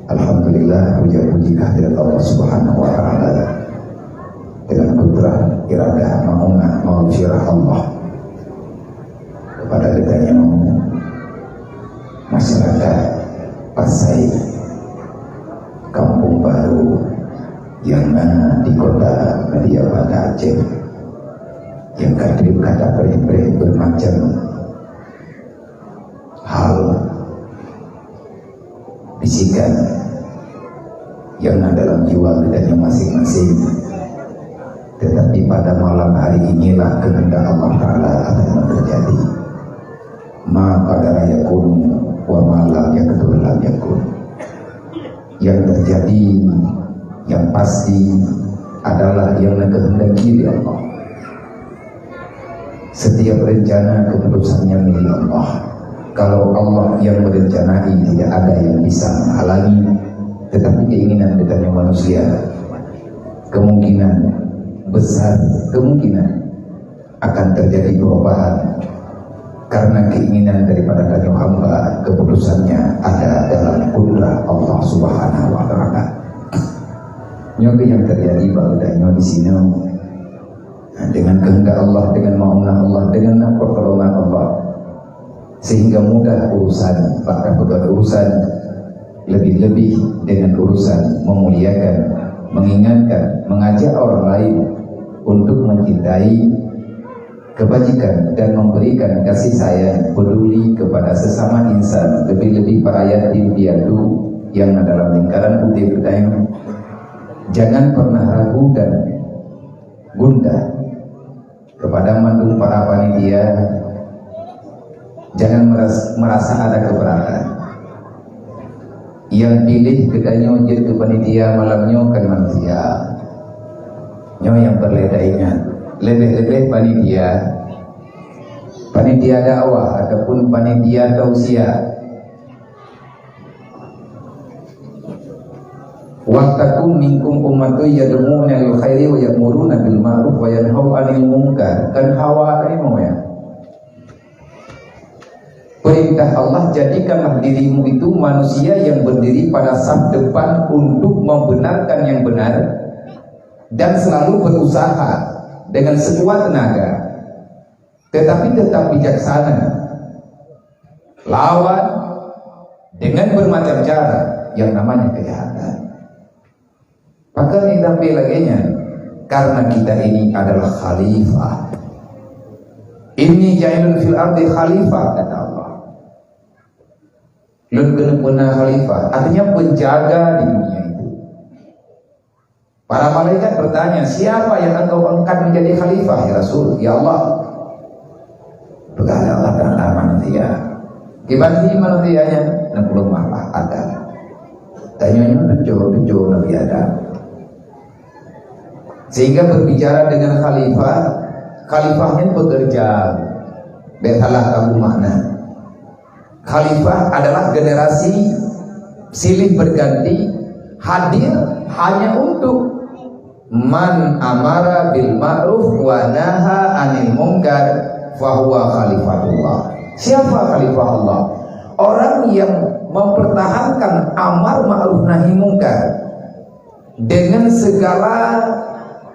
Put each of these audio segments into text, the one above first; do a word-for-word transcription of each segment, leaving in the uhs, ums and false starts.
Alhamdulillah, puja puji kehadirat Allah Subhanahu wa Ta'ala, dengan kudrah, iradah, maunah, maghfirah Allah kepada geutanyoe, masyarakat Pasai, Kampung Baru, nyang na di Kota Media Banda Aceh, nyang ka treb ka tapreh-preh bermacam hal bisikan nyang na dalam jiwa geutanyoe maséng-maséng. Tetapi pada malam hari inilah kehendak Allah Ta'ala akan terjadi. Ma qadara yakun wa ma lam yaqdur lam yakun. Yang terjadi, yang pasti adalah yang na kehendaki lé Allah. Setiap rencana keputusannya milik Allah. Kalau Allah yang merencanai, tidak ada yang bisa menghalangi. Tetapi keinginan geutanyoe manusia, kemungkinan besar, kemungkinan akan terjadi perubahan karena keinginan daripada tanyoe hamba, keputusannya ada dalam kudrah Allah Subhanahu wa Ta'ala. Nyoe keuh nyang terjadi bak geutanyoe di sinoe. Dengan kehendak Allah, dengan maunah Allah, dengan pertolongan Allah, sehingga mudah urusan, bahkan bukan urusan, lebih-lebih dengan urusan memuliakan, mengingatkan, mengajak orang lain untuk mencintai kebajikan dan memberikan kasih sayang, peduli kepada sesama insan, lebih-lebih para yatim piatu yang na dalam lingkaran udeb geutanyoe. Jangan pernah ragu dan gundah. Kepada mandum para panitia, jangan meras-, merasa ada keberatan. Yang pilih geutanyoe jeuet keu panitia malam nyoe kan manusia. Nyoe nyang peureulée taingat. Leubeh-leubeh panitia, panitia dakwah ataupun panitia tausiah. Wal takum minkum ummatun yad'una lil khairi wa ya'muruna bil ma'ruf wa yanhauna 'anil munkar. Kan hawa tadi mau ya. Perintah Allah, jadikanlah dirimu itu manusia yang berdiri pada saf depan untuk membenarkan yang benar dan selalu berusaha dengan sekuat tenaga, tetapi tetap bijaksana lawan dengan bermacam cara yang namanya kejahatan. Maka ini sampai laganya, karena kita ini adalah khalifah. Inni ja'ilun fil ardi khalifah, kata Allah. Lôn keuneuk beuna khalifah, artinya penjaga di dunia itu. Para malaikat bertanya, "Siapa yang engkau angkat menjadi khalifah, ya Rasul?" "Ya Allah." Peugah lé Allah Ta'ala, "Manusia." Kiban si manusia nyan, enam puluh malah Adam. Tanya nyoe tujuh, tujuh Nabi Adam. Sehingga berbicara dengan khalifah, khalifah nyan bekerja. Bèk salah kamu makna. Khalifah adalah generasi silih berganti hadir hanya untuk man amara bil ma'ruf wa naha 'anil munkar fahuwa khalifatullah. Siapa khalifah Allah? Orang yang mempertahankan amar ma'ruf nahi munkar dengan segala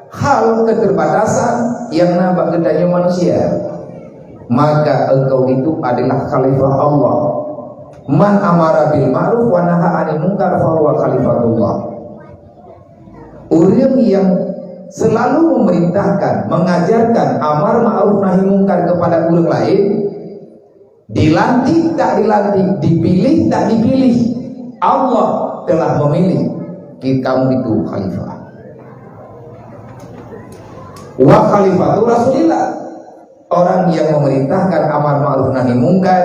hal keterbatasan yang na bak geutanyoe manusia, maka engkau itu adalah khalifah Allah. Man amara bil ma'ruf wa naha 'anil munkar fahuwa khalifatullah. Ureuëng yang selalu memerintahkan, mengajarkan amar ma'ruf nahi munkar kepada ureuëng lain, dilantik tak dilantik, dipilih tak dipilih, Allah telah memilih kamu itu khalifah. Wa khalifatu Rasulillah, orang yang memerintahkan amar ma'ruf nahi munkar,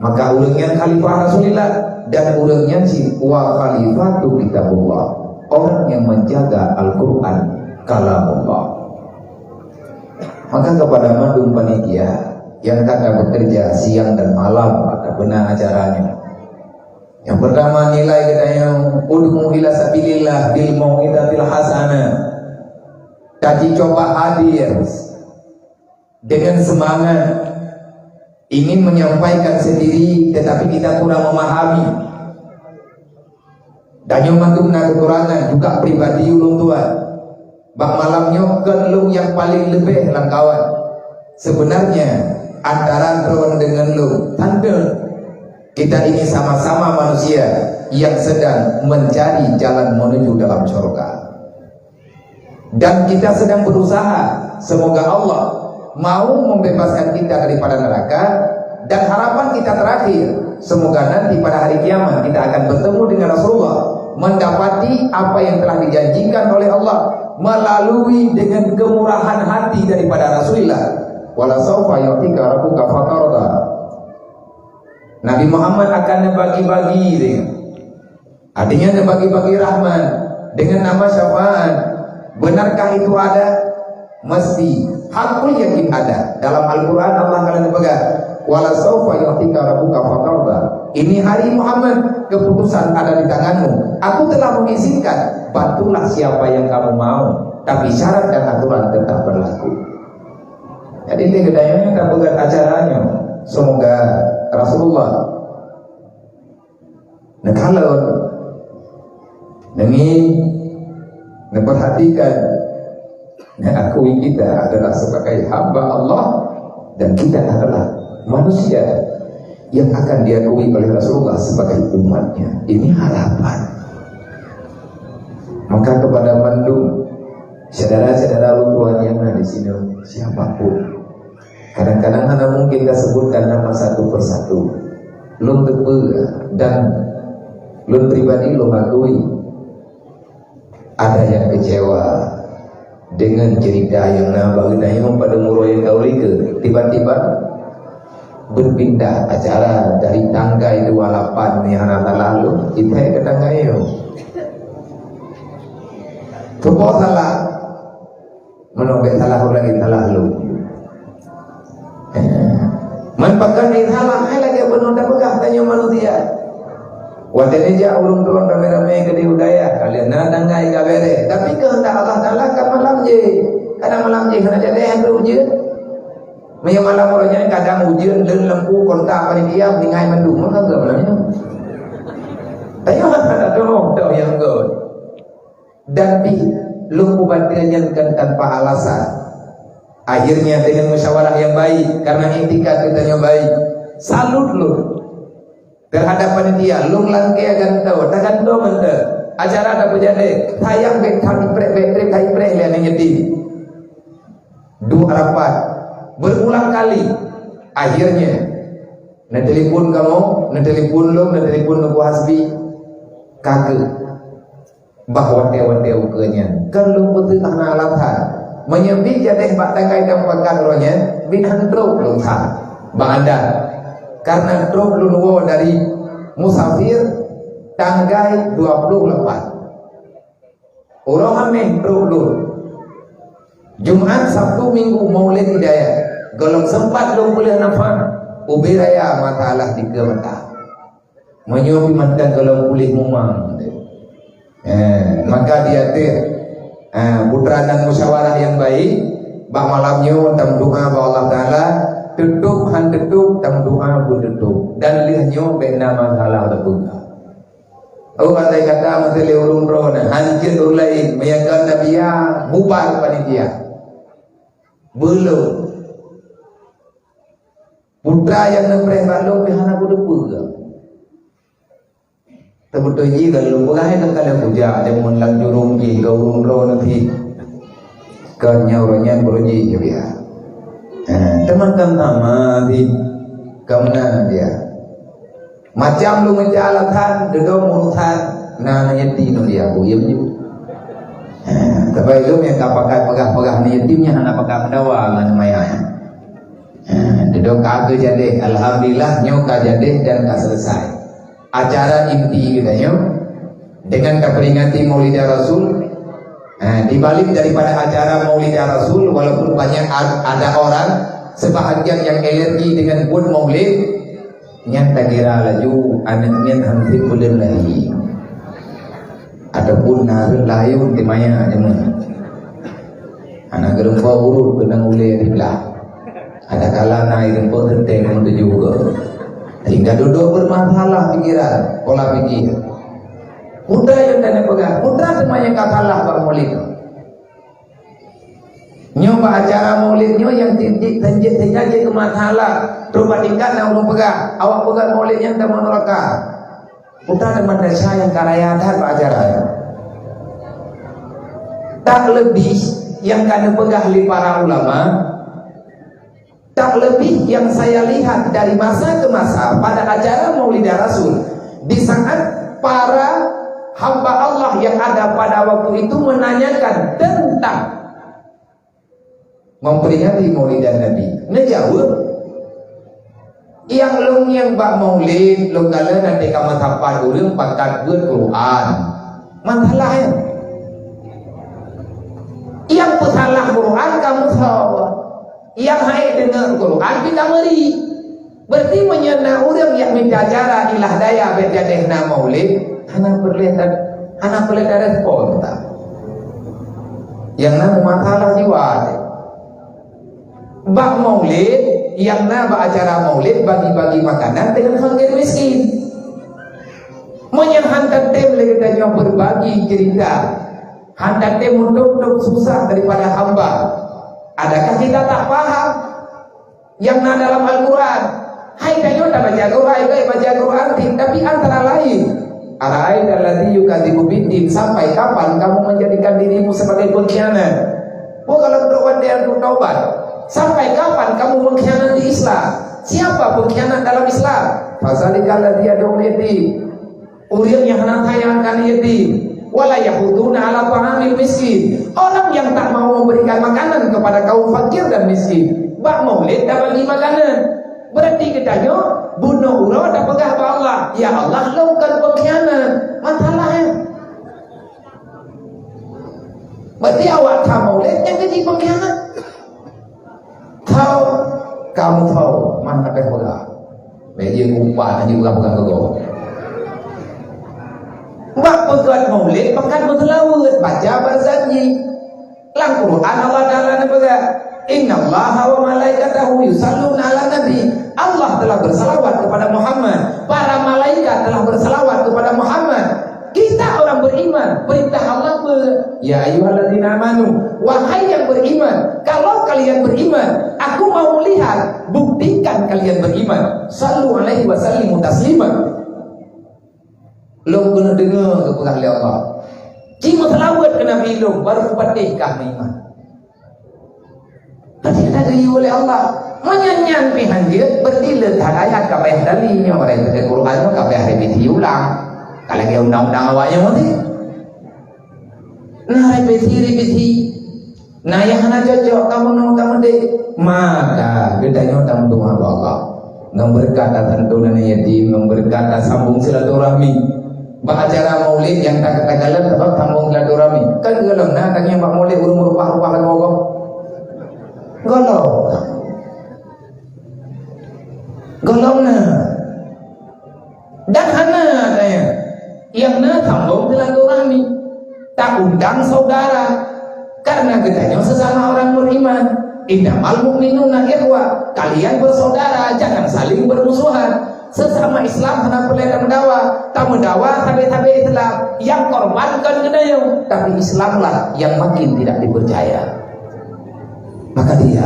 maka ureuëng nyan khalifah Rasulillah, dan ureuëng nyan cit wa khalifatu kitabullah, orang yang menjaga Al-Quran, kalamullah. Maka kepada mandum panitia yang kata bekerja siang dan malam pada beuna acaranya. Yang pertama, nilai geutanyoe, ud'u ila sabilillah bil mau'izatil hasanah. Tadi coba hadir dengan semangat ingin menyampaikan sendiri, tetapi kita kurang memahami. Dan nyoe mandum na keukurangan juga pribadi ulôn tuan. Bak malam nyoe kon lôn nyang paleng leubeh lam kawan. Sebenarnya antara droe deungon lôn, tanda kita ini sama-sama manusia yang sedang mencari jalan menuju dalam syurga. Dan kita sedang berusaha, semoga Allah mau membebaskan kita daripada neraka, dan harapan kita terakhir, semoga nanti pada hari kiamat kita akan bertemu dengan Rasulullah, mendapati apa yang telah dijanjikan oleh Allah melalui dengan kemurahan hati daripada Rasulullah. "Wala saufa yu'tika rabbuka fatarda." Nabi Muhammad akan neubagi-bagi dia. Artinya, neubagi-bagi rahmat dengan nama syafaat. Benarkah itu ada? Mesti. Hakul yakin ada. Dalam Al-Quran, Allah Taala neupeugah, "Wala saufa yu'tika rabbuka fatarda." Ini hari, Muhammad, keputusan ada di tanganmu. Aku telah mengizinkan, bantulah siapa yang kamu mau. Tapi syarat dan aturan tetap berlaku. Jadi, di kedai ini kita buat acaranya. Semoga Rasulullah neukalon, neungieng, neupeurhatikan, neuakui kita adalah sebagai hamba Allah dan kita adalah manusia yang akan diakui oleh Rasulullah sebagai umatnya. Ini harapan. Maka kepada mandum syedara-syedara ulôn tuan nyang na di sinoe, siapapun, kadang-kadang hana mungkin ka sebutkan nama satu persatu. Lôn teupeue dan lôn pribadi lôn akui, ada nyang kecewa dengan cerita nyang na bak geutanyoe padum uroe nyang ka u likot. Tiba-tiba berpindah acara dari tanggai dua lapan nyang hana talalu, itai keu tanggai nyoe. Keupeue salah? Meunyoe bèk salah ureueng laén, salah lôn. Man pakon nyang salah, hai lagèe bunoe tapeugah tanyoe manusia. Watèe neujak ureueng droe ramé-ramé keudéh u dayah, ka lheueh na tanggai ka bèrèh. Tapi keuheundak Allah Taala ka malam jih. Kadang malam jih hana jadi, hana ujeuen. Meunyoe malam uroe nyan kadang ujeuen, leuen lampu, kontak panitia, meuninggai mandum. Maka enggak malam nyoe. Tanyoe hana teurimong teuh nyang göt. Dan pih lôn peubateue nyan kon tanpa alasan. Akhirnya dengan musyawarah yang baik, karena iktikad geutanyoe baik, salut lôn terhadap panitia, lôn langkée gantoe, tagantoe mantong. Acara tapeujadeh, sayang bèk that ipreh, bèk trép that ipreh lé aneuk yatim. Duek rapat berulang kali. Akhirnya, neutelepon kamoe, neutelepon lôn, neutelepon Teungku Hasbi, ka keuh. Bah watèe-watèe ukeue nyan, kon lôn peuteuka hana alasan. Meunyoe bit jadeh bak tanggai dan pakat uroe nyan, bit han trok lôn that. Bak adat. Karena trok lôn woe dari musafir tanggai dua puluh lapan. Uroe Hamèh trok lôn. Jumat, Sabtu, Minggu Maulid Hidayah. Gohlom sempat lôn peuleueh nafah, ubé raya mata alah dikeue mata. Meunyoe pih mantong gohlom puléh mumang. Eh, maka di ateueh, eh, putra dan musyawarah yang baik, bak malam nyoe tameudoa bak Allah Taala, teutôb han teutôb tameudoa beuteutôb. Dan lheueh nyoe bèk na masalah teupeugah. Oh, andai kata meuteulé ureueng droe na, han jeuet ureueng laén, meunyoe kon Nabi ya, bubar panitia. Beulom. Putra nyang neupreh bak lôn pih hana kuteupeu. Teubeutôi jih lalu peugah, "Hai, teuka lôn kujak jameun lam jurông jih keu ureueng droe neuh pih." Kon nyoe ureueng nyan beureuji jih biya. Ha, teuma kan sama jih ka meunan dia. Macam lôn meucah alasan, deudong urusan na aneuk yatim ngon dia, bu, iya beujeuet. Ha, tapi lôn nyang ka pakat peugah-peugah aneuk yatim nyan hana pakat meudawa ngon maya nyan. Ha, deudong ka geujadeh, alhamdulillah nyoe ka jadeh dan ka selesai. Acara inti geutanyoe dengan taperingati Maulidah Rasul. Ha, di balik daripada acara Maulidah Rasul, walaupun banyak ad-, ada orang sebahagian yang alergi dengan buet maulid, nyan takira laju aneuk nyan han sép buleuen lahé. Ataupun na rhot layôn teumaya jameun. Hana geureumpok urut keunong ulèe diblah. Ada kala na geureumpok teuntèe meutuju ke. Sehingga dudoe bermasalah pikiran, pola pikir. Peue nyang ka neupeugah, peue teuma nyang ka salah bak Maulid? Nyoe bak acara Maulid nyoe nyang tieb-tieb teunjeuet saja jeuet keu masalah. Trok bak tingkat na ureuëng peugah, awak peugah Maulid nyan tamong neuraka. Peue teuma desya nyang ka raya that bak acara nyoe. Tak leubeh nyang ka neupeugah lé para ulama, tak leubeh nyang saya lihat dari masa ke masa pada acara Maulidah Rasul, di saat para hamba Allah yang ada pada waktu itu menanyakan tentang memperingati Maulidan Nabi. Neujaweueb, nyang lôn nyang bak Maulid, lôn kalon nanti ka meusapat ureuëng pakat beuet Quran. Masalah nyan. Nyang peusalah Quran ka meusawa. Nyang hai deungoe Quran pih ka meuri. Berarti meunyoe na ureuëng nyang mita cara ilah daya bék jadeh na Maulid, hana peureulée ta-, hana peureulée tarespon ta. Nyang na masalah jiwa teuh. Bak Maulid, nyang na bak acara Maulid bagi-bagi makanan deungon fakir miskin. Meunyoe han tatem lé geutanyoe berbagi cerita, han tatem meutôb-tôb susah daripada hamba, adakah kita tak paham nyang na dalam Al-Quran? Hai tanyoe tabaca Quran, baik baca Quran, tapi antara lain, "Ara'aital ladzi yukadzibu biddin," sampai kapan kamu menjadikan dirimu sebagai pengkhianat? Oh, kalau trok watée taubat, sampai kapan kamu mengkhianati Islam? Siapa pengkhianat dalam Islam? "Fadzalikal ladzi yad'ul yatim." Ureuëng nyang hana sayang keu yatim. "Wala yahudduna ala ta'amil miskin." Orang yang tak mau memberikan makanan kepada kaum fakir dan miskin. Bak Maulid tabagi makanan. Berarti geutanyoe bunoe uroe tapeugah bak Allah, "Ya Allah, lôn kon pengkhianat." Masalah nyan. Berarti awak that Maulid nyang keuji pengkhianat. Tho, kamoe tho, man leubeh peugah. Bék jeuet upah, hana jipeugah-peugah keu gob. Bak peugah Maulid, pakat meuseulaweuet, baca Barzanji. Lam Quran Allah Taala neupeugah, "Innallaha wa malaikatahu yusalluna 'alan nabi." Allah telah bersalawat kepada Muhammad. Para malaikat telah bersalawat kepada Muhammad. Kita orang beriman, perintah Allah ber-, "Ya ayyuhalladzina amanu," wahai yang beriman, kalau kalian beriman, aku mau melihat, buktikan kalian beriman. Sallu alaihi wa sallimu taslima. Lôn keuneuk deungoe geupeugah lé Allah. Ci meuseulaweuet keu Nabi lôn, baru kupatéh kah meuiman. Pasti ka geuyue lé Allah. Meunyan nyan pih hanjeuet, berarti le that ayat ka payah dali nyoe, barang teuka Quran nyoe ka payah revisi ulang. Ka lagée undang-undang awak nyoe teuh. Nah, revisi, revisi. Nah, nyang hana cocok, kamoe nyoe kamoe deh. Maka geutanyoe tameudoá bak Allah. Ngon beureukat tasantonan yatim, ngon beureukat tasambong silaturahmi. Bak acara maulid nyang ka takalon sabab sambong silaturahmi. Kan golom na tangieng bak maulid ureuëng meurubah-rubah lagu Allah. Golom. Golom na. Dan hana tanya. Nyang na sambong silaturahmi. Taundang saudara. Karena geutanyoe sesama orang beriman. Innamal mu'minuna ikhwah. Kalian bersaudara, jangan saling bermusuhan. Sesama Islam hana peureulée tameudawa. Tameudawa sabe-sabe Islam. Nyang korban kon geutanyoe, tapi Islamlah yang makin tidak dipercaya. Maka dia,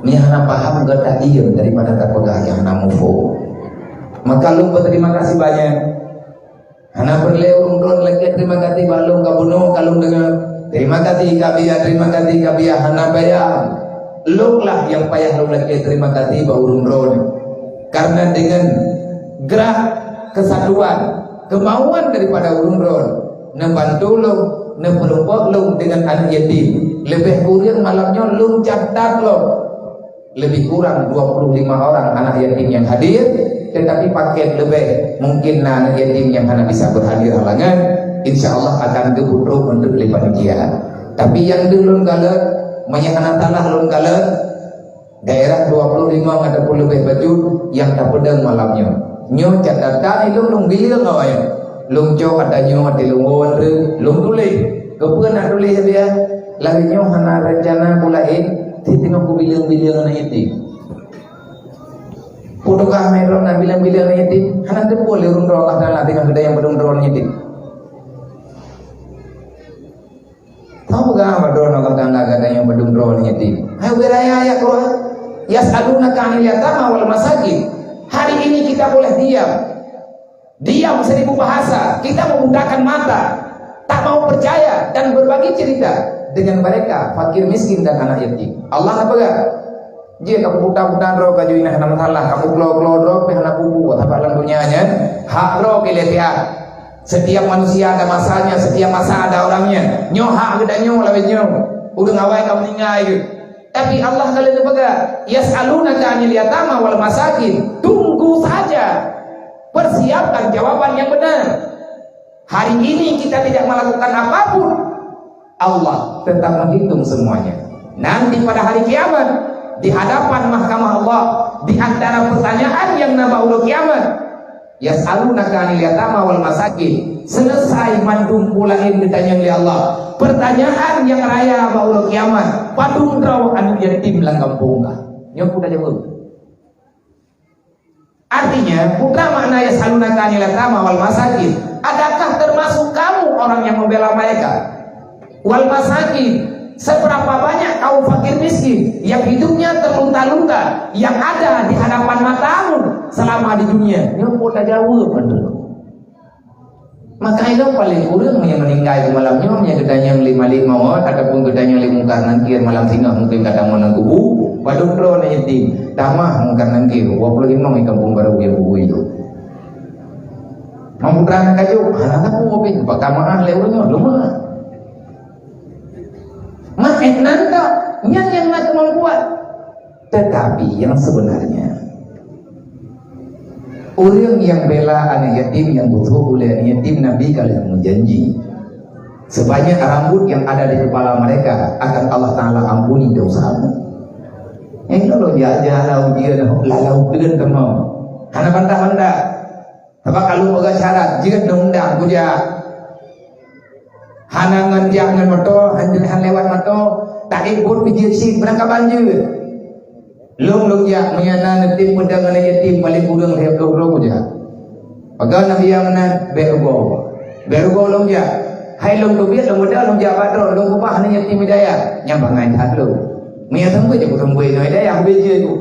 meunyo hana paham, gata diem daripada tapeugah nyang hana muphom. Maka lôn beuterima kasih banyak. Hana peureulée ureuëng droen lakée terima kasih bak lôn ka bunoe ka lôn deungoe. Terima kasih ka biya, terima kasih ka biya, hana payah. Lôn lah nyang payah lôn lakée terima kasih bak ureuëng droen. Karena dengan gerak kesatuan, kemauan daripada ureuëng droen, neubantu lôn, neupeurumpok lôn dengan aneuk yatim. Leubeh kureueng malam nyoe lôn catat lom. Lebih kurang dua puluh lima orang anak yatim yang hadir, tetapi paket leubeh mungkin na anak yatim yang hana bisa berhadir halangan, insya Allah akan geuputroh untuk lé panitia. Tapi nyang deuh lôn kalon, meunyo hana salah lôn kalon, daerah dua puluh lima ataupun leubeh bacut nyang tapeudong malam nyoe. Nyoe catatan ilôn lôn bileueng awaknyan. Lôn cok ata nyoe, ata lôn woe, lôn tuléh. Keupeue nak tuléh, ya? Lagée nyoe hana rencana ku laén, si teungoh kubileueng-bileueng aneuk yatim. Peue tugaih meurok na bileueng-bileueng aneuk yatim, hana teupeue lé ureuëng droe Allah Taala teungoh geutanyoe meudong droe aneuk yatim. Droeneuh yatim. Hai, ubé raya ayat Quran. "Yas'alunaka 'anil yatama wal masakin." Hari ini kita boleh diam. Diam seribu bahasa. Kita membutakan mata. Tak mau percaya dan berbagi cerita dengan mereka, fakir miskin dan anak yatim. Allah na peugah, "Jeuet kamu buta-buta droe ka jui na hana masalah, kamu klo-klo droe pih hana bubu, sabab lam dunia nyan hak droe pih lé siat." Setiap manusia ada masanya, setiap masa ada orangnya. Nyoe hak geutanyoe lawét nyoe. Ureueng awai ka meuninggai geuh. Tapi Allah ka lheueh geupeugah, "Yas'alunaka 'anil yatama wal masakin." Tunggu saja. Persiapkan jawaban yang benar. Hari ini kita tidak melakukan apapun, Allah tetap menghitung semuanya. Nanti pada hari kiamat, di hadapan mahkamah Allah, di antara pertanyaan yang na bak uroe kiamat, "Yas'alunaka 'anil yatama wal masakin." Selesai mandum peue laén geutanyong lé Allah. Pertanyaan nyang raya bak uroe kiamat, "Padum droe aneuk yatim lam gampông kah?" Nyoe peue tajaweueb. Artinya, peue makna "Yas'alunaka 'anil yatama wal masakin"? Adakah termasuk kamu orang yang membela mereka? Wal masakin, seberapa banyak kaum fakir miskin yang hidupnya terlunta-lunta, yang ada di hadapan matamu selama di dunia? Nyoe peue tajaweueb, betul. Maka ilôn paléng kureueng nyang meuninggai keu malam nyoe, nyang geutanyong lé malaikat maut ataupun geutanyong lé Mungkar Nangkir malam singoh mungken ka tamong lam kubu, padum droe aneuk yatim, tamah Mungkar Nangkir, dua puluh limong di Kampung Baru nyang kubu ilôn. Meunyoe putra aneuk kajok, hana sapeue pih, bak tamah lé ureueng nyoe, lôn meu'ah. Mak, eh, nan tok, nyan nyang na keumampuan. Tetapi yang sebenarnya, ureueng nyang bela aneuk yatim, nyang beutôi ulée aneuk yatim, Nabi ka lheueh meujanji, sebanyak rambut yang ada di kepala mereka akan Allah Taala ampuni dosamu. Nyang lôn jak-jak lam ujeuen, lam ujeuen teuma. Hana bantah-bantah. Sabab ka lôn peugah syarat, jeuet undang kujak. Hana ngon jak ngon moto, hana, hana lewat moto, taék buet bijéh cit, beurangkaban jeuet. Lôn, lôn jak, meunyoe na neutem peudong aneuk yatim, paléng kureueng lhèe ploh droe kujak. Pagan Nabi nyang meunan, bèk rugoe. Bèk rugoe lôn jak. Hai lôn teubiet, lôn meuda, lôn jak bak droe, lôn keubah aneuk yatim hidayah. Nyan bangai that lôn. Meunyoe seumeubeuet, jak kuseumeubeuet ngon hidayah, ubé jeuet ku.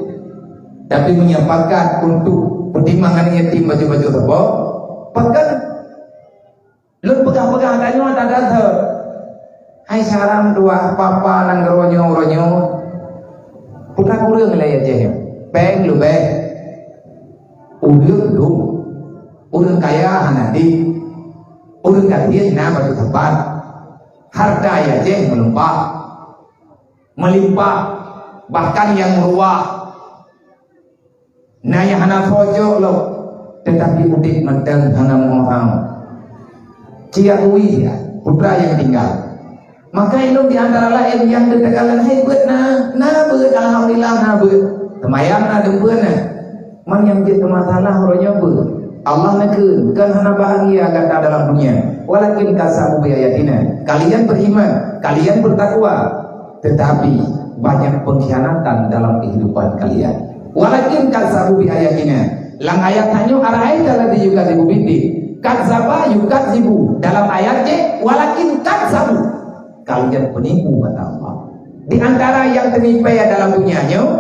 Tapi meunyoe pakat untuk peutimang aneuk yatim bacut-bacut saboh, pakat lôn peugah-peugah tanyoe that-that. Hai syaram tuah papa nanggroe nyoe uroe nyoe. Putra kureueng lé Aceh. Péng leubeh. Udeueng dum. Ureueng kaya hana deh. Ureueng gasien na bacut sapat. Harta Aceh meulimpah. Meulimpah. Bahkan nyang meuruah. Na nyang hana soe jok lom, teutapi udép mantong hana meuoh. Cia uwi ya, putra nyang tinggai. Maka ilôn di antara laén nyang teukalon hai beuet na, na beuet, alhamdulillah na beuet. Seumayang na, dum beuet na. Man nyang jeuet keu masalah uroe nyoe beuet. Allah neukheun, kon hana bahagia gata dalam dunia. Walakin kazzabu bi ayatina. Kalian beriman, kalian bertakwa. Tetapi banyak pengkhianatan dalam kehidupan kalian. Walakin kazzabu bi ayatina. Lam ayat tanyoe, ara'aita alladzi yukadzibu biddin. Kadzaba yukadzibu. Dalam ayat jih, walakin kazzabu. Kalian penipu, kata Allah. Di antara nyang teunipée dalam dunia nyoe,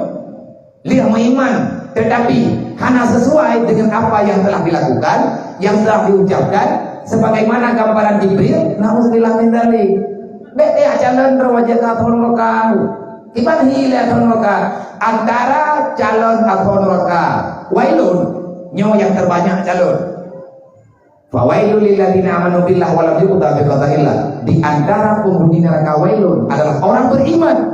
lheueh meuiman, tetapi hana sesuai dengan apa yang telah dilakukan, yang telah diucapkan, sebagaimana gambaran Jibril, naudzubillah min dzalik. Bèk tajak calon droe jak keu asoe nuraka. Kiban hi lé asoe nuraka? Antara calon asoe nuraka. Wailun, nyoe nyang terbanyak calon. Fawailul lilladzina amanu billahi wa lam yu'dzu bi qada'illah. Di antara penghuni neraka wailun adalah orang beriman.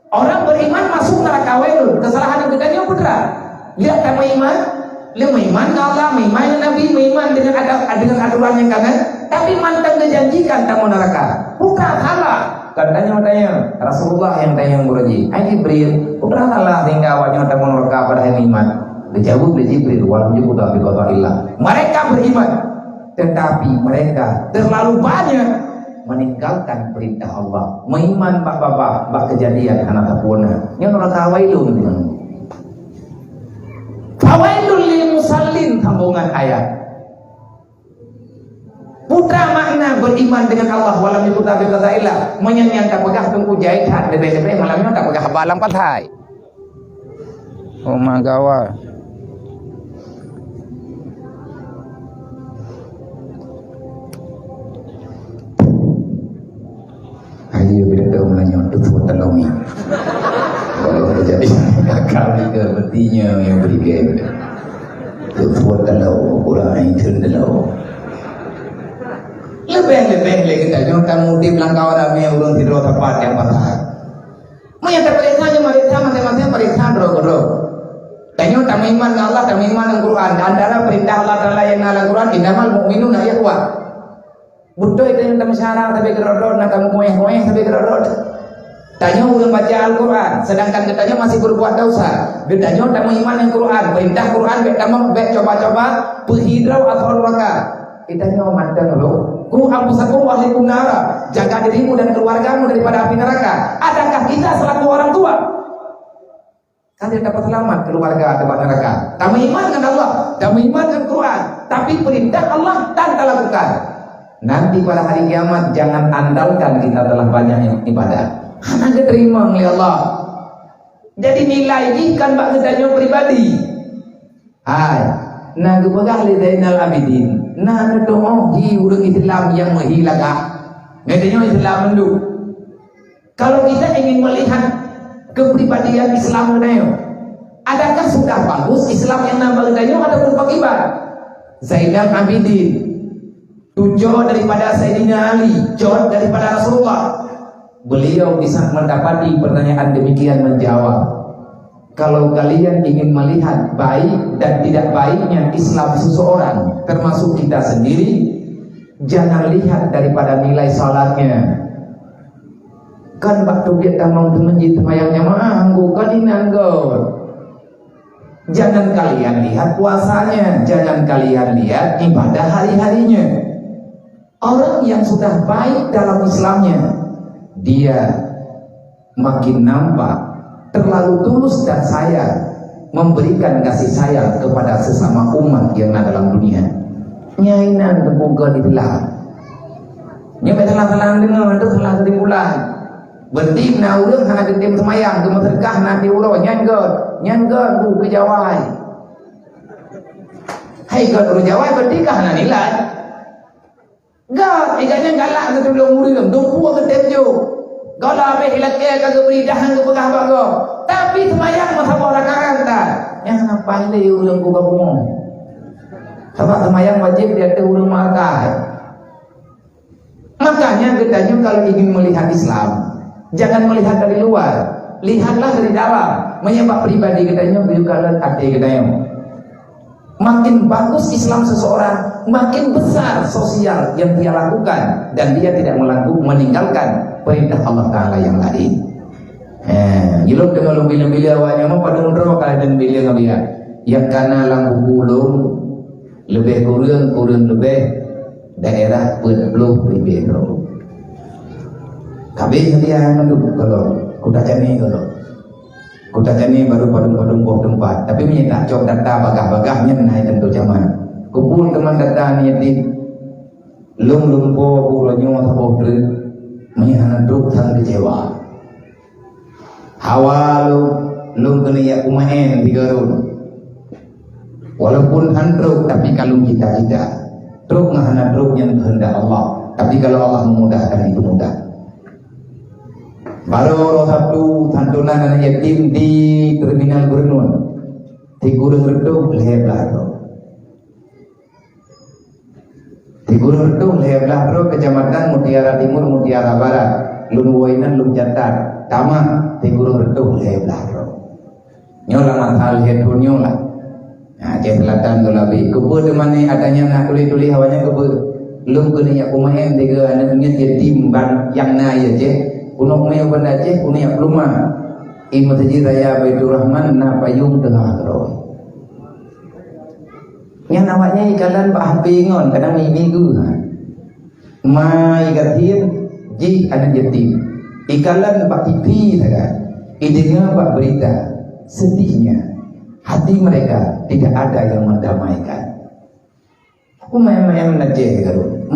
Orang beriman masuk neraka wailun. Kesalahan geutanyoe peue teuma? Lheueh tameuiman, lheueh meuiman keu Allah, meuiman keu Nabi, meuiman dengan ada, dengan aturan nyang ka na, tapi mantong geujanjikan tamong neraka. Peue teuma salah? Kan tanyoe tanyong, Rasulullah nyang tanyong uroe jih, "Hai Jibril, peue teuma salah sehingga awaknyoe tamong neraka padahai meuiman?" Geujaweueb lé Jibril, "Wa lam yu'dzu bi qada'illah." Mereka beriman, tetapi mereka terlalu banyak meninggalkan perintah Allah. Meuiman bak babah, bak keujadian hana tapeuona. Nyoe neraka wailun. Fawailul lil musallin, sambungan ayat. Peue teuma makna Beriman dengan Allah walam yukuta bi qadaillah. Meunyan nyang tapeugah Teungku jai that, leubeh-leubeh malam nyoe tapeugah haba lam pathai. Oh, magawa. Ayo kita tahu melanjut tu semua tolong ni. Kalau terjadi kakak ni ke betinya yang berikan. Tu semua tolong, kurang itu tolong. Lebih-lebih lagi kita jangan tamu di belakang ramai orang tidur tempat yang patah. Meunyoe tapareksa, nyoe mareksa maséng-maséng, pareksa droe keudroe. Tanyoe tameuiman ngon Allah, tameuiman ngon Quran. Di antara peurintah Allah Taala nyang na lam Quran, "Innamal mu'minuna ikhwah." Beutôi tanyoe tameusara sabe keudroe-droe, na tameukuéh-kuéh sabe keudroe-droe. Tanyoe ureuëng baca Al-Quran, sedangkan geutanyoe masih berbuat dosa. Geutanyoe tameuiman ngon Quran, peurintah Quran bék tamong, bék coba-coba peuhidroe asal nuraka. Geutanyoe mantong lom. "Qu anfusakum wa ahlikum nara." Jaga dirimu dan keluargamu daripada api neraka. Adakah kita selaku orang tua? Kan dia dapat selamat keluarga daripada neraka. Tameuiman ngon Allah, tameuiman ngon Quran, tapi perintah Allah tan talakukan. Nanti pada hari kiamat jangan andalkan kita telah banyak ibadah. Hana diterima oleh Allah. Jadi nilai jih kan bak geutanyoe pribadi. Hai, na geupeugah lé Zainal Abidin, na neutuoh hi ureuëng Islam nyang meuhi lagak. Geutanyoe Islam mandum. Kalau kita ingin melihat kepribadian Islam geutanyoe, adakah sudah bagus Islam nyang na bak geutanyoe ataupun pakriban? Zainal Abidin, cuco daripada Saidina Ali, cut daripada Rasulullah. Beliau bisa mendapati pertanyaan demikian menjawab. Kalau kalian ingin melihat baik dan tidak baiknya Islam seseorang, termasuk kita sendiri, jangan lihat daripada nilai salatnya. Kan bak teubiet tamong teumeujid teumayang jamaah, anggô kan inan gôt. Jangan kalian lihat puasanya, jangan kalian lihat ibadah hari-harinya. Orang yang sudah baik dalam Islamnya, dia makin nampak terlalu tulus dan sayang memberikan kasih sayang kepada sesama umat yang na dalam dunia. Nyainan teubuka di telah. Nyoe salah-salah deungoe, tu salah kesimpulan. Berarti na ureuëng hana geutem seumayang, geumeuseudekah na di uroe, nyan gét, nyan gét bu keujawai. Hai gét ureuëng jawai, berarti ka hana nilai. Gét, iga nyan galak geutulông ureuëng, dumpeue geutem jok. Gola habéh ilakée ka geubri dah han geupeugah bak gob. Tapi seumayang meusaboh rakaat tan. Nyan hana paih lé ureuëng ku gabungan. Sabab seumayang wajéb di ateueh ureuëng meuakai. Makanya geutanyoe kalau ingin melihat Islam, jangan melihat dari luar, lihatlah dari dalam. Meunyoe bak pribadi geutanyoe, buka lé até geutanyoe. Makin bagus Islam seseorang, makin besar sosial yang dia lakukan dan dia tidak melaku-, meninggalkan perintah Allah Taala yang lain. Eh, jilom tengok lom bila-bila awaknya mau pada mudro kalau dan bila ngambil. Yang kana lam buku lom, lebih kurang, kurang lebih daerah peuet ploh ribèe droe. Kabeh dia mandum kalau kuda jani kalau. Kuda jani baru padum-padum boh teumpat. Tapi meunyo tak cok data bagah-bagah nyan na tentu jaman. Kumpul teman data ni di lung lumpo buronyo saboh treuk. Meunyo hana truk sang kecewa. Hawa lôn, lôn keuneuk jak peumaén tiga rot. Walaupun han trok, tapi ka lôn cita-cita. Trok ngon hana trok nyan keuheundak Allah. Tapi kalau Allah memudahkan, itu mudah. Baru roh satu santunan anak yatim di terminal Gurunun. Di Gurun Redoh, lhèe blah droe. Di Gurun Redoh lhèe blah droe kecamatan Mutiara Timur, Mutiara Barat. Lôn woe inan lôn catat. Tamah di Gurun Redoh lhèe blah droe. Nyoe lah masa lhèe thôn nyoe lah. Nah, Aceh Selatan tu lah bi. Keupeue teuma ni adanya nak tuléh-tuléh awaknyan keupeue? Lôn keuneuk jak peumaén tiga aneuk miet yatim ban nyang na ya Aceh. Kunok mé u Banda Aceh, kunok jak Peuluma. I Masjid Raya Baiturrahman na payong teuhah keudroe. Nyan awaknyan ikalon bak H P ngon, kadang mimi geuh. Mai gatin jih aneuk yatim. Ikalon bak T V sagai. Ideungoe bak berita. Sedihnya, hati mereka tidak ada yang mendamaikan. Aku main-main najeh garu.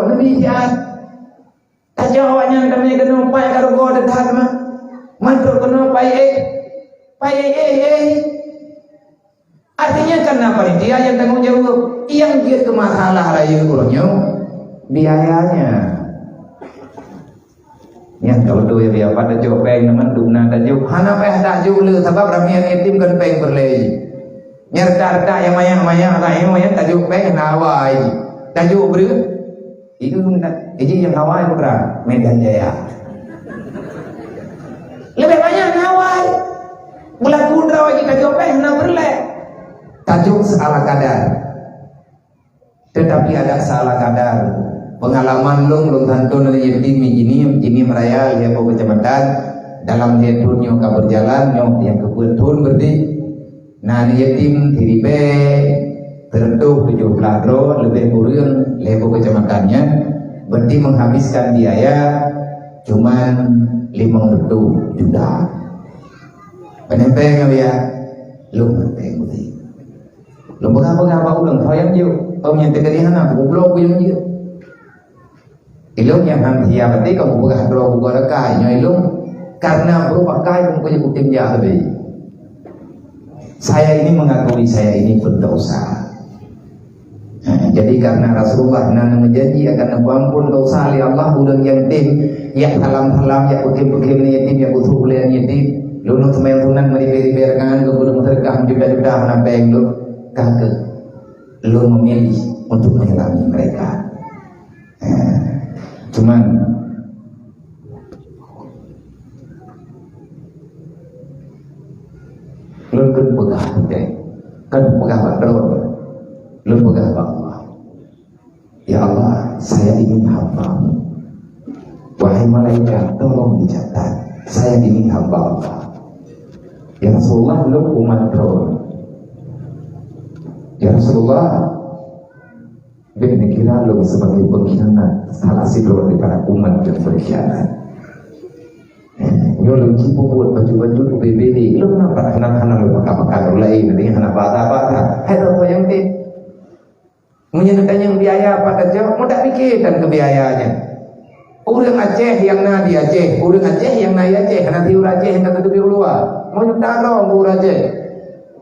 rugoe, neubi siat. Tajak awaknyan teumé keunoe pai ka rugoe teuh that mah. Mantrok keunoe pai éh. Pai éh, éh, éh. Artinya kan na panitia nyang tanggong jaweueb. Nyang jeuet keu masalah rayeuk uroe nyoe biayanya. Nyan ka beutôi ya, biar pat tajok péng, teuma dum na tajok. Hana payah tajok le, sabab ramé aneuk yatim kon péng peureulèe jih. Nyan retak-retak nyang manyak-manyak, rayeuk nyang tajok péng hana awai jih. Tajok breueh. Itu na, iji nyang awai putra, Medan Jaya. Leubeh banyak nyang awai. Beulaku droe jih tajok péng hana peureulèe. Tajok seala kadar. Tetapi ada salah kadar. Pengalaman lôn, lôn santôn aneuk yatim di Jeunieb, Jeunieb Raya, lhèe boh keucamatan. Dalam lhèe thôn nyoe ka beujalan, nyoe nyang keupeuet thôn berarti. Na aneuk yatim siribèe sireutoh tujoh blah droe, leubeh kureueng lhèe boh keucamatan nyan, berarti menghabiskan biaya cuman limong reutôh juta. Peuneuh péng, ya? Lôn peuneuh péng beutôi. Lôn peugah-peugah bak ureueng, "Soe nyang jok?" "Oh, nyang teuka di hana, goblok nyang jok." Ilôn nyang han siap até ka kupeugah droe buka rakai nyoe ilôn, karena brok pakai pun kujak kutem jak leubeh. Saya ini mengakui saya ini berdosa. Ha, jadi karena Rasulullah na neujanji akan neupeuampon dosa lé Allah ureueng nyang tem, yak salam-salam, yak peukim-peukim aneuk yatim, yak usoh ulèe aneuk yatim. Lôn seumayang sunat meuribèe-ribèe rakaat, lôn seudeukah juta-juta hana péng lôn. Ka keuh lôn memilih untuk menyelamati mereka. Eh, cuman lôn keuneuk peugah teuntèe, keuneuk peugah bak droe, lôn peugah bak Allah. "Ya Allah, saya ini hamba-Mu. Wahai malaikat, tolong dicatat, saya ini hamba Allah. Ya Rasulullah, lôn umat droe. Ya Rasulullah, bèk neukira lôn sebagai pengkhianat, salah sidroe daripada umat nyang berkhianat." Nyoe lôn cit peubuet bacut-bacut ubé-bé lé. Lôn na pat hana, hana lôn pakai-pakai ureueng laén, hana basa-basa. Hai droe nyang tem. Meunyoe neutanyong biaya pat tajok, meu tapike tan keu biaya nyan. Ureueng Aceh nyang na di Aceh, ureueng Aceh nyang na di Aceh, hana si ureueng Aceh nyang ka teubiet u luwa. Lima juta droe ureueng Aceh.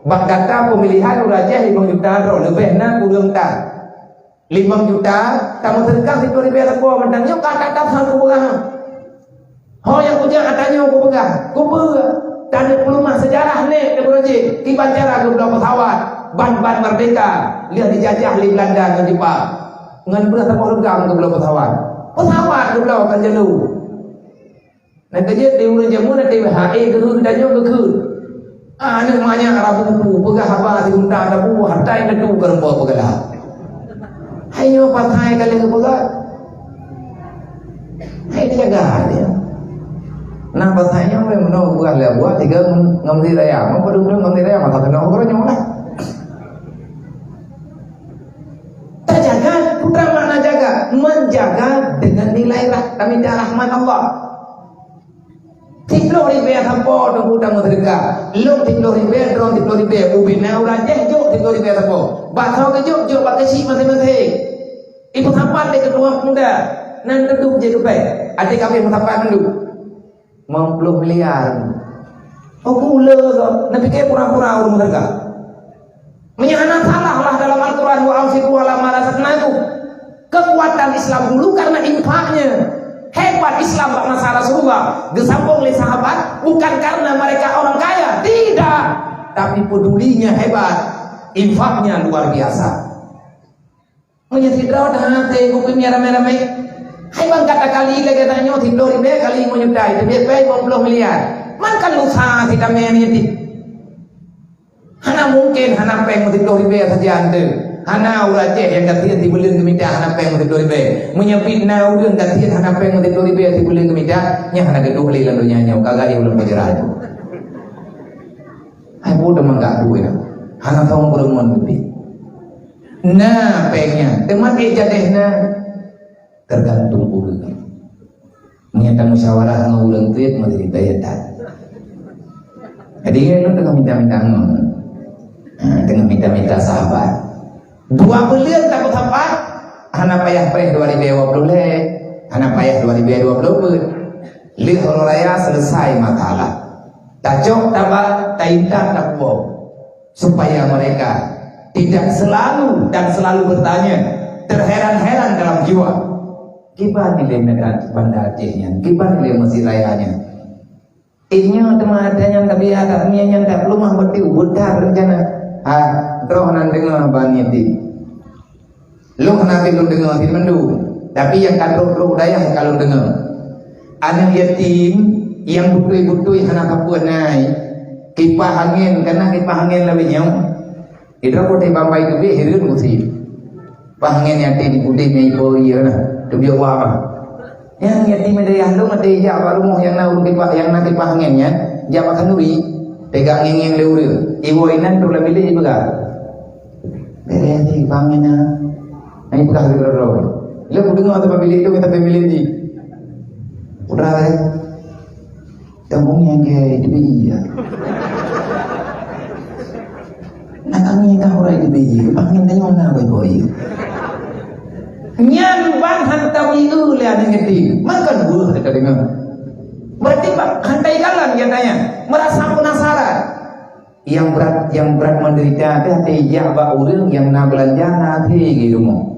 Bak data pemilihan ureueng Aceh lima juta droe, leubeh na ureueng tan. Limong juta, tameuseudeukah siplôh ribèe sapo mantong nyoe ka that-that han kupeugah. Ho nyang kujak ata nyoe kupeugah, kupeugah. Taneuk peuleumah seujarah nèk di Beureujik, kiban cara geubloe pesawat, ban-ban merdeka, lheueh dijajah lé Beulanda ngon Jepang. Ngon beureuh saboh reugam geubloe pesawat. Pesawat geubloe kon jalu. Nyang keujeuet di ureueng jameun na T W H E geuheuet tanyoe geukheun. Ah, aneuk manyak rabu tu peugah haba sigunta tabu, hatai na tu keu rumpok peugah. Hai nyoe pasai ka lheueh geupeugah. Hai dijaga dia. Nah, pasai nyoe meunoe geupeugah lé buah tiga ngom, ngom siraya. Ngom padum ngom siraya masa keunoe uroe nyoe lah. Tajaga, peue makna jaga? Menjaga dengan nilai rah-, tamita rahmat Allah. Siplôh ribèe sapo teungku tameuseudeukah. Lôn siplôh ribèe, droe siplôh ribèe. Ubé na ureueng Aceh jok siplôh ribèe sapo. Bak soe geujok, jok bak keuchik maséng-maséng. Ipeusapat lé keutua pemuda. Nan teuduek jih keu péng. Até ka abéh meusapat mandum. Limong ploh miliar. Oh, ku le ke? Neupike pura-pura ureueng meureuka. Meunyoe hana salah lah dalam Al-Quran, "Wa anfiqu ala ma razaqnakum." Kekuatan Islam dulu karena infaknya. Hebat Islam bak masa Rasulullah. Geusambong lé sahabat, bukan karena mereka orang kaya. Tidak. Tapi pedulinya hebat. Infaknya luar biasa. Meunyoe sidroe that hana teuka bukeumiet ramé-ramé. Hai bang kata kali lagée tanyoe siplôh ribée kali lima juta, itu biaya pai lima puluh miliar. Man kan lusa si tamé ni ti. Hana mungkin hana péng siplôh ribée saja ante. Hana ureuëng Aceh nyang gasien sibuleuen geumita hana péng siplôh ribée. Meunyoe pih na ureuëng gasien hana péng siplôh ribée sibuleuen geumita, nyan hana geuduek lé lam donya nyoe, ka gari ulôn peujeurat. Hai buet meunggak duit, hana thong peurumoh leubeh. Na péng nyan, teuma ék jadeh na, tergantung ureuëng. Meunyo tamusyawarah ngon ureuëng tuet, meusti dibayar that. Jadi, nyoe teungoh minta-minta ngon. Ha, teungoh minta-minta sahabat. Dua buleuen tapeusapat, hana payah preh dua ribée dua puluh lhée, hana payah dua ribée dua puluh peuet. Lheueh uroe raya selesai masalah. Tacok taba, taintat tapuwoe. Supaya mereka tidak selalu dan selalu bertanya, terheran-heran dalam jiwa, "Kiban nilai Medan Banda Aceh nyan? Kiban nilai Mesjid Raya nyan?" Inyoe teuma ada nyang tabiasa, mie nyang tak lumah beutôi, buta rencana. Ha, droe nan deungoe haba nyan di. Lôn hana pih lôn deungoe cit mandum, tapi nyang ka trok-trok dayah ka lôn deungoe. Aneuk yatim nyang beutôi-beutôi hana sapeue na, kipah angén, kana kipah angén lawét nyoe. Idroe kote bambai teubiet hireuen usie. Kipah angén yatim udeb nyang ipo ié na, teubiet wa mah. Nyang yatim dayah lôn até jak bak rumoh nyang na ureuëng kipah, nyang na kipah angén nyan, jak bak khanuri, teuga ngieng-ngieng lé ureuëng. Iwoe inan trok lam bilék ipeugah. Bèk lé até kipah angén nyan. Nyan ipeugah lé droe-droe. Lé kudeungoe teuma bilék tu, kita bilék jih. Udah, eh. Kamu yang gaya itu iya. Nah, kami yang kau rai di B I, kepangin tengok na boy-boy. Nyan ban hantam ieu lé aneuk yatim. Makan buah dekat dengan. Berarti bak hantai jalan dia tanya, merasa penasaran. Yang berat, yang berat menderita teh hati jak bak ureuëng yang na belanja na hati di rumah.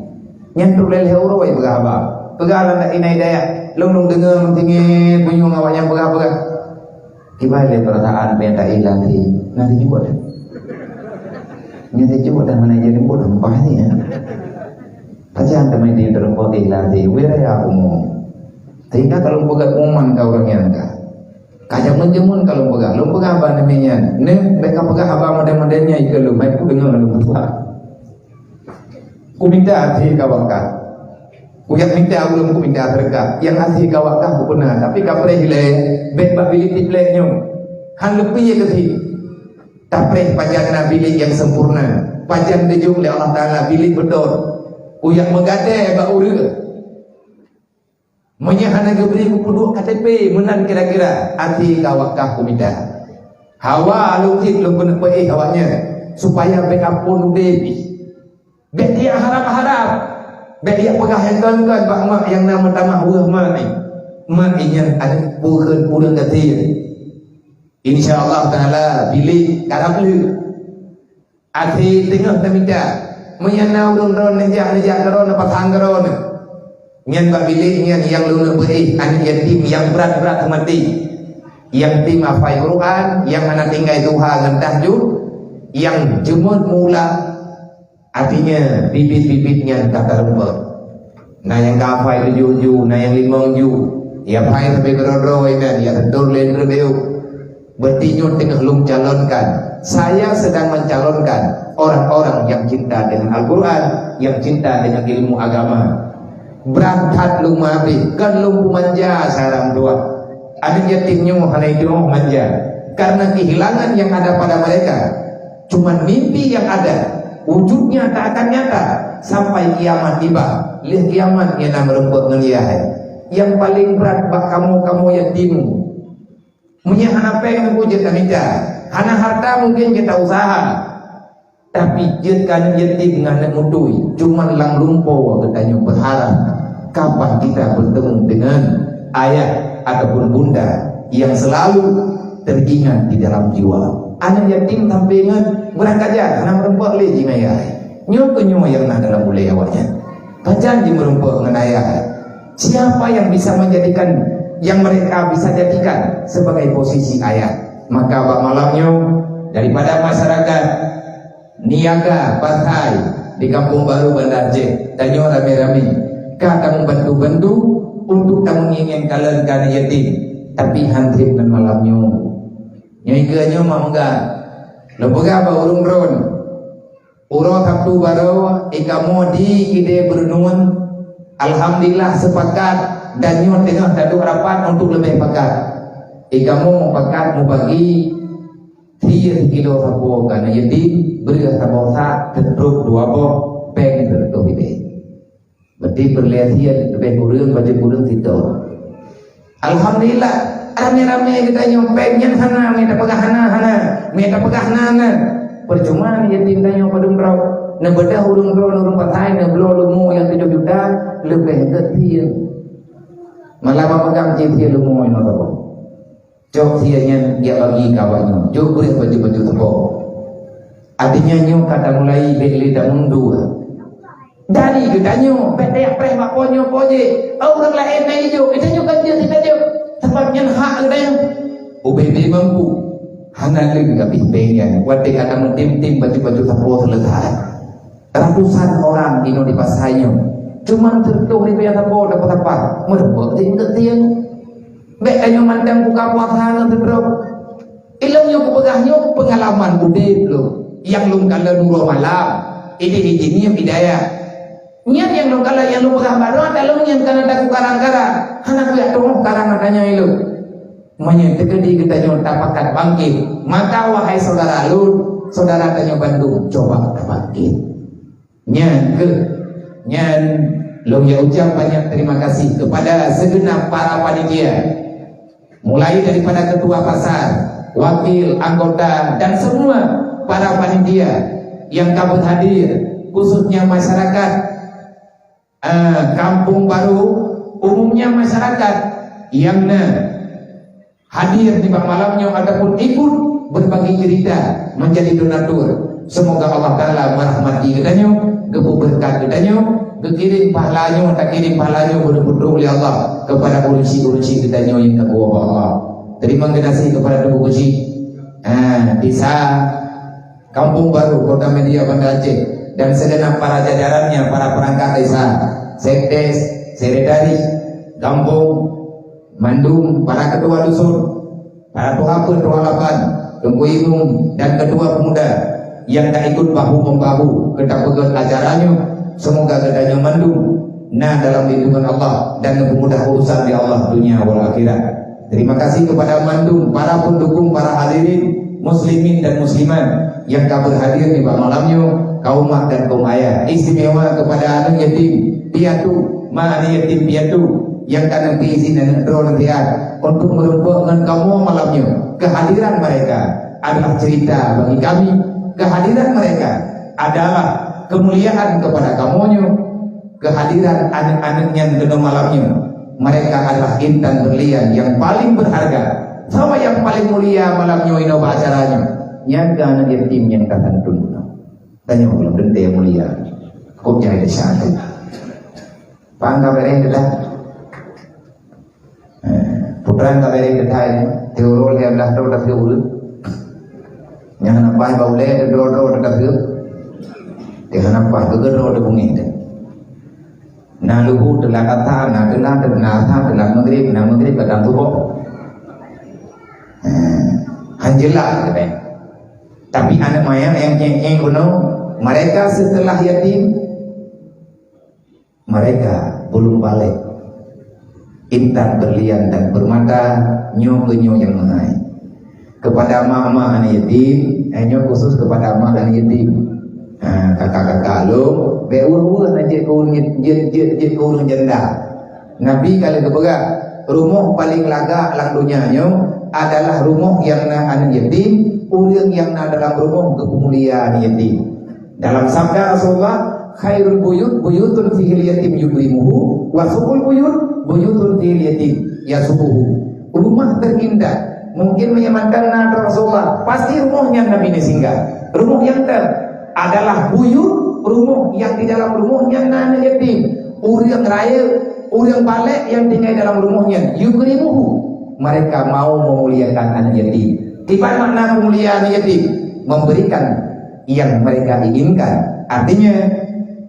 Nyan trok lé lhèe uroe peugah haba. Peugah lam inai dayah, lôn lôn deungoe lôn teungoh meunyoe awak nyang peugah-peugah. Kiban lé peurasaan péng taéh lam até, na teujuek dah. Nyan teujuek dah mana jadi buet rempah ni, ya. Pajan teumai dia terempah di lam até, wira ya umum. Sehingga kalau peugah pengumuman ka ureuëng nyan ka. Ka jameun-jameun ka lôn peugah, lôn peugah haba namiet nyan. Neu, bèk ka peugah haba model-model nyan ikeue lôn, mai kudeungoe lôn peugah. Kumita até ka wakah. Kujak mita ulôn kumita seudeukah. Nyang até ka wakah kupeuna, tapi ka preh ilée, bèk bak bilék tiplek nyoe. Han leupie keuti. Tapreh pajan na bilék nyang sempurna. Pajan teujok lé Allah Taala bilék beutôi. Kujak meugadée bak ureuëng. Meunyoe hana geubri kupeuduek K T P, meunan kira-kira, até ka wakah kumita. Hawa lôn cit lôn keuneuk peuéh awaknyan, supaya bèk amphon udeb jih. Bèk tiyak harab-harab, bèk tiyak peugah nyang kon-kon bak mak nyang na meutamah weueh mak nyan. Mak nyan aneuk peue kheun ureuëng gasien. Insya Allah Taala bilék karab lheueh. Até teungoh tamita, meunyoe na ureuëng droeneuh jak, neujak keudroe, neupasang keudroe. Nyan bak bilék nyan nyang lôn peuéh aneuk yatim nyang brat-brat maté. Nyang tim hafai Quran, nyang hana tinggai tuha ngon tahajud, nyang jeuet mula, artinya bibit-bibit nyan ka tareumpok. Na nyang ka hafai tujoh ju, na nyang limong ju. Ya hafai sabe keudroe-droe nyan, ya seudor lé keudroe. Berarti nyoe teungoh lôn calonkan. Saya sedang mencalonkan orang-orang yang cinta dengan Al-Quran, yang cinta dengan ilmu agama. Brat that lôn meuhabéh, kon lôn peumanja saran dua. Aneuk yatim nyoe hana jiteurimong manja, karena kehilangan yang ada pada mereka. Cuman mimpi yang ada, wujudnya tak akan nyata sampai kiamat tiba. Lheueh kiamat nyan na meureumpok ngon yah. Yang paling brat bak kamoe-kamoe yatim. Meunyoe hana péng, mungken jeuet tamita. Hana harta, mungken jeuet tausaha. Tapi jeuet keu aneuk yatim ngon aneuk mutui, cuman lam lumpoe geutanyoe berharap kapan kita bertemu dengan ayah ataupun bunda yang selalu teringat di dalam jiwa. Aneuk yatim sampai ngon beurangkajan, hana meureumpok lé jih ngon yah. Nyoe keuh nyoe nyang na dalam ulée awaknyan. Pajan jimeurumpok ngon ayah? Siapa yang bisa menjadikan, yang mereka bisa jadikan sebagai posisi ayah? Maka bak malam nyoe, daripada masyarakat Niaga Pasai di Kampung Baru Banda Aceh, tanyoe ramé-ramé ka tameubantu-bantu untuk tameungieng-ngieng kalon keu aneuk yatim, tapi han treb ngon malam nyoe. Nyoe keuh nyoe mak meuga. Lôn peugah bak ureuëng droen, uroe Sabtu baroe, i kamoe di Kidé Beureunueng, alhamdulillah, sepakat, dan nyoe teungoh taduek rapat untuk leubeh pakat. I kamoe mupakat mubagi sie sikilo sapo keu aneuk yatim, breueh saboh sak, teutrok dua boh, péng seureutôh ribèe. Berarti peureulèe sie leubeh kureueng, bacut kureueng sitôh. Alhamdulillah, ramé-ramé geutanyoe péng nyan hana, mita peugah hana, hana, mita peugah hana, hana. Percuma yatim tanyoe padum droe. Neubeudoh ureuëng droe, ureuëng Pasai, neubloe leumo nyang tujoh juta, leubeh gét sie. Malah bak peugah cit sie leumo inoe saboh. Cok sie nyan jak bagi keu awaknyoe. Jok breueh bacut-bacut sapo. Artinya nyoe ka tamulai bèk lé tamundua. Dari geutanyoe, bèk tajak preh bak po nyoe po jih. Oh, ureuëng laén na ijok, geutanyoe kan jeuet sita jok. Sabab nyan hak geutanyoe. Ubé-bé mampu. Hana lé geugabi péng nyan. Watèe ka tameutim-tim bacut-bacut sapo seuleusai. Ratusan orang inoe di Pasai nyoe. Cuman seureutôh ribèe sapo dapat apa? Meureumpok jih untuk tieng. Bèk tanyoe mantong buka puasa ngon seutroh. Ilôn nyoe kupeugah nyoe peungalaman udép lôn nyang lôn kalon uroe malam. Idéh-idéh nyoe hidayah. Nyan nyang lôn kalon, nyang lôn peugah baroe, talôn nyang kana taku karang-karang. Hana kuyak tuhoh karang na tanyoe ilôn. Meunyoe teukeudi geutanyoe tapakat bangkit, maka wahai syedara lôn, syedara tanyoe bandum, coba tabangkit. Nyan keuh, nyan lôn jak ucap banyak terima kasih kepada segenap para panitia, mulai daripada ketua pasar, wakil, anggota, dan semua para panitia yang ka berhadir, khususnya masyarakat, eh, Kampung Baru, umumnya masyarakat yang na hadir nibak malam nyoe ataupun ikut berbagi cerita menjadi donatur. Semoga Allah Taala merahmati geutanyoe, geupeubeureukat geutanyoe, geukirim pahala nyoe, takirim pahala nyoe beureumpok lé Allah kepada ureuëng syik-ureuëng syik geutanyoe nyang takuwoe bak Allah. Terima kasih kepada Teungku Geuchik, ah, Desa Kampung Baru, Kota Media Banda Aceh, dan segenap para jajarannya, para perangkat desa, sekdes, sekretaris, gampong, mandum, para ketua dusun, para tuha peuet, tuha lapan, teungku imum, dan ketua pemuda yang ka ikut bahu-membahu keu tapeugöt acara nyoe. Semoga geutanyoe mandum na dalam lindungan Allah dan dipermudah urusan di Allah dunia wal akhirat. Terima kasih kepada mandum para pendukung, para hadirin muslimin dan muslimat yang ka berhadir di malam nyoe, kaum mak dan kaum ayah. Istimewa kepada aneuk yatim piatu, ma aneuk yatim piatu yang ka neubri izin aneuk droe neusiat untuk meureumpok ngon kamoe malam nyoe. Kehadiran mereka adalah cerita bagi kami. Kehadiran mereka adalah kemuliaan kepada kamoe nyoe. Kehadiran aneuk-aneuk nyan keunoe malam nyoe, mereka adalah intan berlian yang paling berharga. Sama yang paling mulia malam nyoe inoe bak acara nyoe, nyan keuh aneuk yatim nyang ka santun keunoe. Tanyoe ulôn teuntèe mulia. Kok jai desya tu. Pang ka bereh dah. Eh, putra ka bereng keutai, tiep uroe lhèe blah droe takheueh ureueng. Nyang hana paih bak ulèe, droe-droe takheueh. Nyang hana paih, keu droe tabungéh teuh. Na luhur teulat asar, na teunang, na asar teulat maghrib, na maghrib ka tam suboh. Eh, han jeulaih keutai. Tapi aneuk manyak nyang ceng-ceng bunoe, mereka setelah yatim, mereka belum baligh. Intan berlian dan permata, nyoe keuh nyoe nyang meuhai. Kepada mak-mak aneuk yatim, eh, nyoe khusus kepada mak aneuk yatim. Ha, kakak-kakak lôn, bèk weueh-weueh na jeuet keu ureueng, jeuet, jeuet, jeuet keu ureueng janda. Nabi ka lheueh geupeugah, rumoh paleng lagak lam donya nyoe adalah rumoh nyang na aneuk yatim, ureueng nyang na dalam rumoh geupeumulia aneuk yatim. Dalam sabda Rasulullah, "Khairul buyut buyutun fihil yatim yukrimuhu, wa su'ul buyut buyutun fihil yatim yasu'uhu." Rumah terindah, mungkin meunyoe mantong na Rasulullah, pasti rumoh nyan Nabi neusinggah. Rumoh nyang teuh adalah buyut, Rumoh nyang di dalam rumoh nyan na aneuk yatim. Ureuëng rayeuk, ureuëng balek nyang tinggai dalam rumoh nyan, yukrimuhu, mereka mau memuliakan aneuk yatim. Kiban makna peumulia aneuk yatim? Memberikan yang mereka inginkan. Artinya,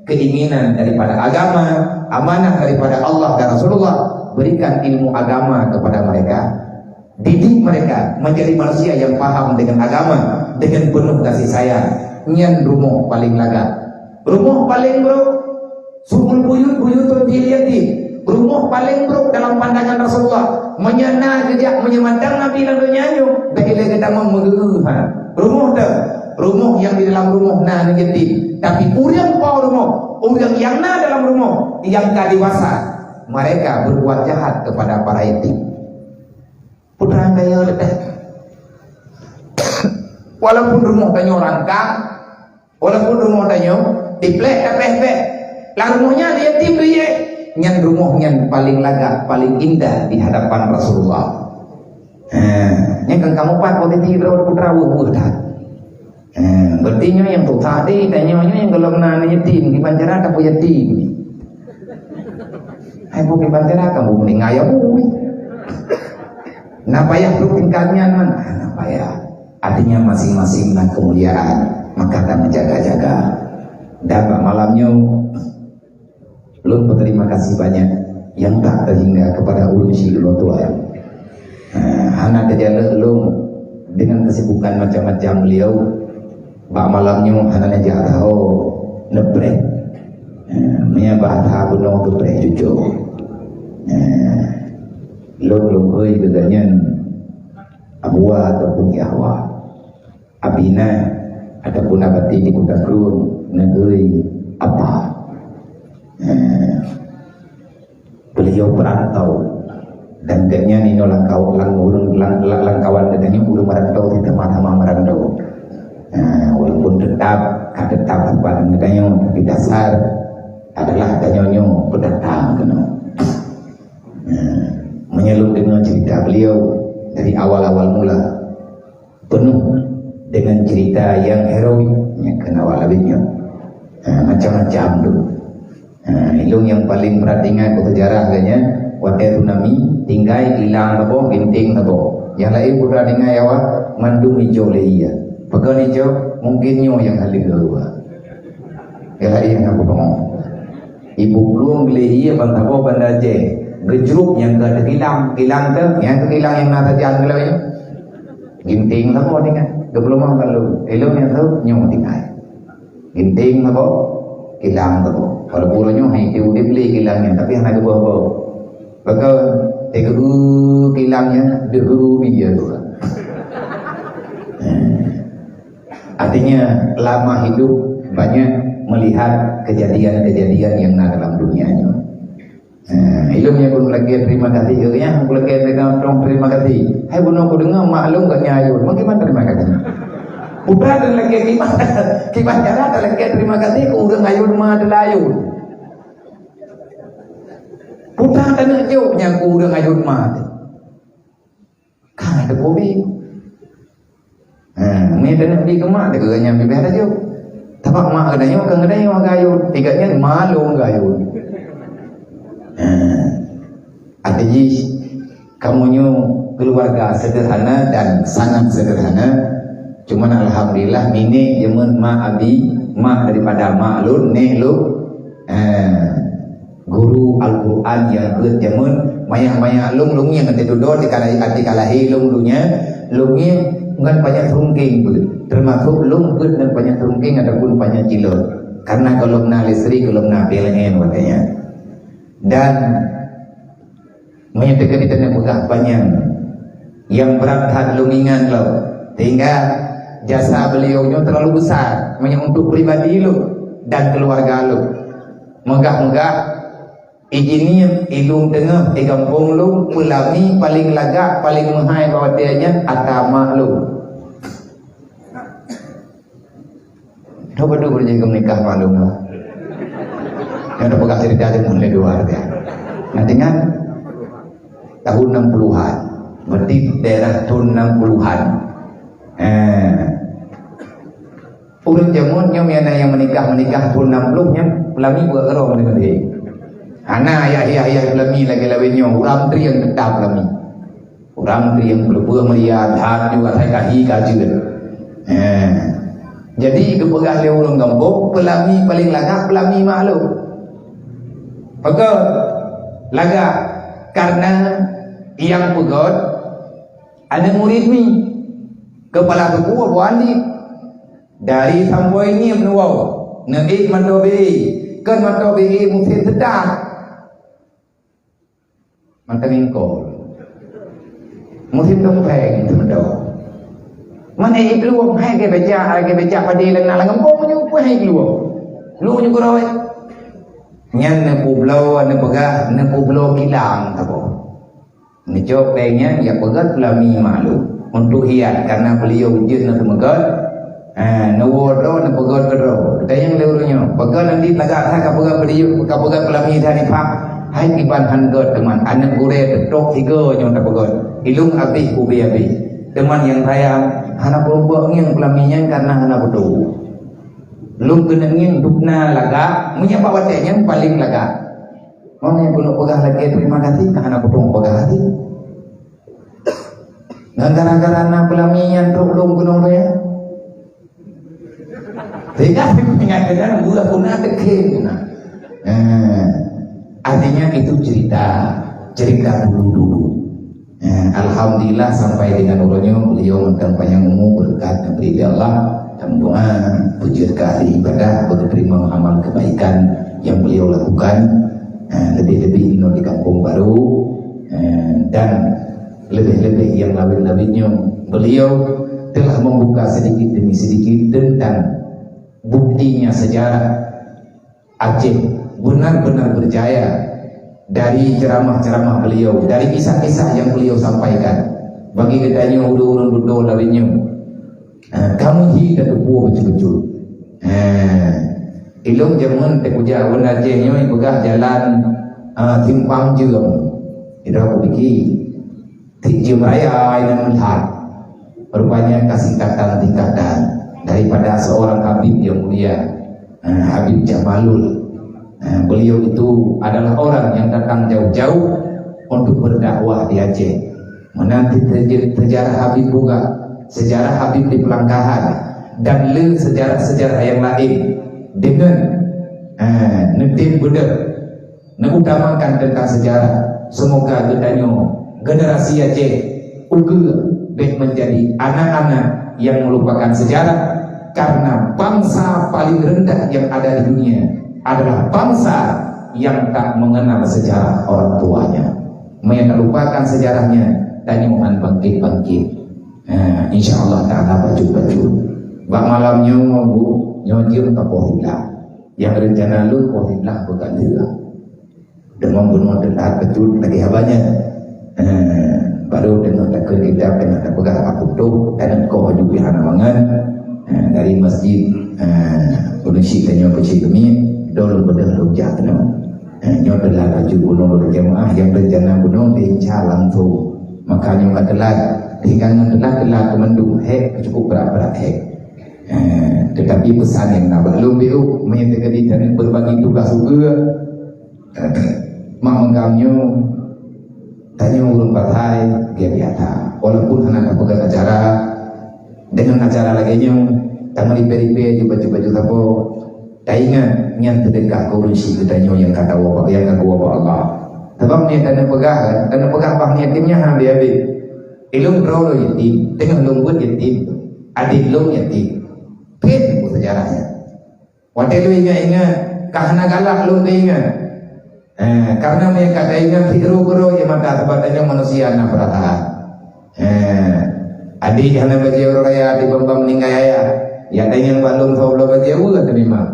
keinginan daripada agama, amanah daripada Allah dan Rasulullah, berikan ilmu agama kepada mereka. Didik mereka menjadi manusia yang paham dengan agama dengan penuh kasih sayang. Nyan rumoh paling lagak. Rumoh paling brok, sumul buyut buyutun fil yatim. Rumoh paling brok dalam pandangan Rasulullah. Meunyoe na geujak meunyoe mantong Nabi lam donya nyoe, bèk ilèe geutamong meugeuh-geuh. Rumoh teuh, rumoh nyang di dalam rumoh na aneuk yatim. Tapi ureuëng po rumoh, ureuëng nyang na dalam rumoh, nyang ka dewasa, mereka berbuat jahat kepada para yatim. Putra kaya leubeh. Walaupun rumoh tanyoe rangkang, walaupun rumoh tanyoe diplek tapéh-péh, lam rumoh nyan yatim tu ye. Nyan rumoh nyan paling lagak, paling indah di hadapan Rasulullah. Ha, nyan kan kamoe pat posisi droe putra weueh-weueh that. Eh, berarti nyoe nyang susah tadi, tanyoe nyoe nyang gohlom na aneuk yatim, kiban cara tapeuyatim. Hai, bukon kiban cara kamoe meuninggai ya bui. Na payah trok tingkat nyan man. Ah, na payah. Artinya masing-masing na kemuliaan, maka ta meujaga-jaga. Dan bak malam nyoe, lôn berterima kasih banyak yang tak terhingga kepada ulôn syik ulôn tuan. Ha, hana teujaleuek lôn dengan kesibukan macam-macam beliau. Bak malam nyoe hana neujak taho neupreh. Ha, meunyo bahasa bunoe geupreh cucok. Ha, lôn lôn hôi keu geuhnyan Abua ataupun Yahwa. Abina ataupun Abati di Kuta Krueng ngon Apa. Eh, beliau perantau dan geuhnyan inoe lam kaw-, lam ureueng, lam, lam, lam kawan geuhnyan ureueng merantau, kita sama-sama merantau. Eh, walaupun tetap, ka tetap tempat geuhnyan, tapi dasar adalah geuhnyan pendatang keunoe. Eh, meunyo lôn deungoe cerita beliau dari awal-awal mula, penuh dengan cerita yang heroik nyang keuneuk awak lawét nyoe. Ha, macam-macam tu. Ha, ilôn nyang paling brat ingat bak sejarah geuhnyan, watèe tsunami, tinggai kilang saboh, ginting saboh. Nyang laén brat ingat awak mandum ijok lé ie. Pakon ijok? Mungkin nyoe nyang haleue awak. Nyang laén hana peue. Ibu plueng lé ie ban saboh Banda Aceh. Geujrup nyang ka teukilang, kilang teuh, nyang teukilang nyang na sajan keulawét. Ginting saboh tinggai. Dua puluh lima lalu. Ilôn nyang teuh nyoe tinggai. Ginting saboh, kilang saboh. Walaupun uroe nyoe hai udép lé kilang nyan, tapi hana geuboh-boh. Pakon, teugeuru kilang nyan, deugeuru bie tu. Artinya, lama hidup banyak melihat kejadian-kejadian yang na dalam dunia nyoe. Eh, ilôn nyang pun lagèe terima kasih keu geuhnyan, pun lagèe terima kasih. Hai bunoe kudeungoe mak lôn geuhnyan ayôn, meukiban terima kasih. Udah dan lagèe kiban, kiban cara dan lagèe terima kasih keu ureueng ayôn ma teulayôn. Udah dan jok nyang keu ureueng ayôn ma teuh. Ka teupeue. Ha, meunyo taneuk bi keu mak, teuka nyan bibeh laju. Sabab mak geutanyoe kon geutanyoe gayut, tiga nyan malu gayut. Ha. Arti jih, kamoe nyoe keluarga sederhana dan sangat sederhana. Cuman alhamdulillah, minék jameun mak abi, mak daripada mak lôn, nék lôn. Ha. Guru Al-Quran nyang beuet jameun, manyak-manyak lôn, lôn ngieng teududoe, tika lahé, tika lahé lôn, lôn ngieng, lôn ngieng ngon panyang sirungkeng beuet. Teumasok lôn beuet ngon panyang sirungkeng ataupun panyang cilot. Karena gohlom na listrik, gohlom na P L N watèe nyan. Dan meunyoe teuka di teungoh peugah panyang, nyang brat that lôn ingat lom, sehingga jasa beliau nyoe terlalu besar, meunyoe untuk pribadi lôn dan keluarga lôn. Meugah-meugah, ijih ngieng ilôn teungoh di gampông lôn, peulami paléng lagak, paléng meuhai bak watèe nyan atra mak lôn. Dua puluh dua jih geumeukah mak lôn. Nyang tapeugah cerita jih mulai dua dia. Nah, dengan tahun enam puluhan, berarti daerah tahun enam puluhan. Eh, Ureueng jameun nyoe nyang na nyang meunikah-meunikah thon nam ploh nyan, peulami buet keudroe meuteumé. Hana yah-yah-yah peulami lagèe laén nyoe, ureueng trieng teutap peulami. Ureueng trieng peuleupeue meuria, that ju asai kahi ka jeuet. Eh. Jadi geupeugah lé ureueng gampông, peulami paleng lagak peulami makhluk. Peugöt lagak, karena nyang peugöt aneuk murit mi, keupala suku Abu Andi. Dari sampoe ngieng neuwoe, neuék mantong bèe, kon mantong bèe musém seudah. Mantong ingkol. Musém dong pèng, musém dong. Mana ék luwong, hai ke beca, hai ke beca padé lam na lam gampông nyoe, pun hai luwong. Lu nyoe keurôi. Nyan neupubloe, neupeugah, neupubloe kilang saboh. Neucok pèng nyan, ya peugöt peulami makhluk. Untuk hias, karena beliau jeuet na seumeugöt, eh, neuwoe droe, neupeugöt keudroe. Geutanyong lé ureueng nyoe, "Peugöt nyan di lagak that ka peugöt beliau, ka peugöt peulami that di pah?" "Hai kiban han göt, teuma aneuk gurèe teutok tiga nyoe tapeugöt. Ilong abéh ubé abéh. Teuma nyang sayang, hana peurumpok ngieng peulami nyan karena hana beutôi. Lôn keuneuk ngieng dubna lagak, meunyoe bak watèe nyan paleng lagak." Meunan peunoh peugah lagèe terima kasih, ka hana putong peugah lagèe. Ngon gara-gara na peulami nyang trok lôn keunoe nyan. Sehingga ingat dengan buah guna tekhin. Nah, eh, artinya itu cerita, cerita dulu-dulu. Eh, alhamdulillah sampai dengan uroe nyoe beliau mantong panjang umur berkat yang beri oleh Allah dan doa puji ka ahli ibadah berterima amal kebaikan yang beliau lakukan. Eh, lebih-lebih inoe di kampung baru, eh, dan lebih-lebih yang lain-lainnya beliau telah membuka sedikit demi sedikit tentang buktinya sejarah Aceh benar-benar berjaya dari ceramah-ceramah beliau, dari kisah-kisah yang beliau sampaikan. Bagi geutanyoe ureueng-ureueng dudoe laén nyoe, eh, kamoe hi tateupeue beutôi-beutôi. Eh, ilong jameun teukuja wan Aceh nyoe peugah jalan, eh, simpang jeuem. Ida kupiki. Tiep jeuem raya inan that. Rupanya ka singkatan-singkatan daripada seorang Habib yang mulia, eh, Habib Jamalul. Eh, beliau itu adalah orang yang datang jauh-jauh untuk berdakwah di Aceh. Menanti sejarah Habib buka, sejarah Habib di Pelangkahan, dan le sejarah-sejarah yang lain dengan, eh, neutem beudeuh mengutamakan tentang sejarah. Semoga geutanyoe generasi Aceh ukeue bèk menjadi anak-anak yang melupakan sejarah, karena bangsa paling rendah yang ada di dunia adalah bangsa yang tak mengenal sejarah orang tuanya. Meunyo talupakan sejarahnya, tanyoe han bangkit-bangkit. Ha, insya Allah Taala bacut-bacut. Bak malam nyoe, Bu, nyoe jeuem ka poh siblaih. Nyang rencana lôn poh siblaih bukan lheueh. Deungon bunoe teulat beutôi lagèe haba nyan. Eh, baru deungon takheun kitab keuneuk tapeugah Abu Toh, dan engkau aju pih hana mangat. Eh, dari masjid, eh, Gunung Syik tanyoe keuchik keumiet, dol beudeuh lôn jak keunoe. Eh, nyoe teulat aju bunoe lôn jamaah, nyang rencana bunoe teuinca langsung. Maka nyoe ka teulat, tinggai ngon teulat-teulat keu mandum, hék cukup brat-brat hék. Eh, tetapi pesan nyang na bak lôn biôh, meunyo teukeudi tanyoe berbagi tugas ukeue, Mak meugam nyoe, tanyoe ureueng patai, biasa-biasa. Walaupun hana tapeugah acara, dengan acara lagèe nyoe, tameulipe-lipe ju baju-baju sapo, taingat nyan seudeukah keu ureueng syik geutanyoe nyang ka tawoe, nyang ka geuwoe bak Allah. Sabab nyan tanyoe peugah, tanyoe peugah bah nyan yatim nyan habéh-habéh. Ilôn droe lôn yatim, teungoh lôn beuet yatim, adék lôn yatim. Phen buku sejarah nyan. Watèe lôn ingat-ingat, ka hana galak lôn teuingat. Eh, karena meunyo ka taingat, sikeudroe-keudroe ie mata, sabab tanyoe manusia na peurasaan. Eh, adék hana bajèe uroe raya, adék bang-bang meuninggai ayah. Ya taingat bak lôn soe bloe bajèe weueh teumimang.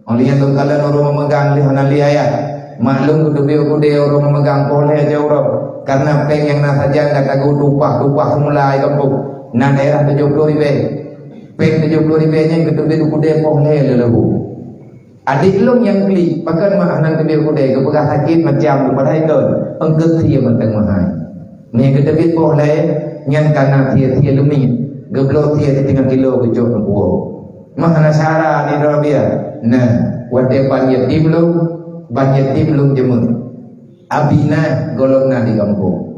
Óh lheueh nyan lôn kalon uroe meumeugang lé hana lé ayah. Mak lôn geuteubiet u keudè uroe meumeugang poh lhèe jeuem uroe. Karena pèng nyang na sajan ka tagu tupah-tupah seumula di gampông. Na daerah tujoh ploh ribèe. Pèng tujoh ploh ribèe nyan geuteubiet u keudè poh lhèe leuleubô. Adék lôn nyang klik, pakon mak hana teubiet u keudè, geupeugah sakét macam tu, padahai kon, eungkôt sie mantong meuhai. Meunyo geuteubiet poh lhèe, nyan ka na sie-sie leumiet, geubloe sie siteungoh kilo geucok neupuwoe. Mah na syara ni Rabia. Nah, watée ban yatim lôn, ban yatim lôn jeumeun. Abi na gohlom na di gampông.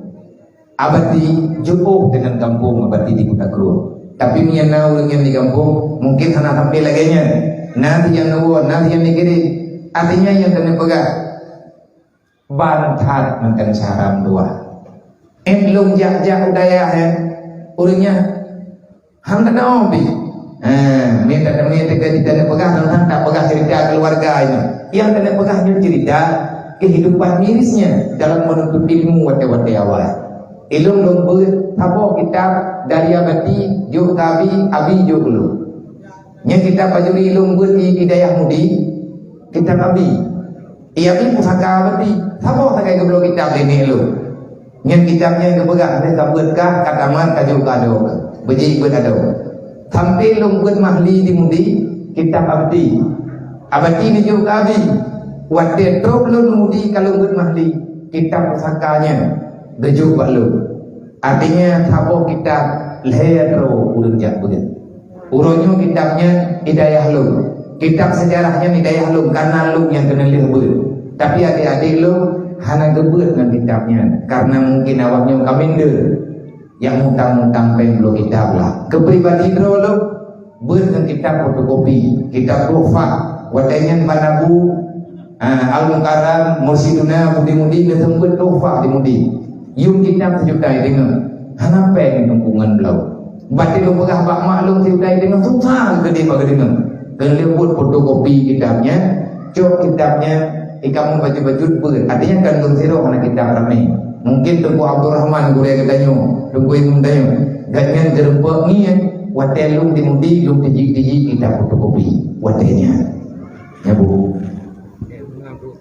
Abati jiôh deungon gampông Abati di Kuta Krueng. Tapi meunyoe na ureuëng nyang di gampông, mungkin hana sampai lagée nyan. Na nyang neuwoe, na nyang neugirém. Artinya nyang keuneuk peugah, ban that mantong syara dua. Éh lôn jak-jak u dayah, eh, ureuëng nyan han tanoh pih. Ha, mita teumé teuka di taneuh peugah, nang han tak peugah cerita keluarga nyoe. Nyang keuneuk peugah nyoe cerita kehidupan mirisnya dalam menuntut ilmu watée-watée awai. Ilôn lôn beuet saboh kitab dari Abati jok keu Abi, Abi jok keu lôn. Nyang kitab Bajuri lôn beuet di, di dayah Mudi, kitab Abi. Iya, Abi pusaka Abati. Saboh sagai geubloe kitab lé nek lôn. Nyan kitab nyan geupeugah lé ka beuet kah, ka tamat, ka jok keu adoe kah. Beujeuet beuet adoe. Sampai lôn beuet Mahli di Mudi, kitab Abdi. Abati neujok keu Abi. Watée trok lôn Mudi ka lôn beuet Mahli, kitab pusaka nyan geujok bak lôn. Artinya, saboh kitab lhée droe ureuëng jak beuet. Uroe nyoe kitab nyan di dayah lôn. Kitab sejarah nyan di dayah lôn, karena lôn nyang keuneuk lheueh beuet. Tapi adék-adék lôn hana geubeuet ngon kitab nyan, karena mungkin awak nyoe ka minder. Nyang mutang-mutang péng bloe kitab lah. Keupribadi droe lôn, beuet ngon kitab fotokopi, kitab tuhfah. Watée nyan ban Abu, ah, Al-Mukarram, Mursyiduna, Mudi-Mudi, geuseumeubeuet tuhfah di Mudi. Yuem kitab sijuta deungoe. Hana péng teungku ngon bloe. Baté lôn peugah bak mak lôn sijuta deungoe, susah geudeh bak geudeungoe. Keuneuk buet fotokopi kitab nyan, cok kitab nyan, ikamu baju-baju beuet. Artinya kan lôn sidroe hana kitab ramé. Mungkin Teungku Abdul Rahman gurée geutanyoe, Teungku Imum tanyoe. Gobnyan geureumpok ngieng, watée lôn di Mudi, lôn tijik-tijik kitab fotokopi. Watée nyan. Nyan, Bu.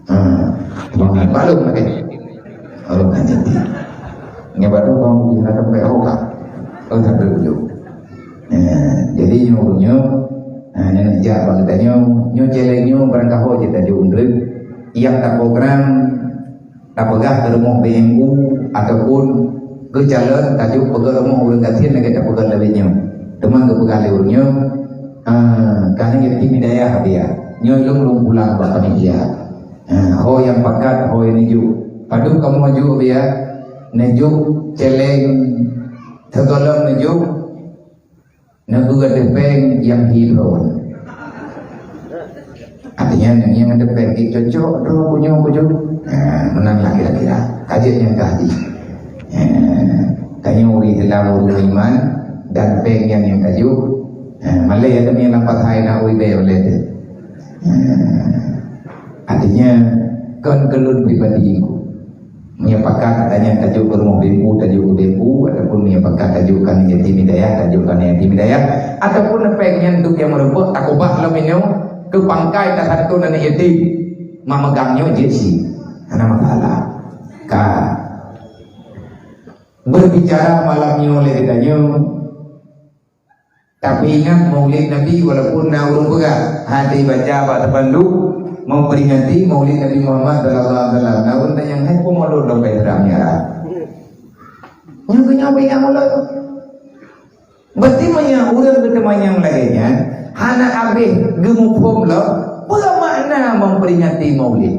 Ha, maklum lagée nyan. Maklum kan jadi. Nyan baru kamu bisa sampai roh kah? Oh, sampai ujung. Ha, jadi nyoe, nyoe, ha, nyoe jak bang tanyoe, nyoe céléng nyoe barangkaho je tajuk undreuk. Nyang taprogram tapeugah keu rumoh B M U ataupun keu calon tajuk peugöt rumoh ureuëng gasien lagée tapeugöt lagée nyoe. Teuma geupeugah lé ureuëng nyoe, ah, ka na yatim hidayah biya. Nyoe lôn lôn pulang bak panitia. Ah, ho nyang pakat, ho nyang neujok. Padub kamoe juk biya, neujok céléng sigohlom neujok. Neupeugah teuh péng nyang hi droe. Artinya, nyang teuh péng jih cocok droe kunyong kujok. Ha, meunan lah kira-kira. Ka jeuet nyang ka di. Ha, tanyoe ureuëng Islam, ureuëng iman, dan péng nyan nyang ka jok. Ha, malée ya teumé lam pathai na ureuëng bée ulée teuh. Ha, artinya, kon keu lôn pribadi ku. Meunyoe pakat, tanyoe tajuk keu rumoh bimbu, tajuk keu bimbu, ataupun meunyoe pakat tajuk keu aneuk yatim hidayah, tajuk keu aneuk yatim hidayah, ataupun leupah nyan duek nyang meureumpok, takubah lom inoe keu pangkai tasanton aneuk yatim. Mak meugang nyoe jeuet si, hana masalah. Ka. Berbicara malam nyoe lé geutanyoe, Tapi ingat, Maulid Nabi walaupun na ureuëng peugah, hana baca bak spanduk memperingati Maulid Nabi Muhammad sallallahu alaihi wasallam. Na ureuëng tanyong, "Hai peue Maulud lom ka Isra Mi'raj?" Nyoe keuh nyoe peuingat Maulud. Berarti meunyoe ureuëng geuteumanyong lagée nyan, hana habéh geumuphom lom, peue makna memperingati Maulid?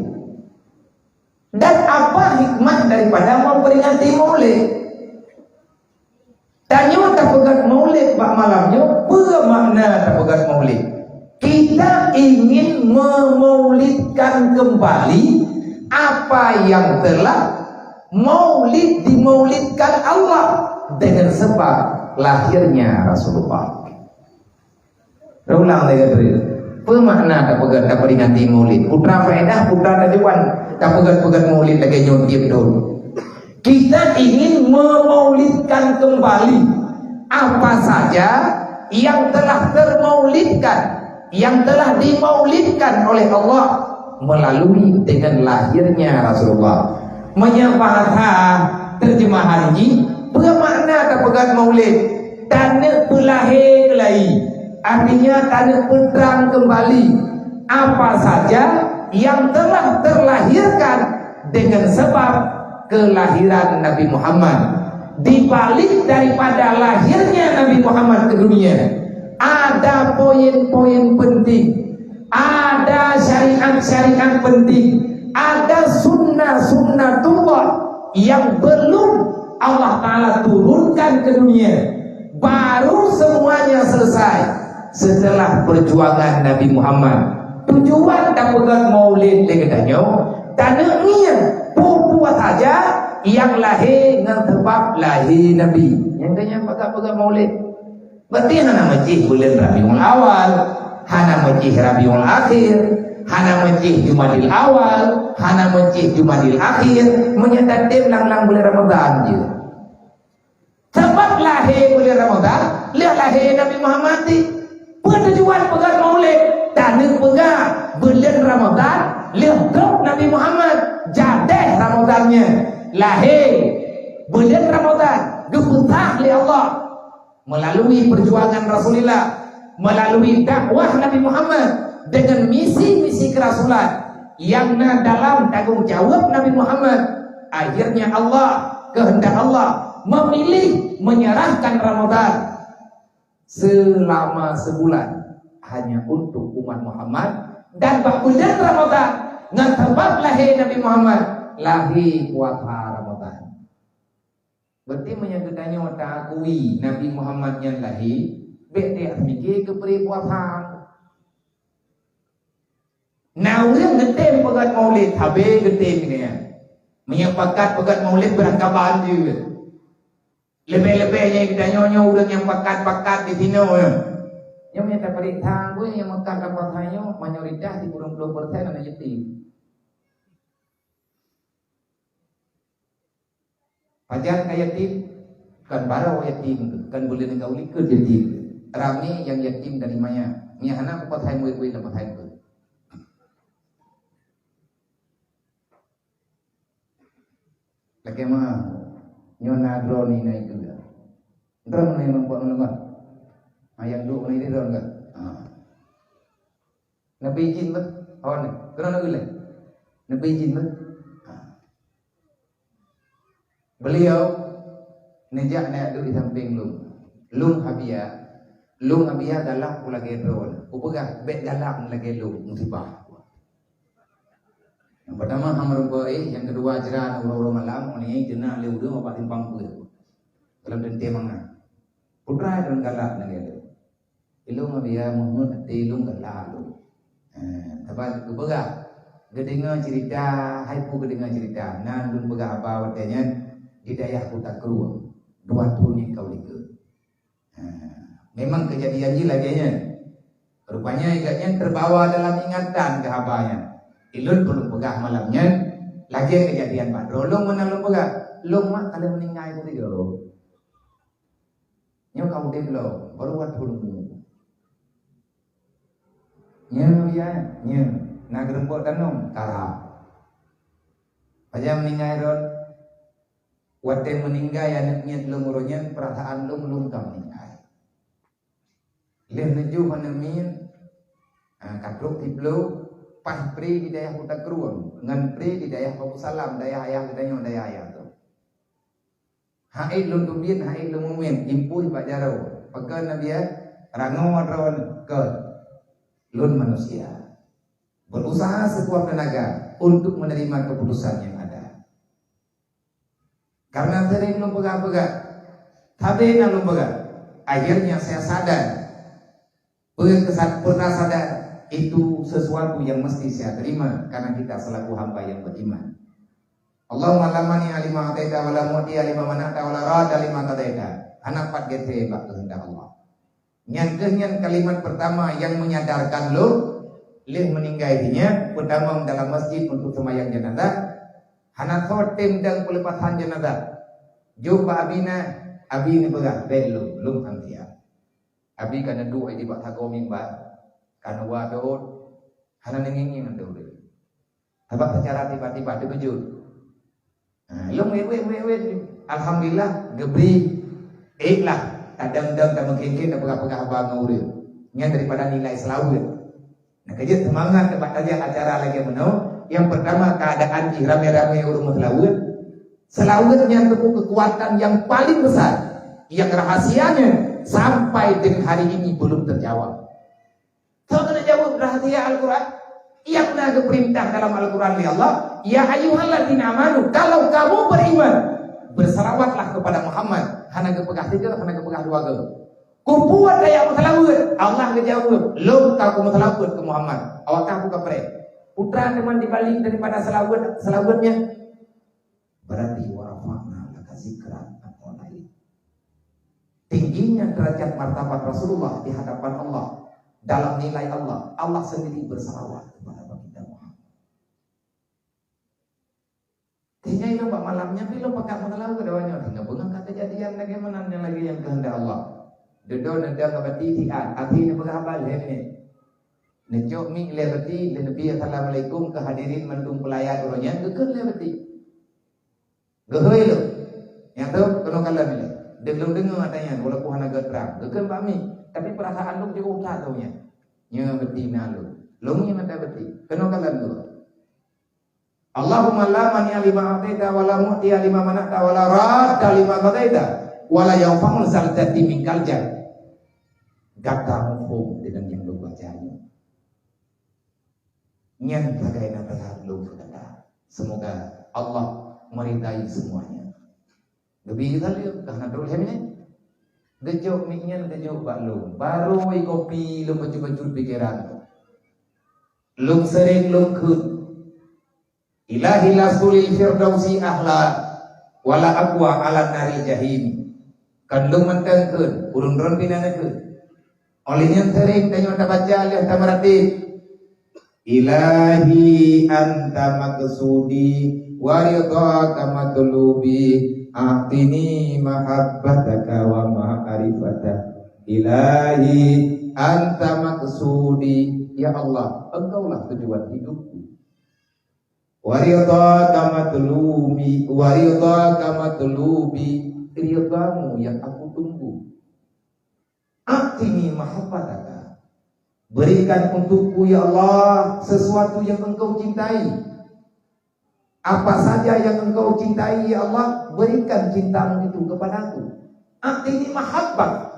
Dan apa hikmah daripada memperingati Maulid? Tanyoe tapeugöt Maulid bak malam nyoe, peue makna tapeugöt Maulid? Kita ingin memaulidkan kembali apa yang telah maulid dimaulidkan Allah dengan sebab lahirnya Rasulullah. Ulang lagi, peue makna tapeugöt, taperingati Maulid? Putra faedah, putra tujuan, tapeugöt-peugöt Maulid lagée nyoe tiep thon. Kita ingin memaulidkan kembali apa saja yang telah termaulidkan, yang telah dimaulidkan oleh Allah melalui dengan lahirnya Rasulullah. Meunyoe bahasa terjemahan jih, peue makna tapeugöt Maulid? Taneuk peulahé keulai, artinya taneuk peutrang kembali apa saja yang telah terlahirkan dengan sebab kelahiran Nabi Muhammad. Di balik daripada lahirnya Nabi Muhammad ke dunia, Ada poin-poin penting, ada syariat-syariat penting, ada sunnah-sunnatullah yang belum Allah Taala turunkan ke dunia. Baru semuanya selesai setelah perjuangan Nabi Muhammad. Tujuan tapeugah maulid lé geutanyoe, taneuk ngieng peue-peue saja nyang lahé ngon sabab lahé Nabi. Nyang geutanyoe peugah-peugah maulid. Berarti hana meucih buleuen Rabiul Awal, hana meucih Rabiul Akhir, hana meucih Jumadil Awal, hana meucih Jumadil Akhir, meunyoe tatem lang-lang buleuen Ramadhan jeuet. Sabab lahé buleuen Ramadhan, lheueh lahé Nabi Muhammad. Peue tujuan peugah maulid? Taneuk peugah buleuen Ramadhan, lheueh trok Nabi Muhammad, jadeh Ramadhan nyan. Lahé buleuen Ramadhan, geupeusah lé Allah. Melalui perjuangan Rasulullah, melalui dakwah Nabi Muhammad, dengan misi-misi kerasulan yang na dalam tanggung jawab Nabi Muhammad, akhirnya Allah, kehendak Allah, memilih menyerahkan Ramadan selama sebulan hanya untuk umat Muhammad, dan bak bulan Ramadan ngon sabab lahé Nabi Muhammad, lahé puasa Ramadan. Berarti meunyoe geutanyoe taakui Nabi Muhammad nyan lahé, bék teumiké keu peureupuasa. Na ureuëng geutem peugét maulid, habéh geutem nyan. Meunyoe pakat peugét maulid beurangkaban jeuet. Leubeh-leubeh nyang geutanyoe nyoe ureuëng nyang pakat-pakat di sinoe. Nyoe meunyoe tapareksa, ureuëng nyang meukat lam puasa nyoe mayoritas di puluh puluh persen aneuk yatim. Pajan ka yatim? Kan barô yatim, kan buleuen ka u likot yatim. Ramé nyang yatim dari maya. Nyang hana kupat hai murit-murit dapat hai murit. Lagèe meuh, nyoe na droeneuh na ikeu. Droeneuh nyang nampak ngon leumah. Ha, nyang duek ngon idéh droeneuh. Ha. Neubi jin beuh. Awak ni. Keunoe na ulèe. Neubi jin beuh. Ha. Beliau neujak neujak duek di sampéng lôn. Lôn Abia. Lôn Abia galak ku lagèe droe. Kupeugah, "Bèk galak lagèe lôn, musibah." Nyang pertama, hana meurumpok éh, nyang keudua, jra uroe-uroe malam, 'oh lheueh nyan jeunah lé ureueng bak simpang peue. Dalam teuntèe mangat. Putra droen galak lagèe lôn. Ilôn Abia meuheuet até lôn galak lôn. Ha, sabab geupeugah, geudeungoe ceurita, hai peue geudeungoe ceurita, na lôn peugah haba watèe nyan di dayah Kuta Krueng, dua thôn nyang ka u likot. Ha, memang keujadian jih lagèe nyan. Rupanya gobnyan teubawa dalam ingatan keu haba nyan. Ilôn peureulèe peugah malam nyan, lagèe keujadian bak droe lôn meunan lôn peugah, lôn mak ka lheueh meuninggai keu sigoe. Nyoe ka udép lom, baru watèe lôn mueng. Nyoe ya, nyoe na geureumpok tanom, karab. Pajan meuninggai rot, watèe meuninggai aneuk miet lôn uroe nyan, peurasaan lôn, lôn ka meuninggai. Lheueh neujoh aneuk miet, ha, ka trok siploh, paih pri di dayah Kuta Krueng, ngon pri di dayah Paku Salam, dayah ayah geutanyoe, dayah ayah tu. Ha'ék lôn teubiet, ha'ék lôn mumet, impôh bak jaroe. Pakon Nabi ya? Rangoe droe keu lôn manusia. Berusaha sekuat tenaga untuk menerima keputusan yang ada. Karena sering lôn peugah-peugah, sabe na lôn peugah. Akhirnya saya sadar. Peue kesan-, peue rasa dan itu sesuatu yang mesti saya terima karena kita selaku hamba yang beriman. Allahumma la mani'a lima a'taita wa la mu'tiya lima mana'ta wa la radda lima qadaita. Hana pat geuthée bak keuheundak Allah. Nyan keuh nyan kalimat pertama yang menyadarkan lôn, lheueh meuninggai dinyan, peutamong dalam masjid untuk sembahyang jenazah, hana soe tem dang peulepasan jenazah. Jok bak abi na, abi neupeugah, "Bèk lôn, lôn han siap." Abi ka neuduek di bak sagoe mimbar, ka neuwa dot, hana neungieng-ngieng ateueh ureueng. Sabab seucara tiba-tiba teukeujot. Ha, lôn wét-wét, wét-wét. Alhamdulillah, geubri ék lah, tadong-dong, tameukhém-khém, tapeugah-peugah haba ngon ureueng. Nyan daripada nilai seulaweuet. Nah, keujeuet seumangat teubak tajak acara lagèe meunoe. Nyang peurtama, keuadaan jih ramé-ramé ureueng meuseulaweuet. Seulaweuet nyan teupeu keukuatan nyang paleng besar, nyang rahasianya Sampai dengan hari ini belum terjawab. Soe keuneuk jaweueb rahsia Al-Quran? Nyang na geupeurintah dalam Al-Quran lé Allah, "Ya ayyuhalladzina amanu," kalau kamu beriman, bersalawatlah kepada Muhammad. Hana geupeugah sigoe, hana geupeugah dua goe. Kupuan daya meusalaweuet, Allah geujaweueb, "Lôn ka kumeusalaweuet keu Muhammad." Awak kah buka preh. Putra teuma dibalik daripada salaweuet, salaweuet nyan. Berarti wa rafa'na laka zikrak atau lain. Tingginya derajat martabat Rasulullah di hadapan Allah, dalam nilai Allah, Allah sendiri bersalawat kepada baginda Muhammad. Sehingga ilong bak malam nyan, ilong pakat meusalaweuet awak nyoe, hingga beungoh ka kejadian lagèe meunan nyang lagèe nyang keuheundak Allah. Dudoe neudong bak bati siat, akhé neupeugah haba lhèe minèt. Neucok mic lé bati, lé neubi assalamualaikum keu hadirin mandum peulayan uroe nyan, geukheun lé bati. Geuhôi lom. Nyang tu keunoe kalon ilèe. Deuh lôn deungoe ata nyan walaupun hana geutrang. Geukheun bak mic, tapi peurasaan lôn jiôh that lôn nyan. Nyoe bati na lôn. Lôn nyan ata bati. Keunoe kalon lôn. Allahumma la mani'a lima a'taita wa la mu'tiya lima mana'ta wa la radda lima qadaita wa la yanfa'u zal jaddi minkal jadd. Gata muphom deungon nyang lôn baca nyoe. Nyan sagai naseuhat lôn keu gata. Semoga Allah meridai semuanya. Geubi saleuem, ka hana trok lhèe minèt. Geujok mic nyan geujok bak lôn. Barô kopi lôn bacut-bacut pikeran. Lôn seuréng lôn kheun, "Ilahi lastu lil firdausi ahla, wala aqwa ala naril jahim." Kan lôn mantong kheun, ureueng droen pih na neukheun. Óh lheueh nyan seuréng tanyoe tabaca lheueh tameuratéb, "Ilahi anta maqsudi wa ridhaka matlubi, a'tini mahabbataka wa ma'rifataka. Ilahi anta maqsudi." Ya Allah, Engkaulah tujuan hidupku. "Wa ridhaka matlubi, wa ridhaka matlubi." Ridhamu yang aku tunggu. "A'tini mahabbataka." Berikan untukku, ya Allah, sesuatu yang Engkau cintai. Apa saja yang Engkau cintai, ya Allah, berikan cintamu itu kepadaku. "A'tini mahabbah."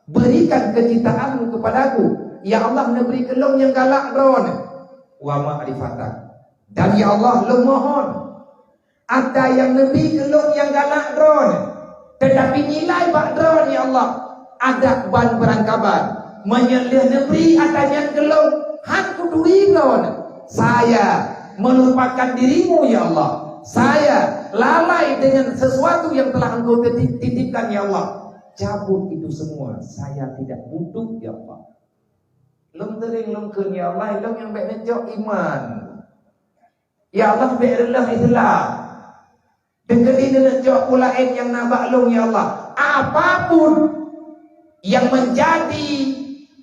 Berikan kecintaanmu kepadaku. Ya Allah, neubri keu lôn nyang galak droeneuh. "Wa ma'rifatak." Dan ya Allah, lôn mohon, ata nyang neubri keu lôn nyang galak droeneuh, teutapi nilai bak droeneuh, ya Allah, adak ban beurangkaban. Meunyoe lheueh neubri ata nyan keu lôn, han kuturi droeneuh, saya melupakan dirimu, ya Allah. Saya lalai dengan sesuatu yang telah Engkau titip-, titipkan, ya Allah. Cabut itu semua, saya tidak butuh, ya Allah. Lôn seuréng lôn kheun, ya Allah, ilôn nyang bèk neucok iman. Ya Allah, bèk reuloh Islam. Teukeudi neucok peue laén nyang na bak lôn, ya Allah. Apapun yang menjadi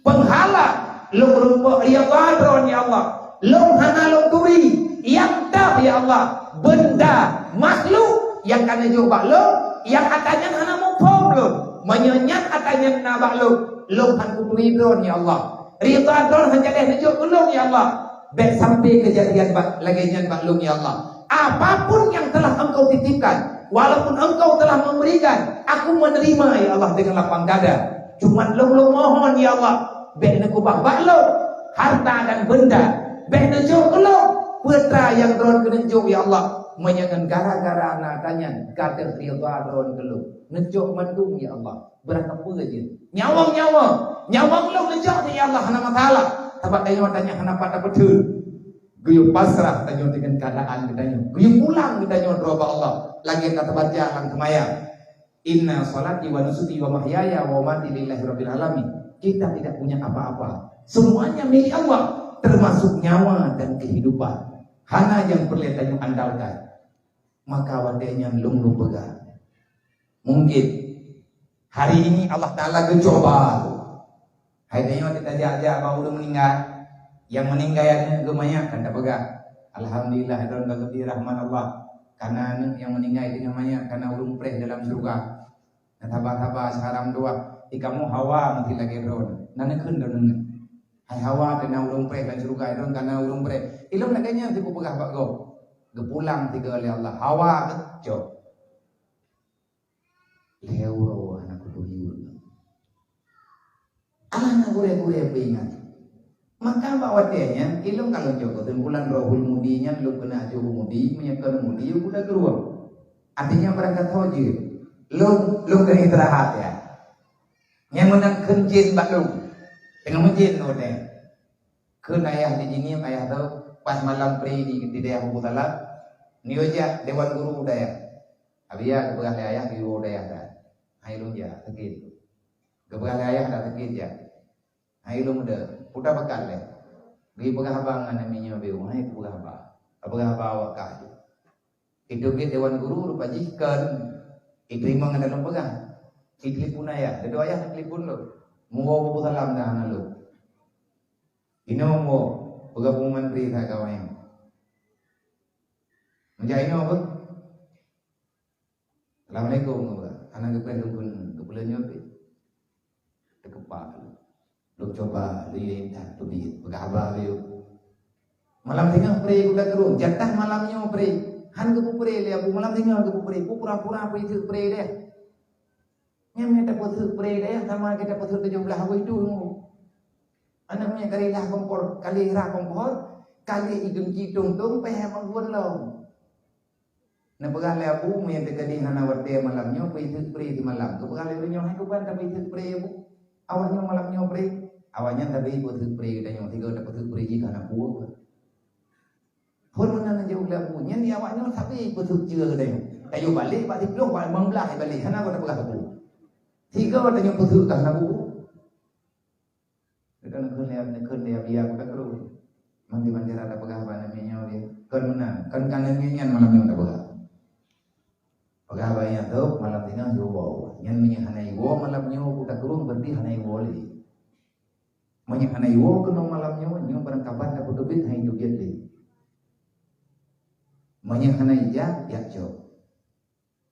penghalang lôn rumpok ridha droen, ya Allah, lôn hana lôn turi. Nyang toh, ya Allah, benda makhluk nyang ka neujok bak lôn, nyang ata nyan hana muphom lôn. Meunyoe nyan ata nyan na bak lôn, lôn han kuturi droen, ya Allah. Ridha droen han jaleh neujok keu lôn, ya Allah. Bèk sampai kejadian bak, lagèe nyan bak lôn, ya Allah. Apapun yang telah Engkau titipkan, walaupun Engkau telah memberikan, aku menerima, ya Allah, dengan lapang dada. Cuman lôn, lôn mohon, ya Allah, bèk neukubah bak lôn harta dan benda, bèk neujok keu lôn peue nyang droen keuneuk jok, ya Allah. Meunyoe ngon gara-gara na ata nyan gadôh ridha droen keu lôn, neujok mandum, ya Allah. Beurangkapeue jeuet. Nyawöng-nyawöng, nyawöng lôn neujok, ya Allah, hana masalah. Sabab tanyoe, tanyoe hana pat tapeutheun. Geuyue pasrah tanyoe deungon keuadaan geutanyoe. Geuyue pulang geutanyoe droe bak Allah. Lagèe ka teubaca lam seumayang, "Inna sholati wa nusuki wa mahyaya wa mamati lillahi rabbil alamin." Kita tidak punya apa-apa. Semuanya milik Allah, termasuk nyawa dan kehidupan. Hana nyang peureulèe tanyoe andalkan. Maka watèe nyan lôn, lôn peugah, mungkin hari ini Allah Taala geucuba lôn. Hai tanyoe tajak-jak bak ureueng meuninggai, nyang meuninggai aneuk geuh manyak kan tapeugah, "Alhamdulillah, droen ka geubri rahmat Allah, kareuna aneuk nyang meuninggai teungoh manyak kareuna ureueng preh dalam syeuruga." Na saba-saba sekarang dua, di kamoe Hawa meusti lagèe droen. Na neukheun droen nyan, "Hai Hawa, teungoh ureueng preh lam syeuruga, droen kareuna ureueng preh." Ilôn lagèe nyan teuk kupeugah bak gob. Geupulang sigoe lé Allah, Hawa geucok. Lhèe uroe hana kutuju lom. Hana gurée-gurée peuingat. Maka bak watée nyan, ilong ka lôn cok keusimpulan Rohul Mudi nyan lôn keuneuk ajoh u Mudi, meunyoe kon Mudi u Kuta Krueng. Artinya barangkasoe jeuet. Lôn, lôn keuneuk istirahat ya. Nyang meunan kheun jén bak lôn. Teungoh meujén lôn watée. Kheun ayah di Jeunieb, ayah teuh, pas malam pri di, di dayah Bubu Salam, nyoe jak dewan guru dayah. Abi ya geupeugah lé ayah geuwoe dayah dah. Hai lôn jak, sakét. Geupeugah lé ayah dah sakét jak. Hai lôn deuh, puta pakat lé. Geupeugah haba ngon aneuk miet nyoe beu, hai geupeugah haba. Geupeugah haba awak kah. Itu gét dewan guru rupa jih kon. Iteurima ngon lôn peugah. Itelepon ayah, dedo ayah telepon lôn. Muwoe Bubu Salam dah hana lôn. Inoe muwoe, peugah pengumuman pri that ka wayang. Meujak inoe beuh. Assalamualaikum, Abah. Hana geupeugah lôn kheun keupeuleueh nyoe pih. Teukeupak lôn. Lôn cuba lôn yue intat teubiet. Peugah haba lôn. Malam singoh pri Kuta Krueng. Jatah malam nyoe pri. Han geupeupré lé Abu, malam singoh geupeupré. Peue pura-pura peue jeuet pri deh. Nyan mita peuseuek pri deh, sama kita peuseuek tujoh blah abui tu. Aneuk miet kali lah kompor, kali rah kompor, kali idong citong tong peh meugon lom. Neupeugah lé Abu, meunyoe teukeudi hana watée malam nyoe, peuseuek pri di malam. Geupeugah lé ureueng nyoe, "Hai kuban, tapi seuek pri, Abu. Awak nyoe malam nyoe pri." Awak nyan tapi peuseuek pri geutanyoe, sigoe tapeuseuek pri jih hana peue. Phon meunan jaweueb lé Abu, nyan di awak nyoe tapi peuseuek ceue geutanyoe. Tayue balek bak siplôh, bak limong blaih balek, hana geupeugah Abu. Sigoe tanyoe peuseuek ka hana peue. Deungon kheun lé, kheun lé Abiya Kuta Krueng. Manti-manti rata peugah bak aneuk miet nyoe dia. Kon meunan, kon ka aneuk miet nyan malam nyoe tapeugah. Peugah bak nyan tu, malam singoh jiwoe. Nyan meunyoe hana jiwoe malam nyoe Kuta Krueng, berarti hana jiwoe lé. Meunyoe hana jiwoe keunoe malam nyoe, nyoe barang kaban tapeuteubiet, hai teubiet lé. Meunyoe hana jijak, jak cok.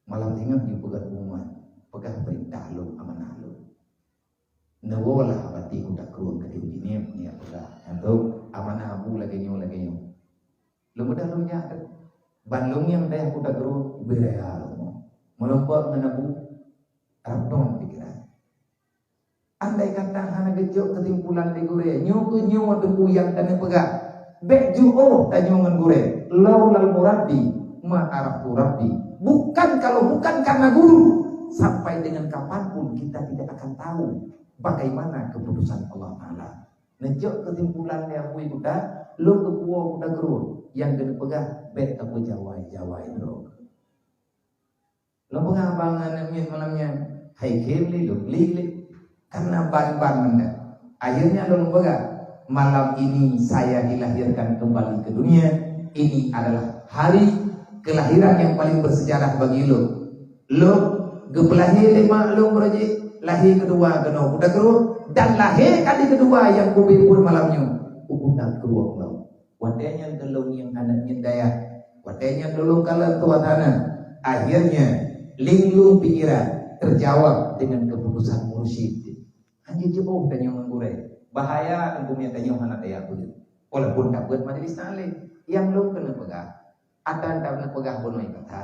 Malam singoh jipeugah pengumuman, peugah peurintah lôn, amanah lôn. Neuwoe lah bati Kuta Krueng keu Teungku Jeunieb, nyan peugah. Nyan tu amanah Abu lagée nyoe, lagée nyoe. Lôn beudôh lôn jak teuh. Ban lôn nyang dayah Kuta Krueng, ubé raya lôn. Meurumpok ngon Abu, rab don pikiran. Andai kata hana geucok keusimpulan lé gurée, nyoe keuh nyoe teungku nyang keuneuk peugah. Bék jiôh tanyoe ngon gurée, laulal murabbi ma araftu rabbi. Bukan, kalau bukan karena guru, sampai dengan kapan pun kita tidak akan tahu bagaimana keputusan Allah Taala. Neucok keusimpulan lé Abu Kuta, lôn geupuwoe Kuta Krueng, nyang keuneuk peugah bék tapeujawai-jawai droe. Lôn peugah bak aneuk miet malam nyan, hai khém lé, lôn bli lé. Karena ban-ban meunan. Akhirnya lôn peugah, malam ini saya dilahirkan kembali ke dunia. Ini adalah hari kelahiran yang paling bersejarah bagi lôn. Lôn geupeulahé lé mak lôn baroe jih, lahé keudua keunoe Kuta Krueng, dan lahé kali keudua nyang kubiet buet malam nyoe u Kuta Krueng lom. Watée nyan keu lôn nyang aneuk miet dayah, watée nyan lôn kalon tuha hana. Akhirnya, linglung pikiran terjawab dengan keputusan mursyid. Hana jiôh tanyoe ngon gurée. Bahaya teungku meunyoe tanyoe hana taya beuet. Walaupun tabeuet majelis taklim, nyang lôn keuneuk peugah, atan keuneuk peugah bunoe kata.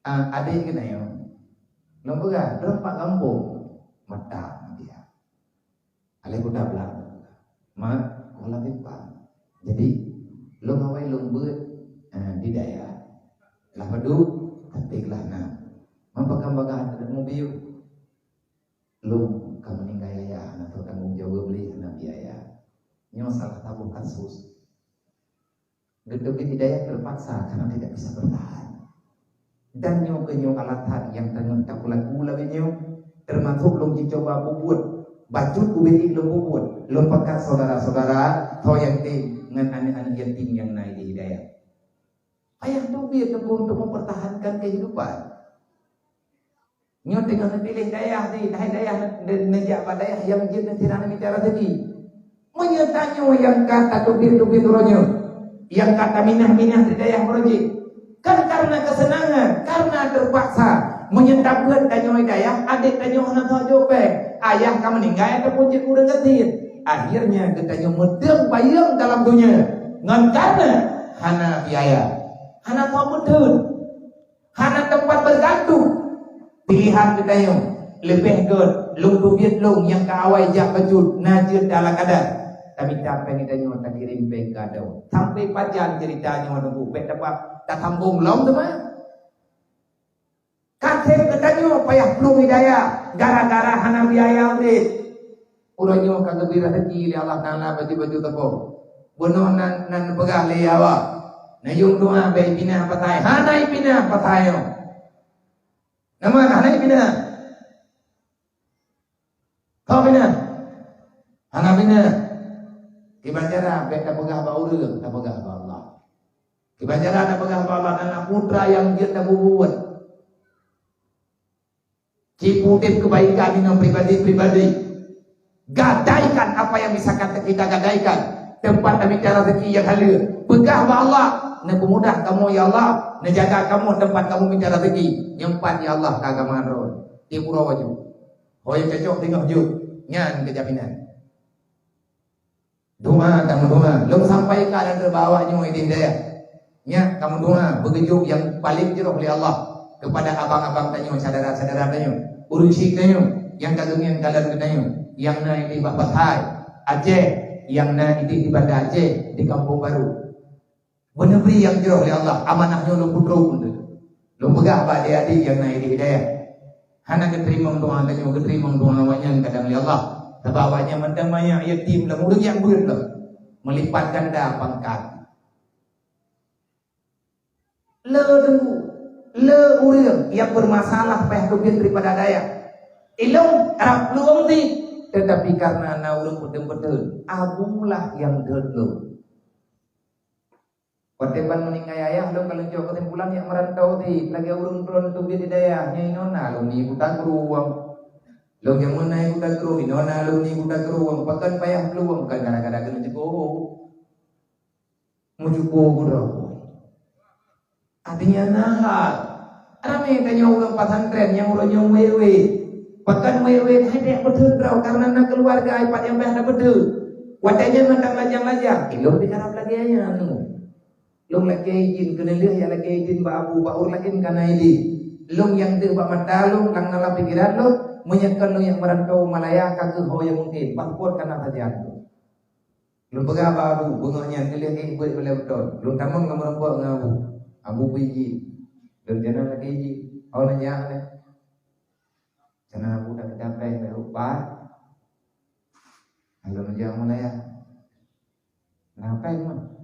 Ah, adék geutanyoe. Lôn peugah, droe pat gampông, mata dia. Alai kuda blang. Mak, kuala pimpang. Jadi, lôn awai lôn beuet, eh, di dayah. Lah padub, tapi lah na. Meupeugah bagah adat mubiu. Lôn ka meuninggai ayah, hana tanggung jaweueb lé, hana biaya. Nyoe salah saboh kasus. Geuteubiet hidayah terpaksa karena tidak bisa bertahan. Dan nyoe keuh nyoe alasan nyang teungoh tapulaku lagée nyoe, termasuk lôn jicoba peubuet, bacut ubé lôn peubuet, lôn pakat syedara-syedara, tho yatim ngon aneuk-aneuk yatim nyang na di hidayah. Payah teubiet teungku untuk mempertahankan kehidupan. Nyoe teungoh neupiléh dayah di, hai dayah ne-, neujak bak dayah nyang jeuet neusiran mita rezeki. Meunyoe tanyoe nyang ka tateubiet-teubiet uroe nyoe, nyang ka taminah-minah di dayah uroe jih, kan karena kesenangan, karena terpaksa. Meunyoe tabeuet tanyoe dayah, adék tanyoe hana soe jopeng, ayah ka meuninggai ataupun jeuet ureueng gasien. Akhirnya geutanyoe meuteung bayeueng dalam donya ngon karena hana biaya, hana soe meuteun. Hana teumpat beugantung. Pilihan geutanyoe, Leubeh gét, lôn teubiet lôn nyang ka awai jak bacut, na jeuet dalam adat. Tamita péng tanyoe takirém péng keu adoe. Sampai pajan ceurita nyoe teungku, bék tapa-, tasambong lom teuma. Ka seb geutanyoe payah plueng hidayah gara-gara hana biaya udeb. Uroe nyoe ka geubri raseuki lé Allah Taala baju-baju teuko. Bunoe nan, nan peugah lé awak, "Neuyueng dua bèk ipinah pasai." Hana ipinah pasai nyoe. Nama hana ipinah? Kau pinah? Hana pinah. Kiban cara bèk tapeugah bak ureueng, tapeugah bak Allah. Kiban cara tapeugah bak Allah, karena putra nyang jeuet tabubuet. Cipudeb keubaikan inoe pribadi-pribadi. Gadaikan apa yang bisa kata kita gadaikan. Teumpat tamita raseuki nyang haleue. Peugah bak Allah, neupeumudah kamoe ya Allah, neujaga kamoe teumpat kamoe mita raseuki. Nyang pat ya Allah ka agama droe. Di uroe nyoe. Ho nyang cocok teungoh jok, nyan keu jaminan. Doa, tameudoa. Lôn sampaikan lagèe bak awak nyoe di dayah. Nyak tameudoa, beugeujok nyang paleng jroh lé Allah keupada abang-abang tanyoe, syedara-syedara tanyoe, ureueng chik tanyoe, nyang ka geungieng kalon geutanyoe, nyang na di bak Pasai, Aceh, nyang na di, di Banda Aceh, di Kampung Baru. Beuneubri nyang jroh lé Allah, amanah nyoe lôn peutrok keu lôn. Lôn peugah bak adik-adik nyang na idéh hidayah. Hana geuteurimong doa tanyoe, geuteurimong doa awaknyan kadang lé Allah. Sabab awaknyan mantong manyak yatim lam ureueng nyang beuet lom. Meulipat ganda pangkat. Le teungku, le ureueng nyang beumasalah payah teubiet daripada dayah. Ilôn rab luwong di, teutapi kareuna na ureueng peuteun-peuteun, abulah nyang deuet lôn. Watèe ban meuninggai ayah lôn, ka lôn cok keusimpulan, jak meurantau cit, lagèe ureueng droeneuh teubiet di dayah, nyoe inoe na lôn ni buta krueng. Lôn jameun na buta krueng, inoe na lôn ni buta krueng, pakon payah plueng, kon gara-gara keuneuk cuko. Meucuko kudroe. Artinya na hal. Ramè tanyoe ureueng pesantren nyang uroe nyoe wèt-wèt. Pakon wèt-wèt, hai dek beutôi droe, karena na keuluwarga ipat nyang bèk na beutôi. Watèe nyan mantong lajang-lajang, ilôn dikarab lagèe nyan. Lôn lakèe idin, keuneulheueh nyang lakèe idin bak abu, bak ureueng laén ka na idin. Lôn nyang deuh bak mata lôn, nyang na lam pikeran lôn, meunyoe kon lôn nyang meurantau Malaya ka keuh ho nyang mungken, paspor ka na sajan lôn. Lôn peugah bak abu, beungoh nyan keuh lheueh ék beuet balèe beutôi. Lôn tamong lam meurumpok ngon abu. Abu bri jih. Lôn janan lakèe jih. Ho neujak lé. Sana abu dak capèe lé rupa. Lôn jak Malaya. Kenapa emang?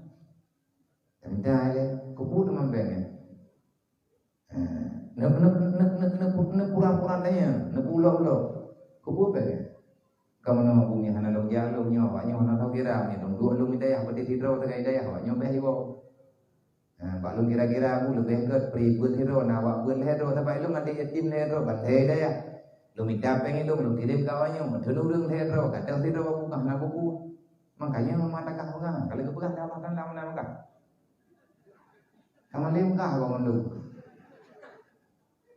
Tendai lé, keupeue teuma bèk nyan? Ha, neu-, neu-, neu-, neu-, neu-, neupura-pura tanyong, neupeuulok-ulok. Keupeue bèk nyan? Kamoe nyoe bumi hana lôn jak lôn nyoe, awak nyoe hana tao kira, nyoe lôn duek lôn hidayah, beuet sidroe teuka hidayah, awak nyoe bèk iwoe. Ha, bak lôn kira-kira, bu leubeh gèt, pri beuet sidroe, na awak beuet lhèe droe, sabab lôn até yatim lhèe droe, ban lhèe hidayah. Lôn mita péng ilôn, lôn kirém keu awak nyoe, meuteun ureueng lhèe droe, kadang sidroe bukah na buku. Makanya meumatakah peugah, kalau geupeugah dah makan dah mana makan. Ka malém kah bangon lôn?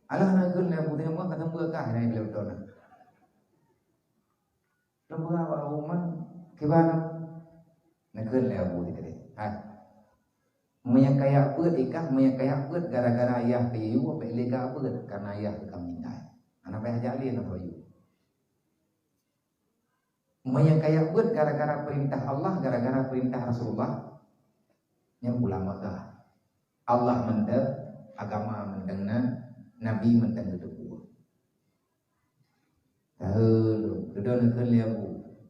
Alah na geun lé bunoe meuh ka teumbeu kah nyan lé utôn na. Lôn peugah bak Abu Man, kiban na geun lé Abu tadi. Hai. Meunyo kaya beuet ikah, meunyo kaya beuet gara-gara ayah keu yue, bèk lé ka beuet karena ayah keu ka meuninggai. Hana payah jak lé na yue. Meunyo kaya beuet gara-gara peurintah Allah, gara-gara peurintah Rasulullah, nyan ulama kah. Allah mantong, agama mantong na, Nabi mantong geuteupeue. Tahe lôn, keudroe neukheun lé Abu,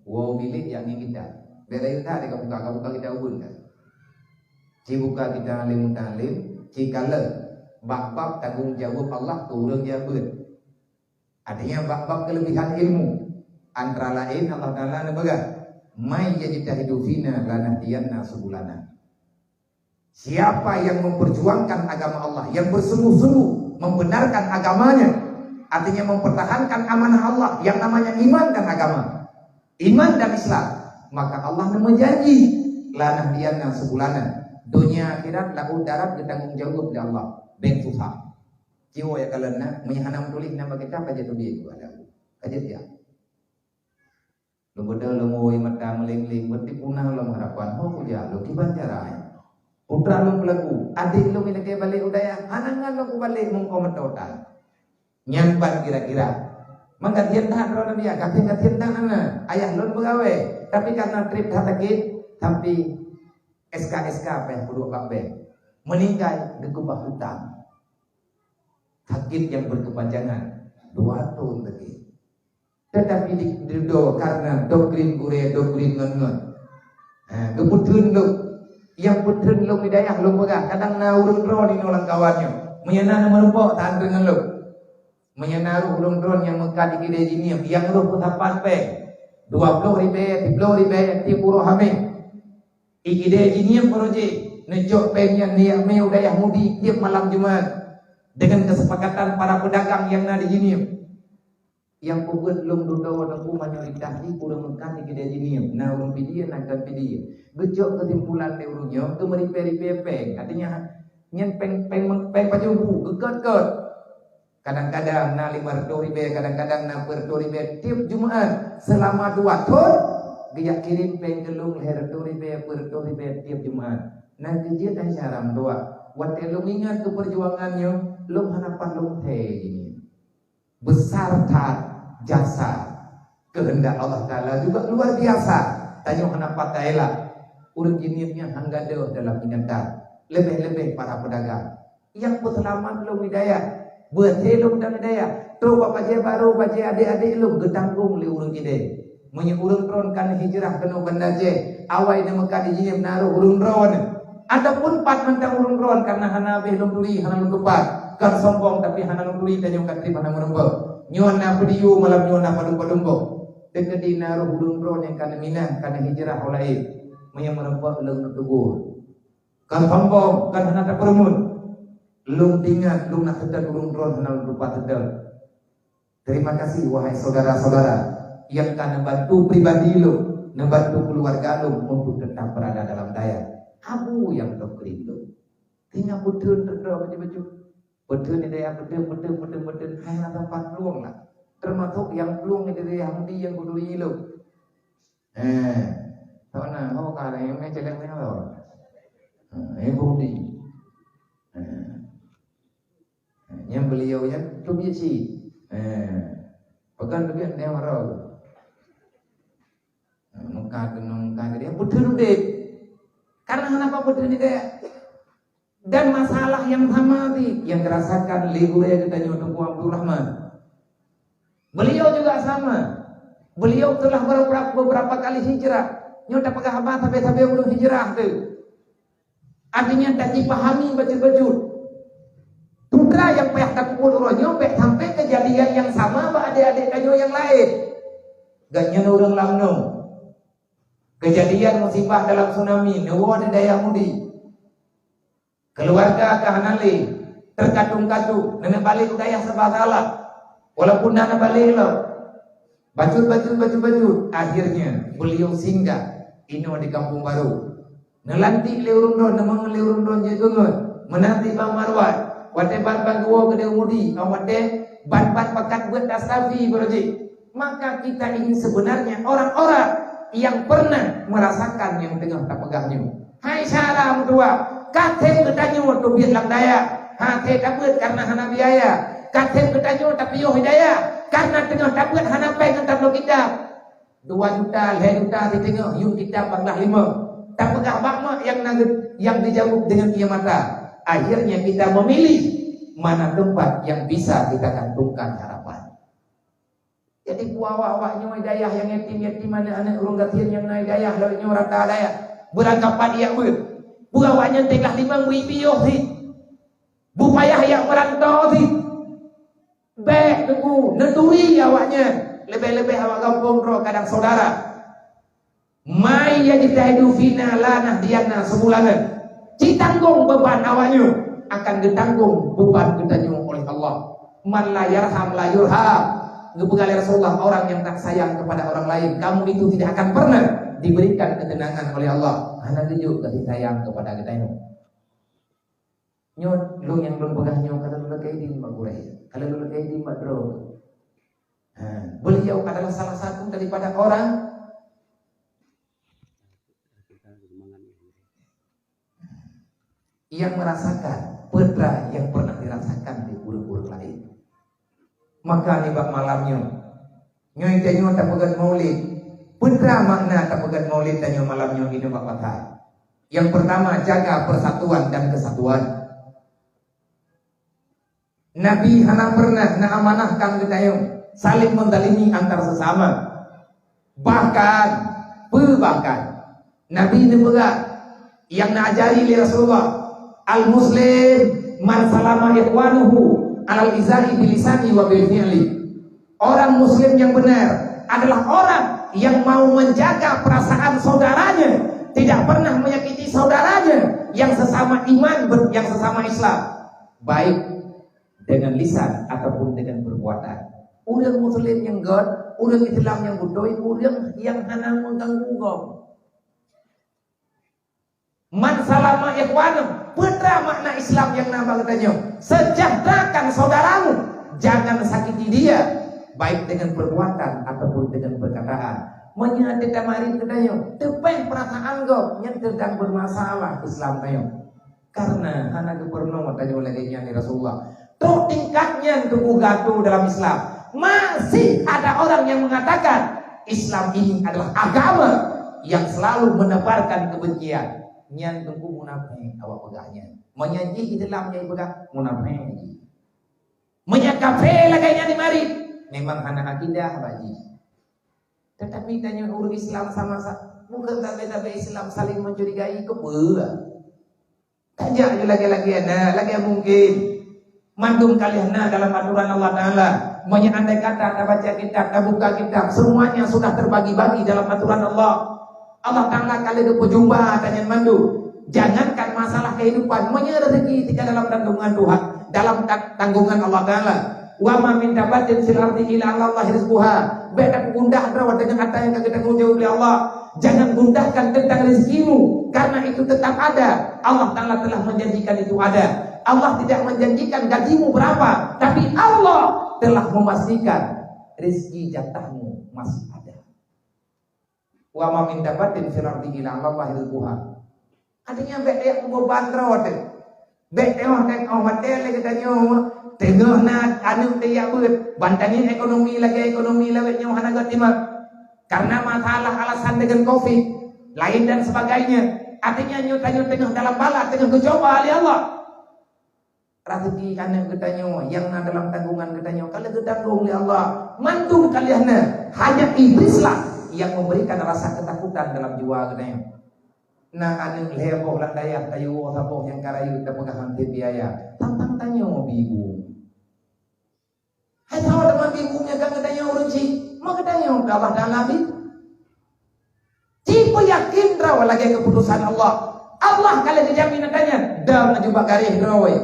woe bilék jak ngieng kitab. Bèk rayeuk that ka buka, ka buka kitab ubun ka. Ci buka kitab alim muta'allim, ci kalon bab-bab tanggông jaweueb Allah keu ureueng nyang beuet. Artinya bab-bab keulebihan ilmu. Antara laén Allah Taala neupeugah, "May yajtahidu fina lanahdiyanna subulana." Siapa yang memperjuangkan agama Allah, yang bersungguh-sungguh membenarkan agamanya, artinya mempertahankan amanah Allah yang namanya iman dan agama, iman dan Islam, maka Allah neujanji, "Lanahdiyanna subulana." Dunia akhirat, laôt darat geutanggông jaweueb lé Allah. Bèk susah. Jiwoe ya kalon na, meunyo hana meutuléh nama kitab, ka jeuet teubiet keu Allah. Ka jeuet jak. Lôn beudôh lôn woe mata meuléng-léng, beuti punah lom harapan, ho kujak lôn kiban cara ai. Putra lôn peulaku, adék lôn ilakèe balek u dayah, hana ngan lôn kubalek meuko meutotan. Nyan ban kira-kira. Manggadien that droe Nabi, gadien-gadien that na. Ayah lôn peugawée, tapi karena treb that sakét, tapi S K S K pih peuduek bak bank. Meuninggai geukeubah utang. Sakét nyang berkepanjangan, dua thon sakét. Tetapi di, di, do, karena doktrin gurée, doktrin ngon-ngon. Ha, geupeutheun lom. Nyang peutheun lom hidayah lom peugah. Kadang na ureuëng droe di nolong kawan nyoe. Meunyoe na meurumpok, tan deungon lom. Meunyoe na ureuëng droe nyang meukat di keudée jihnyan, nyang roh peusapat péng. Dua ploh ribée, tiga ploh ribée, tiep uroe hamé. Di keudée jihnyan peuroje, neucok péng nyan neujak mé u dayah Mudi tiep malam Jumat. Dengan kesepakatan para pedagang nyang na di jihnyan. Nyang peubuet lôn dudoe Teungku mayoritas di ureuëng meukat di keudée jihnyan, na ureuëng Pidie, na kon Pidie. Geucok keusimpulan lé ureuëng nyoe, geumeuripée-ripée péng. Artinya, nyan péng, péng, péng pajoh bu, geukot-kot. Kadang-kadang na lima reutôh ribée, kadang-kadang na peuet reutôh ribée tiep Jumat. Selama dua thon, geujak kirém péng keu lôn lhée reutôh ribée, peuet reutôh ribée tiep Jumat. Na keujeuet hai syaram dua. Watée lôn ingat keu peujuangan nyoe, lôn hana pat lôn thée jihnyan. Besar that jasa. Keuheundak Allah Taala juga luar biasa. Tanyoe hana pakai lah. Ureuëng jihnyan nyang han gadôh dalam ingatan. Leubeh-leubeh para pedagang. Nyang peuseulamat lôn hidayah. Beuet lôn dan hidayah. Trok bak bajée barô, bajée adék-adék lôn geutanggong lé ureuëng idéh. Meunyoe ureuëng droen ka neuhijrah keunoe Banda Aceh, awai neumeukat di jihnyan na roh ureuëng droen. Ataupun pat mantong ureuëng droen karena hana habéh lôn turi, hana lôn tupat. Kon sombong tapi hana lôn turi tanyoe ka treb hana meurumpok. Nyoe na video malam nyoe na padum-padum boh. Teukeudi na roh ureuëng droen nyang ka neuminah, ka neuhijrah u laén. Meunyoe meurumpok lôn neutegur. Kon sombong, kon hana tapeureumeun. Lôn teuingat, lôn na seutôt ureuëng droen hana lôn tupat seutôt. Terima kasih, wahai saudara-saudara, nyang ka neubantu pribadi lôn, neubantu keuluwarga lôn untuk tetap berada dalam dayah. Abu nyang teukeurindong. Tinggai peutheun teuka bacut-bacut. Peutheun di dayah peutheun, peutheun, peutheun, peutheun. Hai hana sempat plueng lah. Termasuk nyang plueng di dayah Mudi nyang geuturi lôn. Eh, tak pernah. Oh, kalau yang main celeng ni apa? Eh, Mudi. Eh. Nyang beliau nyan teubiet cit. Eh, peugah teubiet nyang maro. Eh, muka tenung, muka gede, beutôi udép. Karena kenapa beutôi udép? Dan masalah yang sama tadi yang dirasakan lé gurée geutanyoe Teungku Abdul Rahman. Beliau juga sama. Beliau telah beberapa, beberapa kali hijrah. Nyoe tapeugah haba sabe-sabe ureuëng hijrah tu. Artinya, dan dipahami bacut-bacut. Putra nyang payah takubur uroe nyoe bék sampai kejadian yang sama bak adik-adik tanyoe nyang laén. Gobnyan ureuëng lam nyoe. Kejadian musibah dalam tsunami, neuwoe di dayah Mudi. Keluarga ka hana lé, terkatung-katung, neuneuk balek u dayah sabe salah. Walaupun na neubalek lom. Bacut-bacut, bacut-bacut, akhirnya beliau singgah inoe di Kampung Baru. Neulantik lé ureuëng droen, neumeungon lé ureuëng droen jeuet keungeut, meunanti bang Marwan, watée ban-ban geuwoe keudéh Mudi, watée ban-ban pakat beuet tastafi beureuji. Maka kita ini sebenarnya orang-orang yang pernah merasakan yang tengah tapeugah nyoe. Hai syara meutuah, ka tem geutanyoe teubiet lam dayah, hase tabeuet karena hana biaya. Ka tem geutanyoe tapiôh hidayah, karena teungoh tabeuet hana péng ngon tabloe kitab. Dua juta, lhée juta siteungoh, yum kitab bak blah limong. Tapeugah bak mak nyang na geu-, nyang dijaweueb deungon ié mata. Akhirnya kita memilih mana tempat yang bisa kita gantungkan harapan. Jadi, peue awak-awak nyoe dayah nyang yatim-yatim, aneuk-aneuk ureuëng gasien nyang na dayah lawét nyoe rata dayah. Beurangkapat jak beuet. Peue awak nyan teuka limong bri piôh sit. Bupayah jak meurantô sit. Bék teungku, neuturi awak nyan. Leubeh-leubeh awak gampông droe kadang saudara. Mai yajtahidu fina lanahdiyanna subulana. Jitanggong beuban awaknyoe, akan geutanggong beuban geutanyoe oleh Allah. Man la yarham la yurham. Geupeugah lé Rasulullah, orang yang tak sayang kepada orang lain, kamu itu tidak akan pernah diberikan ketenangan oleh Allah. Hana geujok kasih sayang kepada geutanyoe. Nyoe lôn nyang lôn peugah nyoe ka lôn lakée idin bak gurée, ka lôn lakée idin bak droe. Ha, beliau adalah salah satu daripada orang yang merasakan peue nyang pernah dirasakan di ureuëng-ureuëng laén. Maka nibak malam nyoe, Nyoe tanyoe tapeugét maulid. Peue treuk makna tapeugét maulid tanyoe malam nyoe di nibak pasai? Yang pertama, jaga persatuan dan kesatuan. Nabi hana pernah na amanahkan geutanyoe saling menzalimi antar sesama. Bahkan, peue bahkan, Nabi neupeugah nyang na ajari lé Rasulullah, "Al-muslim man salama ikhwanuhu alal izai bilisani wa bil fi'li." Orang muslim yang benar adalah orang yang mau menjaga perasaan saudaranya, tidak pernah menyakiti saudaranya yang sesama iman, ber-, yang sesama Islam, baik dengan lisan ataupun dengan perbuatan. Ureuëng muslim nyang göt, ureuëng Islam nyang beutôi, ureuëng nyang hana mengganggu gob. Man salama ikhwanu, peue treuk makna Islam nyang na bak geutanyoe? Sejahterakan saudaramu, jangan sakiti dia, baik dengan perbuatan ataupun dengan perkataan. Meunyoe teutamari geutanyoe, teupeh perasaan gob nyang sedang bermasalah Islam tanyoe. Karena hana geupeurunoe tanyoe lagée nyan lé Rasulullah. Trok tingkat nyan tuboh gata dalam Islam. Masih ada orang yang mengatakan Islam ini adalah agama yang selalu menebarkan kebencian. Nyan teungku munafék awak peugah nyan. Meunyoe jih Islam nyang peugah munafék jih. Meunyoe kafé lagée nyan di marit, memang hana akidah bak jih. Tetapi tanyoe ureuëng Islam sama-sama, bukan sabe-sabe Islam saling mencurigai, keupeue? Tajak ju lagée-lagée na, lagée mungkin. Mandum ka lheueh na dalam aturan Allah Taala. Meunyoe andai kata tabaca kitab, tabuka kitab, semuanya sudah terbagi-bagi dalam aturan Allah. Allah Taala ka lheueh geupeujumpa tanyan mandum. Jangankan masalah kehidupan, meunyoe rezeki tika dalam tanggungan Tuhan, dalam ta-, tanggungan Allah Taala. "Wa ma min dabbatin fil ardi illa 'alallahi rizquha." Bék tagundah droe deungon atra nyang ka geutanggung jaweueb lé Allah. Jangan gundahkan tentang rezekimu, karena itu tetap ada. Allah Taala telah menjanjikan itu ada. Allah tidak menjanjikan gajimu berapa, tapi Allah telah memastikan rezeki jatahmu masih ada. "Wa ma min dabbatin fil ardi illa 'alallahi rizquha." Artinya, bék tajak peubeban droe teuh. Bék teungoh-teungoh watée lé geutanyoe, teungoh na aneuk tajak beuet, ban tanyoe ekonomi lagée ekonomi lawét nyoe hana geutimang. Karena masalah alasan deungon covid, lain dan sebagainya. Artinya, nyoe tanyoe teungoh dalam bala, teungoh geucoba lé Allah. Rezeki aneuk geutanyoe nyang na dalam tanggungan geutanyoe ka lheueh geutanggong lé Allah. Mandum ka lheueh na, hanya iblis lah yang memberikan rasa ketakutan dalam jiwa geutanyoe. Na aneuk lhée boh lam dayah, tayue woe saboh nyang ka rayeuk tapeugah han teubiaya. Tantang tanyoe bingung. Hai saboh teuma bingung nyang ka geutanyoe ureuëng cit. Ma geutanyoe keu Allah Taala bi? Ci peuyakin droe lagée keuputosan Allah. Allah ka lheueh geujamin ata nyan, dam laju bak garéh droe.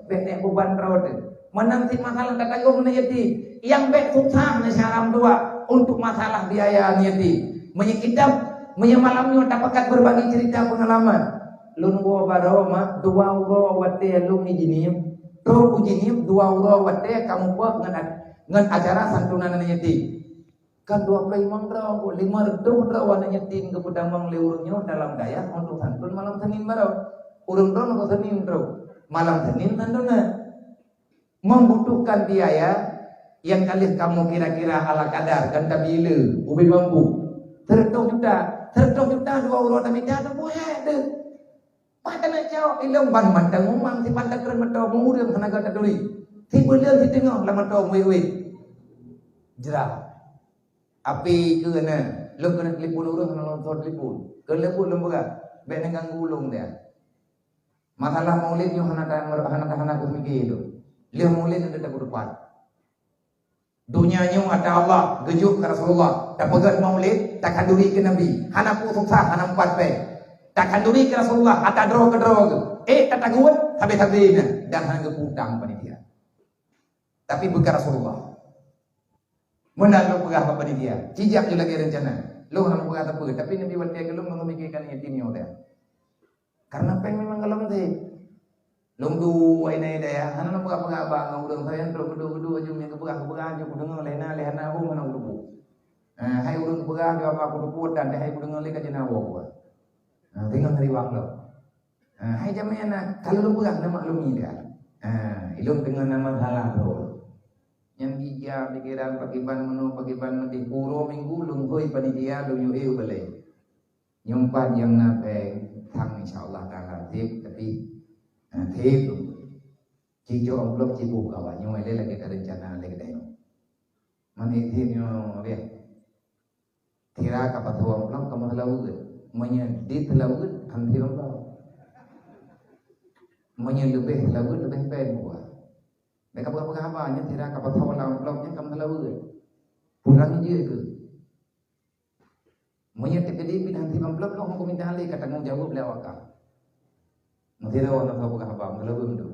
Bék neuk beuban droe teuh. Meunan cit masalah tatanggong aneuk yatim. Nyang bék susah na syaram dua untuk masalah biaya aneuk yatim. Meunyoe kitab, meunyoe malam nyoe tapakat berbagi cerita pengalaman. Lôn woe baroe mak, dua uroe watée lôn i Jeunieb. Trok u Jeunieb dua uroe watée ka muphom ngon a-, ngon acara santunan aneuk yatim. Kan dua ploh limong droe, limong reutôh droe aneuk yatim geupeutamong lé ureuëng nyoe dalam dayah untuk santun malam Senin baroe. Ureuëng droe nibak Senin trok. Malam Senin santunan. Membutuhkan biaya nyang ka lheueh kamoe kira-kira ala kadar dan tabile ubé mampu. Seureutôh juta, seureutôh juta dua uroe tamita teuh buhée deuh. Pat taneuk cok ilong ban mantong umang sipat takreun mantong ureuëng hana gata turi. Sibuleuen siteungoh lam mantong wéh-wéh. Jrah. Api keu na, lôn keuneuk telepon ureuëng hana lôn soe telepon. Keu lôn buet lôn peugah, bék neuganggu lôn dia. Masalah maulid nyoe hana ta-, hana ta-, hana teupike lôn. Lheueh maulid nyoe teutab depan. Donya nyoe ata Allah, geujok keu Rasulullah. Tapeugét maulid, takhanduri keu Nabi. Hana peue susah, hana meupat péng. Takhanduri keu Rasulullah, ata droe keu droe geuh. Eh, tataguet, sabe-sabe na. Dan hana geuputang panitia. Tapi bukan Rasulullah. Meunan lôn peugah bak panitia, cijak ju lagée reuncana. Lôn hana peugah sapeue, tapi Nabi watée keu lôn memikirkan yatim nyoe teuh. Karena péng memang gohlom teuh. Lôn duek inan dayah, hana lôn peugah-peugah bak ngon ureuëng, sajan trok geuduek-geuduek aju nyang geupeugah-geupeugah aju kudeungoe lé na lé hana hom hana kuteupeu. Hai ureuëng geupeugah, jaweueb aku teupeu dan hai kudeungoe lé ka jeuet na woe. Teungoh riwang lom. Hai jamé na, ka lôn peugah na maklumi dia. Ilôn teungoh na masalah droe. Nyang gija Pikiran pakiban meunoe, pakiban meudeh, uroe minggu lôn hôi panitia, lôn yue balée. Nyoe pat nyang na péng, thang insya Allah taala tip, tapi, eh, tip. Cicok amplop ciboh kawan nyoe lé lagée ka rencana lé geutanyoe. Mani tip nyoe lé. Tira ka pasoe amplop ka meuseulaweuet. Meunyoe di seulaweuet, han tip amplop. Meunyoe leubeh seulaweuet, leubeh péng buah. Mereka peugah-peugah haba, nyoe tira ka pasoe lam amplop nyoe ka meuseulaweuet. Kurang je tu. Meunyoe teukeudi pih han tip amplop, lôn hukôm mita lé ka tanggong jaweueb lé awak ka. Meusidroe na soe peugah haba, meukeuleubeuen tu.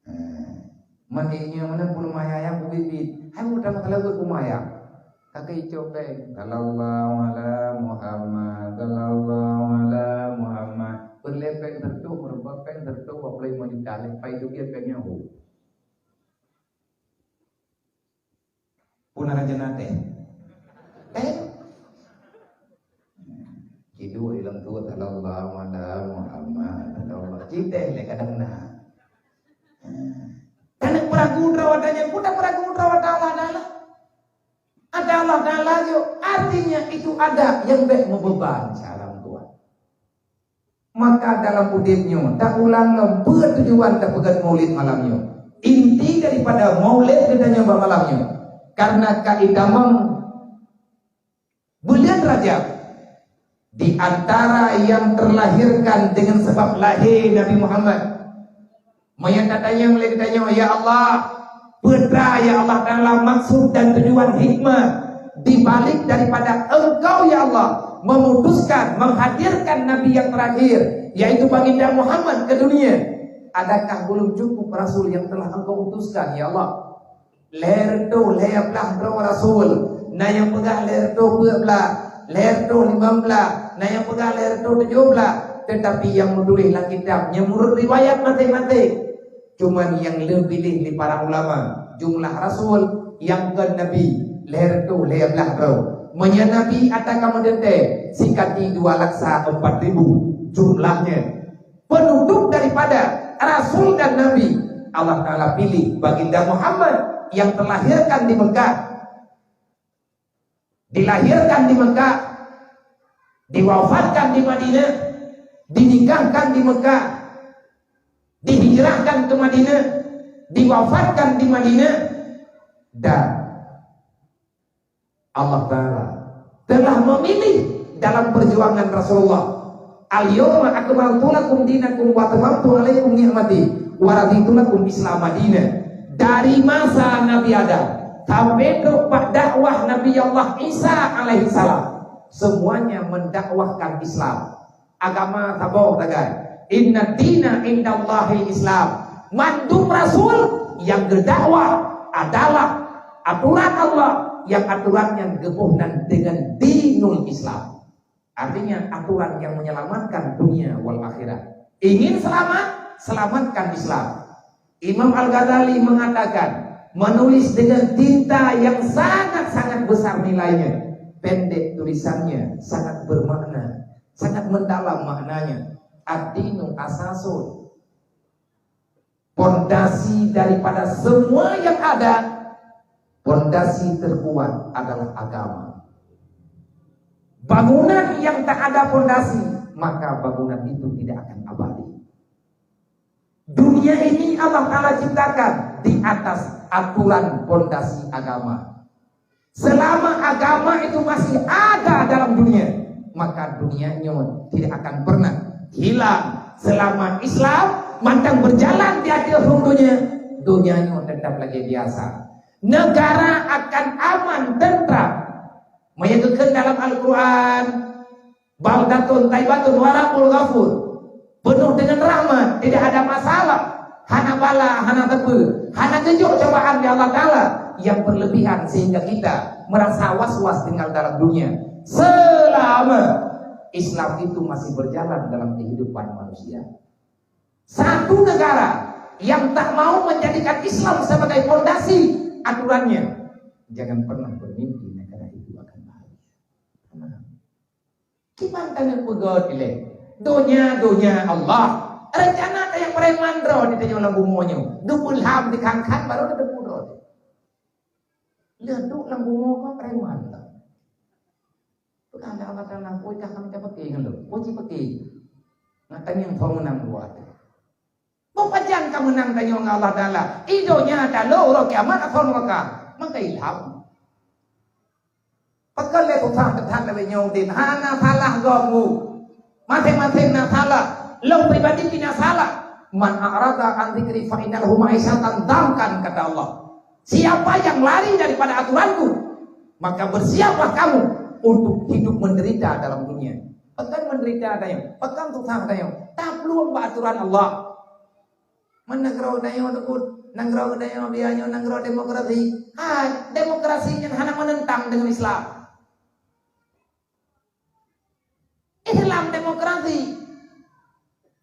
Eh, man inyoe meunan peuleumah ayam ubit-bit. Hai mudah meukeuleubeuen peumah ayam. Ka keu icok péng. Sallallahu ala Muhammad, sallallahu ala Muhammad. Peureulée péng sireutoh, meurumpok péng sireutoh dua puluh lima juta, lé pai tu dia péng nyoe. Pun ada jenateh. Eh? Hidup di dalam tu, sallallahu ala Muhammad, sallallahu. Citeh lé kadang na. Karena peragu droe adanya, pun dah peragu droe ada Allah Taala. Ada Allah Taala yuk, artinya itu ada yang baik membeban seorang tua. Maka dalam udeb nyoe, taulang lom peue tujuan tapeugét maulid malam nyoe. Inti daripada maulid geutanyoe bak malam nyoe, karena ka itamong buleuen Rajab, di antara yang terlahirkan dengan sebab lahé Nabi Muhammad. Meunyoe tatanyong lé geutanyoe, "Ya Allah, peue teuma ya Allah Taala maksud dan tujuan hikmah di balik daripada Engkau ya Allah memutuskan menghadirkan Nabi yang terakhir, yaitu Baginda Muhammad ke dunia? Adakah belum cukup Rasul yang telah Engkau utuskan ya Allah?" Lhèe reutôh lhèe blaih droe rasul, na nyang peugah lhèe reutôh peuet blaih, lhèe reutôh limong blaih, na nyang peugah lhèe reutôh tujoh blaih, teutapi nyang meutuléh lam kitab, nyang meunurot riwayat maséng-maséng. Cuman nyang lheueh piléh lé para ulama, jumlah rasul nyang kon nabi lhèe reutôh lhèe blaih droe. Meunyoe nabi ata ka meudeuntèe, sikati dua laksa empat ribu jumlahnya. Penutup daripada rasul dan nabi, Allah Taala pilih Baginda Muhammad yang terlahirkan di Mekah, dilahirkan di Mekah, diwafatkan di Madinah, dinikahkan di Mekah, dihijrahkan ke Madinah, diwafatkan di Madinah, dan Allah Taala telah memilih dalam perjuangan Rasulullah, "Al-yauma akmaltu lakum dinakum wa atmamtu alaikum ni'mati wa raditu lakum Islam madina." Dari masa Nabi Adam sampai trok bak dakwah Nabi Allah Isa alaihissalam, semuanya mendakwahkan Islam. Agama saboh sagai. "Inna dina indallahil Islam." Mandum rasul yang geudakwah adalah aturan Allah, yang aturan nyang geuboh nan dengan dinul Islam. Artinya aturan yang menyelamatkan dunia wal akhirat. Ingin selamat, selamatkan Islam. Imam Al-Ghazali mengatakan, menulis dengan tinta yang sangat-sangat besar nilainya, pendek tulisannya, sangat bermakna, sangat mendalam maknanya. Ad-dinu asasun, pondasi daripada semua yang ada, pondasi terkuat adalah agama. Bangunan yang tak ada pondasi, maka bangunan itu tidak akan abadi. Dunia ini Allah Taala ciptakan di atas aturan pondasi agama. Selama agama itu masih ada dalam dunia, maka dunia nyoe tidak akan pernah hilang. Selama Islam mantong berjalan di ateueh rhueng dunia, dunia nyoe tetap lagi biasa. Negara akan aman, tentram. Meunyoe geukheun dalam Al-Quran, "Baldatun thayyibatun wa rabbun ghafur." Penuh dengan rahmat, tidak ada masalah. Hana bala, hana teupeu, hana geujok cobaan di Allah Taala. Yang berlebihan sehingga kita merasa was-was tinggal dalam dunia. Selama Islam itu masih berjalan dalam kehidupan manusia. Satu negara yang tak mau menjadikan Islam sebagai pondasi aturannya, jangan pernah bermimpi negara itu akan bahagia. Nah, kiban taneuh peugöt ilée. Donya, donya Allah. Rencana tayang preman droe di tanyoe lam bumoe nyoe. Geupeulham di khan-khan baru geuteupeue droe. Lheuh duek lam bumoe ka preman dah. Peugah lé Allah Taala, "Oi, kah kami tapeuke ngon lôn, oi, cipeuke." Ngat tangieng phon meunang dua teuh. Beupajan ka meunang tanyoe ngon Allah Taala? I donya talo, uroe kiamat asoe nuraka. Maka ilham. Pakon lé susah that lagée nyoe udeb? Hana salah gob, Bu. Maséng-maséng na salah. Lôn pribadi pih na salah. "Man a'rada an dzikri fa inna lahu ma'isyatan dhankan," kata Allah. Siapa yang lari daripada aturanku, maka bersiaplah kamu untuk hidup menderita dalam dunia. Pakon menderita tanyoe, pakon susah tanyoe, taplueng bak aturan Allah. Meunanggroe tanyoe teukot, nanggroe tanyoe biaya nyoe nanggroe demokrasi. Hai, demokrasi nyan hana meunentang deungon Islam. Islam demokrasi.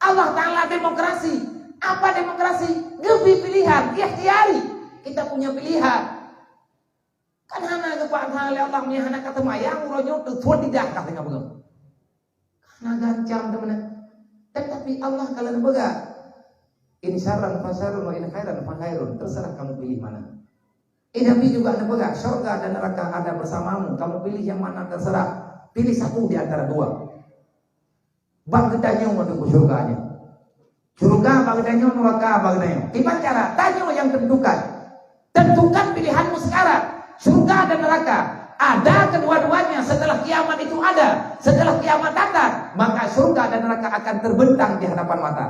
Allah Taala demokrasi. Apa demokrasi? Geubri pilihan, ikhtiari. Kita punya pilihan. Kan hana geupaksa lé Allah, meunyo hana ka seumayang, uroe nyoe teuthon lidah ka singoh beungoh. Hana gancam teuma. Tetapi Allah ka lheueh peugah, "In syarran fa syarrun wa in khairan fa khairun." Terserah kamu pilih mana. Eh, Nabi juga neupeugah, "Syurga dan neraka ada bersamamu. Kamu pilih yang mana terserah. Pilih satu di antara dua." Bak geutanyoe meunyoe syurga nyoe. Syurga bak geutanyoe, neraka bak geutanyoe. Kiban cara? Tanyoe nyang tentukan. Tentukan pilihanmu sekarang. Syurga dan neraka ada kedua-duanya setelah kiamat itu ada. Setelah kiamat datang, maka syurga dan neraka akan terbentang di hadapan mata.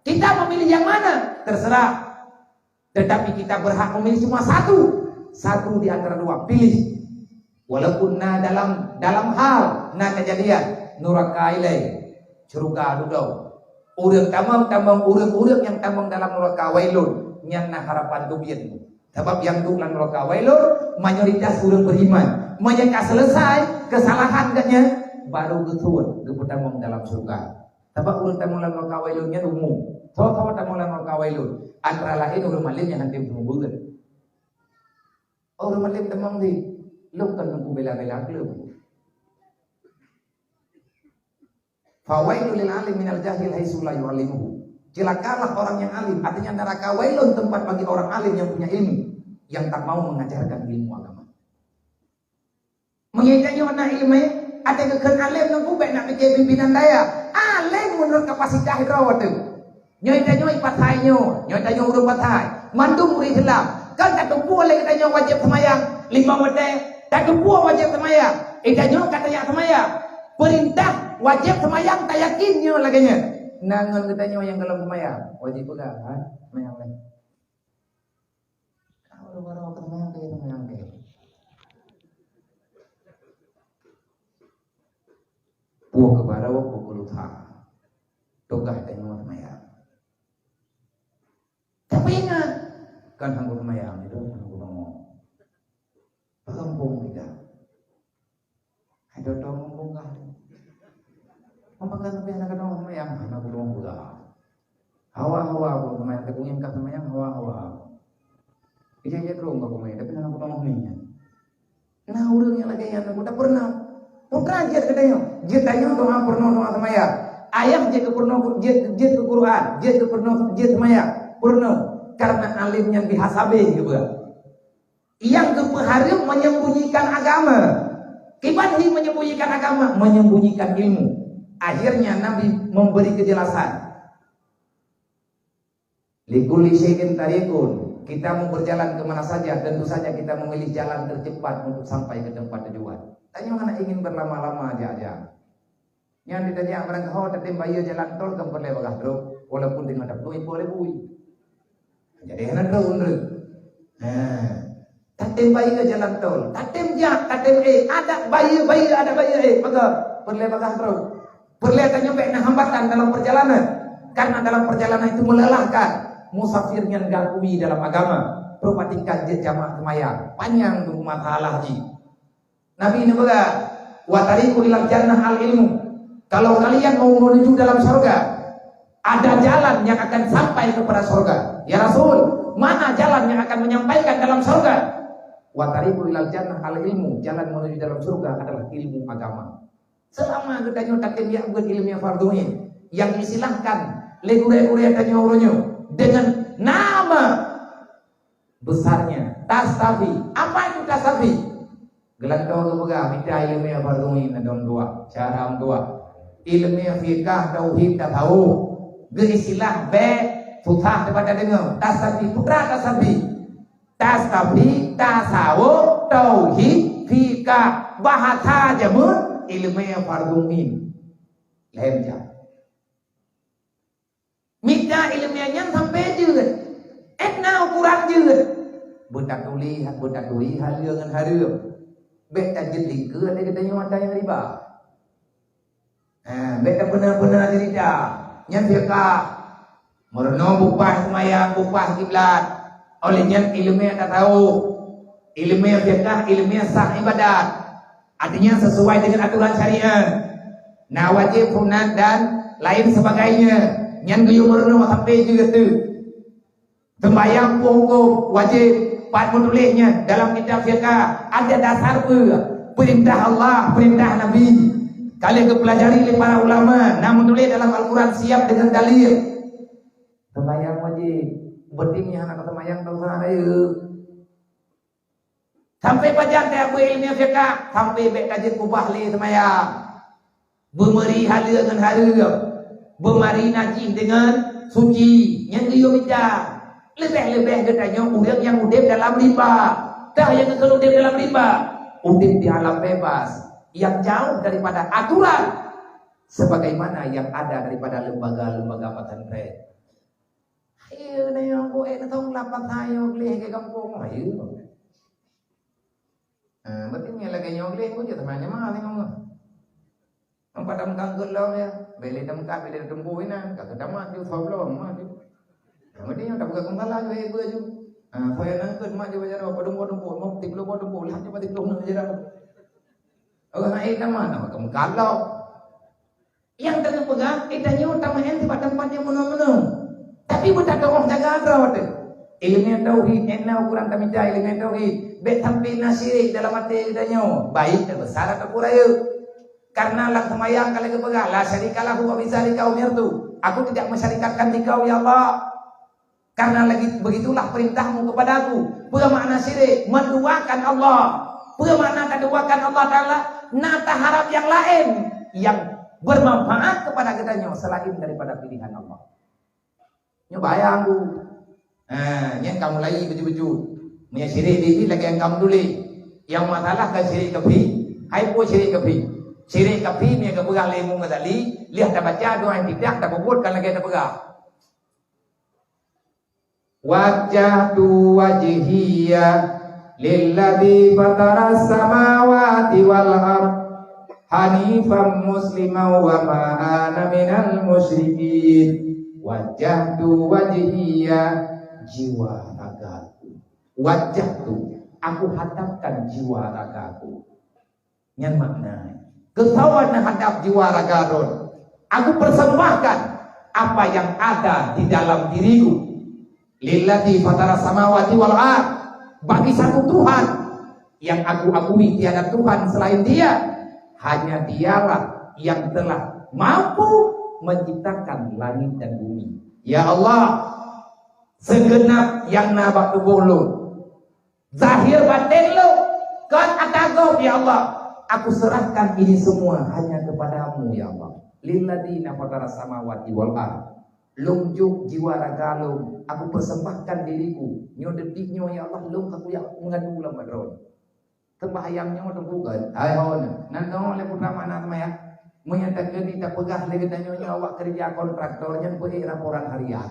Kita memilih yang mana? Terserah. Tetapi kita berhak memilih cuma satu. Satu di antara dua. Pilih. Walaupun na dalam, dalam hal na kejadian, nuraka ilée, syurga dudoe. Ureuëng tamong, tamong, ureuëng-ureuëng nyang tamong dalam nuraka wailun, nyan na harapan teubiet. Sabab nyang duek lam nuraka wailun, mayoritas ureuëng beriman. Meunyo ka selesai kesalahan geuhnyan, baru geusuet geupeutamong dalam syurga. Sabab ureuëng tamong lam nuraka wailun nyan umum. Soe-soe tamong lam nuraka wailun? Antara laén ureuëng malém nyang hana tém seumeubeuet. Oh, ureuëng malém tamong di, lôn kon teungku bela-bela keu lôn. "Fawailul lil alim minal jahil haitsu la yu'allimuhu." Celakalah orang yang alim, artinya neraka wailun tempat bagi orang alim yang punya ilmu, yang tak mau mengajarkan ilmu agama. Meunyoe tanyoe na iéleumé, até geukheun além ngon ubek nak pike pimpinan dayah. Além meunurot kapasitas droe teuh. Nyoe tanyoe pathai nyoe, nyoe tanyoe ureuëng pathai. Mandum ureuëng Islam. Kan tateupeue lé geutanyoe wajéb seumayang limong watée, tateupeue wajéb seumayang. Eh, tanyoe ka tajak seumayang. Peurintah wajéb seumayang tayakin nyoe lagée nyan. Na ngon geutanyoe nyang gohlom seumayang, wajéb peugah, ha? Seumayang lé. Ka ureuëng baroe ka seumayang lé, seumayang lé. Peue keu baroe, peue keu lusa. Tugaih tanyoe seumayang. Tapi ingat, kan hana seumayang itu, hana seumayang. Peugampông kita. Hai, toto muphom kah? Meupakat leubeh hana keudroe seumayang, hana keudroe peugah. Hawa-hawa buet seumayang, tapi nyang ka seumayang hawa-hawa. Ija jadrong ka seumayang, tapi hana keudroe seumayang. Nah, ureuëng nyang lagée nyan, udah pernah. Putra jeuet geutanyoe, jeuet tanyoe doa peurunoe doa seumayang. Ayah jeuet keu peurunoe, jeuet, jeuet keu Quran, jeuet keu peurunoe, jeuet seumayang, peurunoe. Karena alim nyan biasa beh geupeugah. Nyang geupeuhareuem menyembunyikan agama. Kiban hi menyembunyikan agama? Menyembunyikan ilmu. Akhirnya Nabi memberi kejelasan. "Likulli syai'in tariqun." Kita mau berjalan ke mana saja, tentu saja kita memilih jalan tercepat untuk sampai ke tempat tujuan. Tanyoe hana ingin berlama-lama jak-jak. Nyan ditajak barang keuhai tatem bayeue jalan tol kan peureulée bagaih trok, walaupun teungoh taplueng ipo lé bui. Jadi hana trok ureuëng. Ha. Tatem bayeue jalan tol, tatem jak, tatem éh, adak bayeue, bayeue, adak bayeue éh, maka peureulée bagaih trok. Peureulée tanyoe bék na hambatan dalam perjalanan. Karena dalam perjalanan itu melelahkan. Musafir nyan gakui dalam agama. Perbandingkan jeuet jamaah seumayang. Panyang tu masalah jih. Nabi neupeugah, "Wa tariqu ilal jannah al ilmu." Kalau kalian mau menuju dalam surga, ada jalan yang akan sampai kepada surga. "Ya Rasul, mana jalan yang akan menyampaikan dalam surga?" "Wa tariqu ilal jannah al ilmu." Jalan menuju dalam surga adalah ilmu agama. Selama geutanyoe tatem jak buet ilmu fardu ain, yang disilahkan lé gurée-gurée tanyoe uroe nyoe dengan nama besarnya. Tastafi. Apa itu tastafi? Geulantoe geupeugah mita ileumèe fardhu ain lam dua, syara dua. Ileumèe fikah, tauhid, tasawuf. Geuistilah bèk susah teubata deungoe. Tastafi, peue tastafi? Tastafi, tasawuf, tauhid, fikah. Bahasa jameun ileumèe fardhu ain. Lhèe jam. Mita ileumèe nyan sampai jeuet. Ék na ukuran jeuet. Beutatuli, beutatuli haleue ngon hareuem. Bèk tajeuet lingkeue lé geutanyoe ata nyang riba. Ha, bèk tapeuna-peuna cerita. Nyan fiqah. Meurunoe bupah seumayang, bupah kiblat. Óh lheueh nyan ileumèe tasawuf. Ileumèe fiqah, ileumèe sah ibadat. Artinya sesuai dengan aturan syariat. Na wajéb, sunat dan lain sebagainya. Nyan geuyue meurunoe sampai jeuet teuh. Seumayang huköm-huköm wajéb, pat meutuléh nyan dalam kitab fiqah, ada dasar peue? Peurintah Allah, peurintah Nabi. Ka lheueh geupeulajari lé para ulama, na meutuléh dalam Al-Quran siap dengan dalil. Seumayang wajéb, beuting nyang hana seumayang teuh hana rayeuk. Sampai pajan tajak beu ileumèe fiqah, sampai bèk tajeuet kubah lé seumayang. Beumeuri haleue ngon hareuem, beumeuri najih deungon suci, nyan geuyue mita. Leubeh-leubeh geutanyoe ureueng nyang udép dalam rimba. Tah nyang geukheun udép dalam rimba, udép di alam bebas, nyang jauh daripada aturan sebagaimana yang ada daripada lembaga-lembaga pesantren. Ayo, na nyang buet na tong lapan sayo gleh ke gampông, ayo. Ha, berarti nyan lagèe nyoe gleh pun je teuma nyoe mah tengok. Nampak dah mengangkut lom ya. Bele dah mengangkat, bele dah tembu inan. Kata tamat je, sabloe mah je. Ha, berarti nyoe dah buka kembala je, eh, gua je. Ha, saya nangkut mak je baca doa, padum-padum, mau tiga puluh padum, lah je tiga puluh je dah. Orang lain nama, nama kamu kalau. Nyang teungoh peugah, eh, tanyoe tameu'en sibak teumpat nyang meunoe-meunoe. Tapi beutateu'oh jaga droe teuh. Ileumèe tauhid, eh, na ukuran tamita ileumèe tauhid. Bèk sampai na syirik dalam até geutanyoe, baik teubesar ataupun rayeuk. Karena lam seumayang ka lheueh geupeugah, "La syarika lahu wa bidzalika umirtu." Aku tidak mensyarikatkan Engkau, ya Allah. Karena lagi begitulah perintahmu kepadaku. Peue makna syirik? Menduakan Allah. Peue makna taduakan Allah Taala? Na taharap nyang laén nyang bermanfaat kepada geutanyoe selain daripada pilihan Allah. Nyoe bayang tu. Ha, nyan kamu lai beujeuet-beujeuet. Meunyoe syirik di lagèe nyang kamu tuléh. Nyang masalah ka syirik kafi. Hai peue syirik kafi? Syirik kafi meunyoe geupeugah lé Imam Ghazali, lheueh tabaca doa iftitah, tapubuet kan lagèe tapeugah. Wajjahtu wajhiya lilladzi fataras samawati wal ard hanifan musliman wa ma ana minal musyrikin. Wajjahtu wajhiya, jiwa ragaku. Wajjahtu, aku hadapkan jiwa ragaku. Nyan makna, keu soe na hadap jiwa raga droen, aku persembahkan apa yang ada di dalam diriku. Lilladzi fataras samawati wal ard, bagi satu Tuhan yang aku akui tiada Tuhan selain Dia, hanya Dialah yang telah mampu menciptakan langit dan bumi. Ya Allah, segenap nyang na bak tuboh lôn, zahir baten lôn, kon ata gob, ya Allah, aku serahkan ini semua hanya kepada-Mu, ya Allah. Lilladzi fataras samawati wal ard. Lôn jok jiwa raga lôn, aku persembahkan diriku. Nyoe detik nyoe, ya Allah, lôn ka kujak meungadu lam bak Droen. Sembahyang nyoe teupeugah, hai hon, nan nyoe lé putra mana sembahyang? Meunyo takeuti tapeugah lé geutanyoe nyoe awak keureuja kontraktor nyan beuék laporan harian.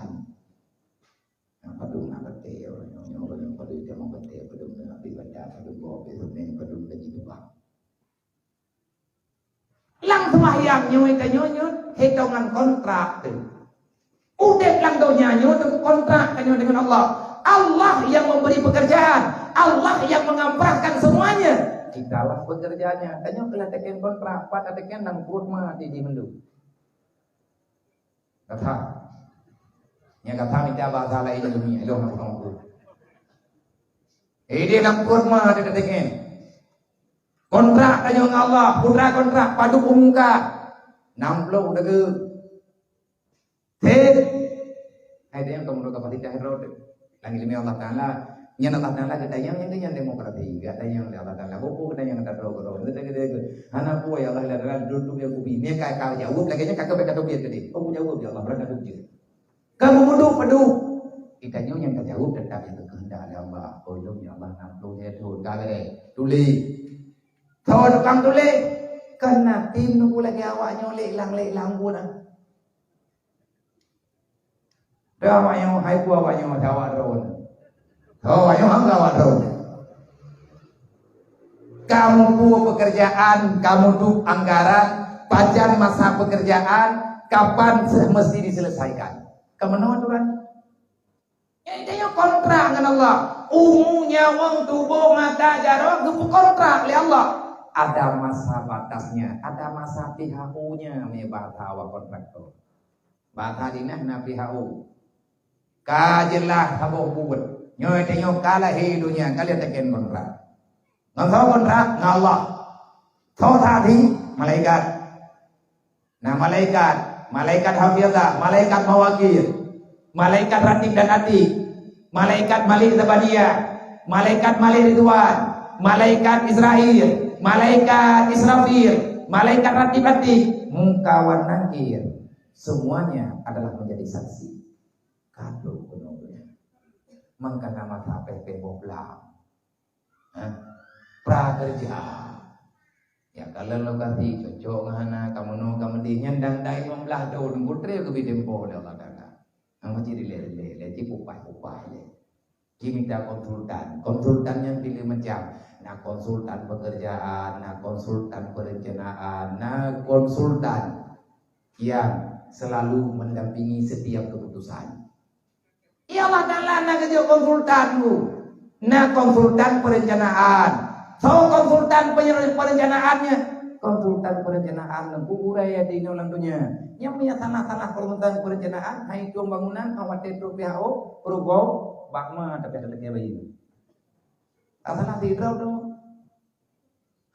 Nah, padum na batèe, nyoe padum, padum jamong batèe, padum na api banda, padum boh api seumén, padum gaji tukang. Lam sembahyang nyoe tanyoe nyoe hitongan kontrak teuh. Udép lam donya nyoe teuh kontrak tanyoe dengan Allah. Allah yang memberi pekerjaan, Allah yang mengampahkan semuanya. Kitalah pekerjanya. Tanyoe keulah teken kontrak, pat teken nang pruet ma di jih mandum. Gata. Nyang gata mita bahasa laén dunia, ilong nak peugah. Eh, dia nang pruet ma ada teken. Kontrak tanyoe ngon Allah, putra kontrak, padum umum ka. Enam puluh dege. Teuh. Hai dia yang kamu kapasitas roh. Lagi demi Allah Taala, Nyan Allah Taala geutanyong, nyan, nyan demokrasi, geutanyong lé Allah Taala. Boh peue geutanyong, gata droe-droe. Gata, gata, gata. Hana peue, ya Allah, lagèe duek-duek nyang kubi. Nyan ka, ka jaweueb lagèe nyan, ka, ka, ka teubiet keudéh. Oh, jaweueb, ya Allah, beurangkat duek jeuet. Ka meumeuduek padub. Geutanyoe nyang tajaweueb teutap nyang geukeuheundak lé Allah. Oh, lôn, ya Allah, nam ploh lhèe thôn. Ka geutanyoe tuléh. Soe tukang tuléh? Kan na tim neubeuet lagèe awak nyoe, lé lang, lé lang buet, ah. Dah awak nyoe, hai peue awak nyoe, awak droe. Soe awak nyoe, hana awak droe. Kamu peue pekerjaan, kamu duek anggaran, pajan masa pekerjaan, kapan se-, mesti diselesaikan. Ka meunoe aturan. Nyan tanyoe kontrak ngon Allah. Umu, nyawöng, tuboh, mata, jaroe geupeukontrak lé Allah. Ada masa batasnya, ada masa P H U-nya, meubaca awak kontraktor. Bata dinah na P H U. Ka jeulaih saboh buet. Nyoe tanyoe ka lahé donya, ka lheueh teken kontrak. Ngon soe kontrak? Ngon Allah. Soe saksi? Malaikat. Nah, malaikat, malaikat hafizah, malaikat mawakil, malaikat ratib dan atid, malaikat Malik Zabaniyah, malaikat Malik Ridwan, malaikat Israil, malaikat Israfil, malaikat ratib atid, Mungkar wa Nakir. Semuanya adalah menjadi saksi. Kadu keunoe. Mangkana masa peh-peh boh blang. Hah? Prakerja. Ya, kalau lokasi cocok ngon hana, ka meunoe ka meudeh, nyan dang dai limong blaih thon, putre keubi tempo lé Allah Taala. Hang macam dilèe-lèe, lé cit kupaih-kupaih lé. Cit mita konsultan. Konsultan nyan piléh macam. Na konsultan pekerjaan, na konsultan perencanaan, na konsultan yang selalu mendampingi setiap keputusan. Ya, Allah Taala na geujok konsultan tu. Na konsultan perencanaan. Soe konsultan penye-, perencanaannya? Konsultan perencanaan nyang kuburai ya di inoe lam dunia. Nyang punya salah-salah konsultan perencanaan, hai tuan bangunan, awak tetu P H O, rugoe, bak ma tapi ada lagi bayi. Salah di drop tu.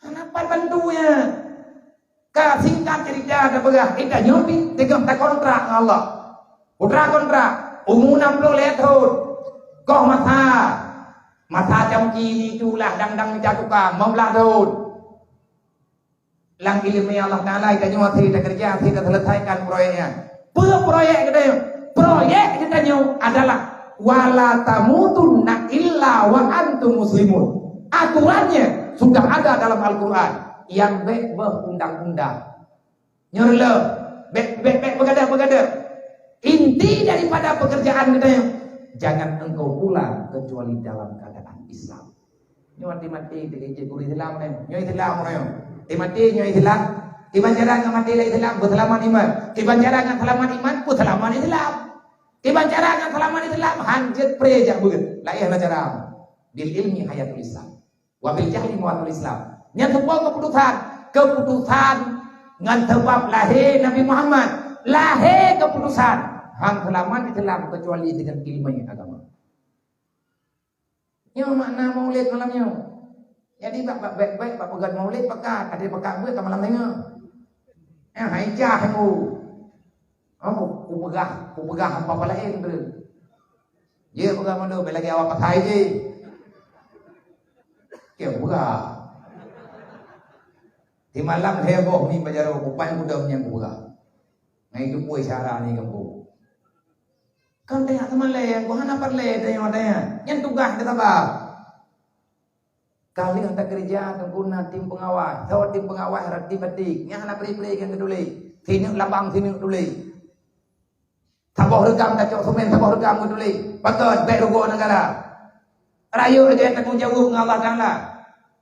Hana pat bantu nyan. Ka singkat cerita tapeugah, eh, tanyoe pih teungoh takontrak ngon Allah. Putra kontrak, umu nam ploh lhèe thon. Goh masa, masa camki ni tulah dang-dang mita tukang, limong blaih thon. Lam ileumèe Allah Taala, tanyoe hase takeureuja, hase taseuleusakan proyek nyan. Peue proyek geutanyoe? Proyek geutanyoe adalah, "Wala tamutunna illa wa antum muslimun." Aturannya sudah ada dalam Al-Quran. Nyang bèk beuh undang-undang. Nyoe lé, bèk, bèk, bèk beugadang-beugadang. Inti daripada pekerjaan geutanyoe, jangan engkau pulang kecuali dalam keadaan Islam. Nyoe maté-maté teuh jeuet guru Islam nyan. Nyoe Islam nyoe. Teumaté nyoe Islam. Kiban cara ngon maté lam Islam, peuseulamat iman. Kiban cara ngon seulamat iman, peuseulamat Islam. Kiban cara ngon seulamat Islam, han jeuet pré jak beuet. Laén na cara. Bil ilmi hayatul Islam. Wa bil jahli mawatul Islam. Nyan sebuah keputusan. Keputusan ngon sabab lahé Nabi Muhammad. Lahé keputusan. Han seulamat Islam kecuali dengan ilmu agama. Nyoe makna Maulid malam nyoe. Jadi bak, bak, bak, bak, bak peugöt Maulid pakat, ada pakat buet ka malam nyoe. Eh, hai jah aku. Oh, ku peugah, ku peugah apa-apa lain tu. Dia peugah mana, bela lagi awak pasai je. Dia peugah. Di malam heboh ni belajar kupan kuda yang peugah. Nah, itu pun syarat ni kampung. Kan teuh teuma lé, ku hana peureulèe teuh nyoe teuh. Nyan tugaih teuh saban. Ka lheueh takeureuja teungku na tim peungawas. Soe tim peungawas, ratib-ratib. Nyan hana pré-pré nyang geutuléh. Sineuk labang, sineuk tuléh. Saboh reukam tacok seumén, saboh reukam geutuléh. Pakon, bèk rugoe negara. Rayeuk lagèe tanggong jaweueb ngon Allah Taala.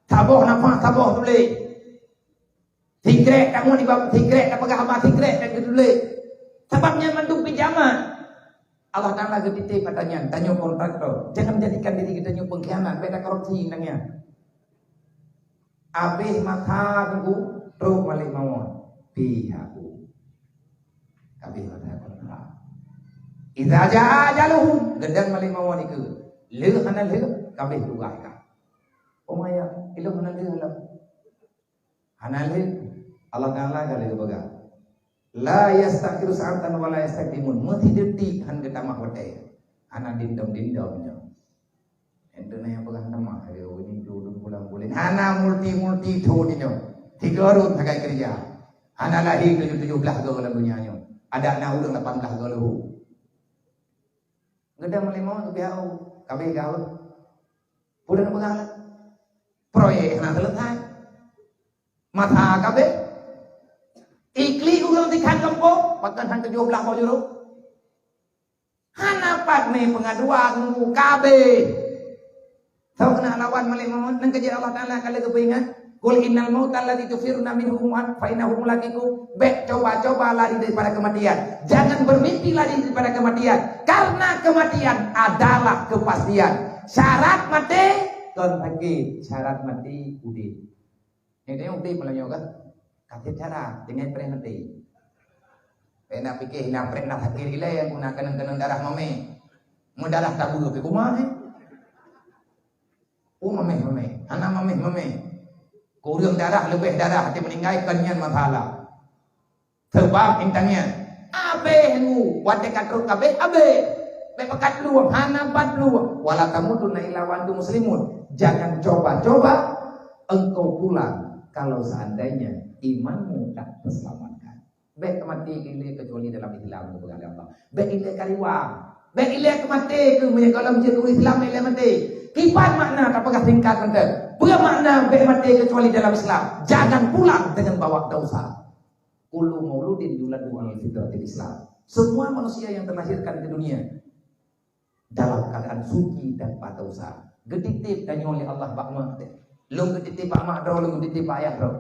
Saboh nafah, saboh tuléh. Sikrek kamoe di bab sikrek, tapeugah haba sikrek dan geutuléh. Sabab nyan mandum pinjaman. Allah Taala geutitip ata nyan, tanyoe kontraktor. Jangan jadikan diri geutanyoe pengkhianat, beda korupsi nang nyan. Abéh masa teungku, trok Malik Mawon. Pi aku. Abéh masa kontrak. Iza jaa ajaluhum, geudang Malik Mawon ikeue. Lheueh hana lheueh, kabéh tugaih ka. Oh maya, ilong hana lheueh lom. Hana lé, Allah Taala ka lheueh geupeugah, "La yastakhiru sa'atan wa la yastaqdimun." Meusideuti han geutamah watèe. Hana dindom-dindom nyoe. Ente na nyang peugah teuma, "Ayo, ini tu dum pulang buleuen." Hana multi-multi tho di nyoe. Tiga rot sagai keureuja. Hana lahé tujoh-tujoh blah goe lam donya nyoe. Adak na ureueng lapan blah goe leuhô. Geuda meulimong geupiau, kabeh gaul. Peue na peugah lah. Proyek hana selesai. Masa kabeh. Iklik ureueng tikhan gampông, pakon han tujoh blah boh jurôk. Hana pat mé peungaduan, nunggu kabeh. Soe keuneuk lawan malék maut, nyan keuh jeuet Allah Taala ka lheueh geupeuingat, "Qul innal mautal ladzi tafirruna minhu fa innahu mulaqikum." Bèk coba-coba lari daripada kematian. Jangan bermimpi lari daripada kematian. Karena kematian adalah kepastian. Syarat maté kon sakét, syarat maté udép. Nyoe teuh udép malam nyoe kan? Ka sép cara, tinggai preh maté. Bèk na piké hina preh na sakét ilèe nyang guna keunong-keunong darah mamèh. Meudarah tabeue pih kumahe. Oh, mamèh-mamèh. Hana mamèh-mamèh. Kureueng darah, leubeh darah, até meuninggai, kon nyan masalah. Seubab intan nyan, abéh ngu, watèe ka trok abéh, abéh. Bèk pakat plueng, hana pat plueng. "Wala tamutunna illa wa antum muslimun." Jangan coba-coba engkau pulang kalau seandainya imanmu tak terselamatkan. Bèk keumaté ilèe kecuali dalam Islam, keupeugah lé Allah. Bèk ilèe kariwang. Bèk ilèe keumaté keu meunyoe gohlom jeuet ureueng Islam ilèe maté. Kiban makna tapeugah singkat mantong. Peue makna bèk maté kecuali dalam Islam? Jangan pulang dengan bawa dosa. Kullu mauludin yuladu alal fitratil Islam. Semua manusia yang terlahirkan ke dunia dalam keadaan suci tanpa dosa. Geutitip tanyoe lé Allah bak mak teuh. Lôn geutitip bak mak droe, lôn geutitip bak ayah droe.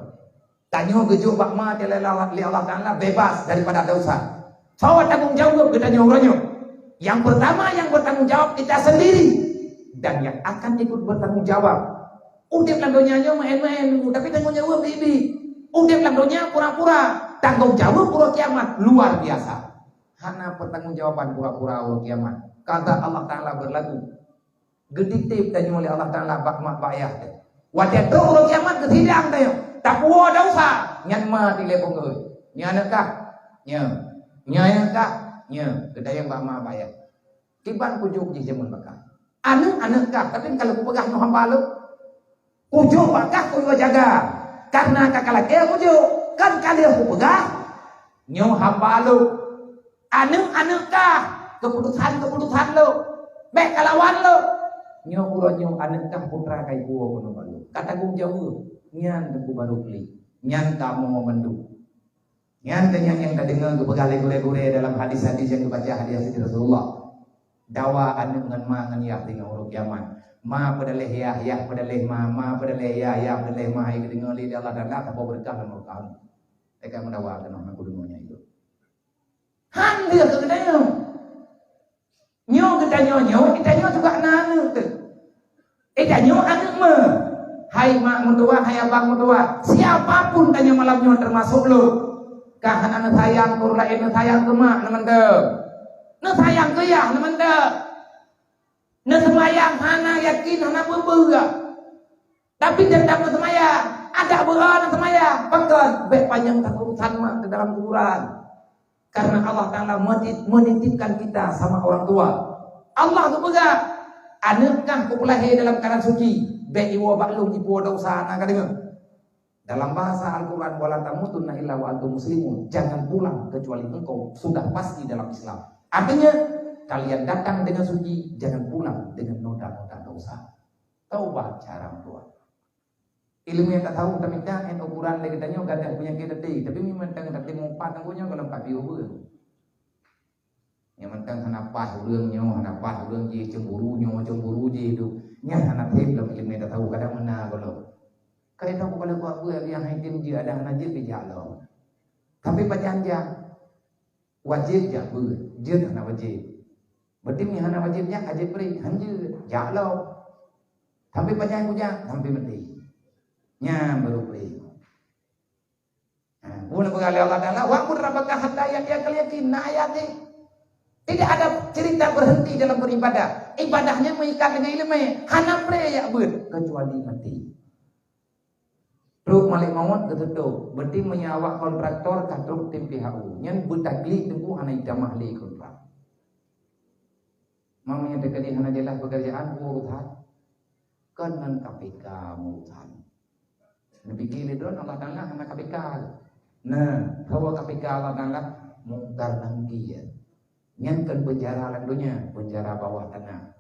Tanyoe geujok bak mak teuh lé Allah, lé Allah Taala bebas daripada dosa. Soe tanggong jaweueb geutanyoe uroe nyoe? Yang pertama yang bertanggung jawab kita sendiri dan yang akan ikut bertanggung jawab. Udép lam donya nyoe maén-maén, tapi tanggong jaweueb biet-biet. Udép lam donya pura-pura, tanggong jaweueb uroe kiamat luar biasa. Hana pertanggungjawaban pura-pura uroe kiamat. Kata Allah Taala berlaku. Geutitip tanyoe lé Allah Taala bak mak bak ayah teuh. Watèe trok uroe kiamat geusidang tanyoe, tapuwoe dosa, nyan ma tilèe phôn geuh. Nyoe aneuk kah? Nyoe. Nyoe aneuk kah? Nyoe. Geutanyong bak mak bak ayah. Kiban kujok jih jameun bakat. Aneuk-aneuk kah, tapi kalau kupeugah nyoe hamba lôn. Kujok bak kah kuyue jaga. Karena ka kalakèe kujok, kan ka lheueh kupeugah. Nyoe hamba lôn. Aneuk-aneuk kah, keuputusan-keuputusan lôn. Bèk kalawan lôn. Nyoe uroe nyoe aneuk kah putra kai kuwoe keunoe bak lôn. Ka tanggong jaweueb, nyan teungku barô klik. Nyan kamoe mandum. Nyan keuh nyang, nyang tadeungoe geupeugah lé gurèe-gurèe dalam hadis-hadis nyang geubaca hadis-hadis Rasulullah. Dawa aneuk ngon ma ngon yah singoh uroe kiamat. Ma peudaléh yah, yah peudaléh ma, ma peudaléh yah, yah peudaléh ma, hai geudeungoe lé Allah Taala, saboh beureukat lam uroe kiamat. Teuka meudawa keunoe na geudeungoe nyan itu. Han lheueh keu geutanyoe. Nyoe geutanyoe nyoe, geutanyoe juga na aneuk teuh. Eh, tanyoe aneuk meuh. Hai mak meutuah, hai abang meutuah, siapa pun tanyoe malam nyoe teumasok lôn. Ka hana neusayang keu ureueng laén, neusayang keu mak na mantong. Neusayang keu yah na mantong. Neuseumayang hana yakin, hana peue-peue. Tapi tetap neuseumayang. Adak beuo neuseumayang. Pakon? Bèk panyang that urusan mak di dalam kuburan. Karena Allah Taala meti-, menitipkan kita sama orang tua. Allah geupeugah, "Aneuk kah kupeulahé dalam keuadaan suci, bèk iwoe bak lôn ipuwoe dosa." Na ka deungoe? Dalam bahasa Al-Quran, "Wala tamutunna illa wa antum muslimun." Jangan pulang kecuali engkau sudah pasti dalam Islam. Artinya, kalian datang dengan suci, jangan pulang dengan noda-noda dosa. Taubat cara meutuah. Ilmu nyang ka tau tamita, nyan ukuran lé geutanyoe gadoh peunyakét até, tapi mantong tatimong pat ngon nyoe gohlom pat piôh beuh. Nyang mantong hana paih ureueng nyoe, hana paih ureueng jih, cemburu nyoe, cemburu jih tu. Nyan hana trép lom ilmu nyang ka tau, kadang meunan gohlom. Ka itu kepala buat beuh nyang hai tem jih, ada hana jeuet bijak lom. Tapi pajan jak. Wajéb jak beuet, jeuet hana wajéb. Berarti meunyo hana wajéb jak, ka jeuet bri, han jeuet, jak lom. Sampai pajan kujak, sampai mati. Nyan baru bri. Ha, bukan peugah lé Allah Taala, "Wa'bud rabbaka hatta ya'tiyakal yakin." Na ayat ni. Tidak ada cerita berhenti dalam beribadah. Ibadahnya mengikat dengan ilmu. Hana pré jak beuet kecuali mati. Trok malaikat maut geututoe, berarti meunyo awak kontraktor ka trok tim P H U, nyan beutaglik teungku hana jitamah lé kontrak. Meunyo teukeudi hana jeulaih pekerjaan, peue urusan? Kon ngon K P K meurusan. Neupike lé droe Allah Taala hana K P K. Nah, bahwa K P K Allah Taala Mungkar Nakir. Nyan kon penjara lam donya, penjara bawah tanah.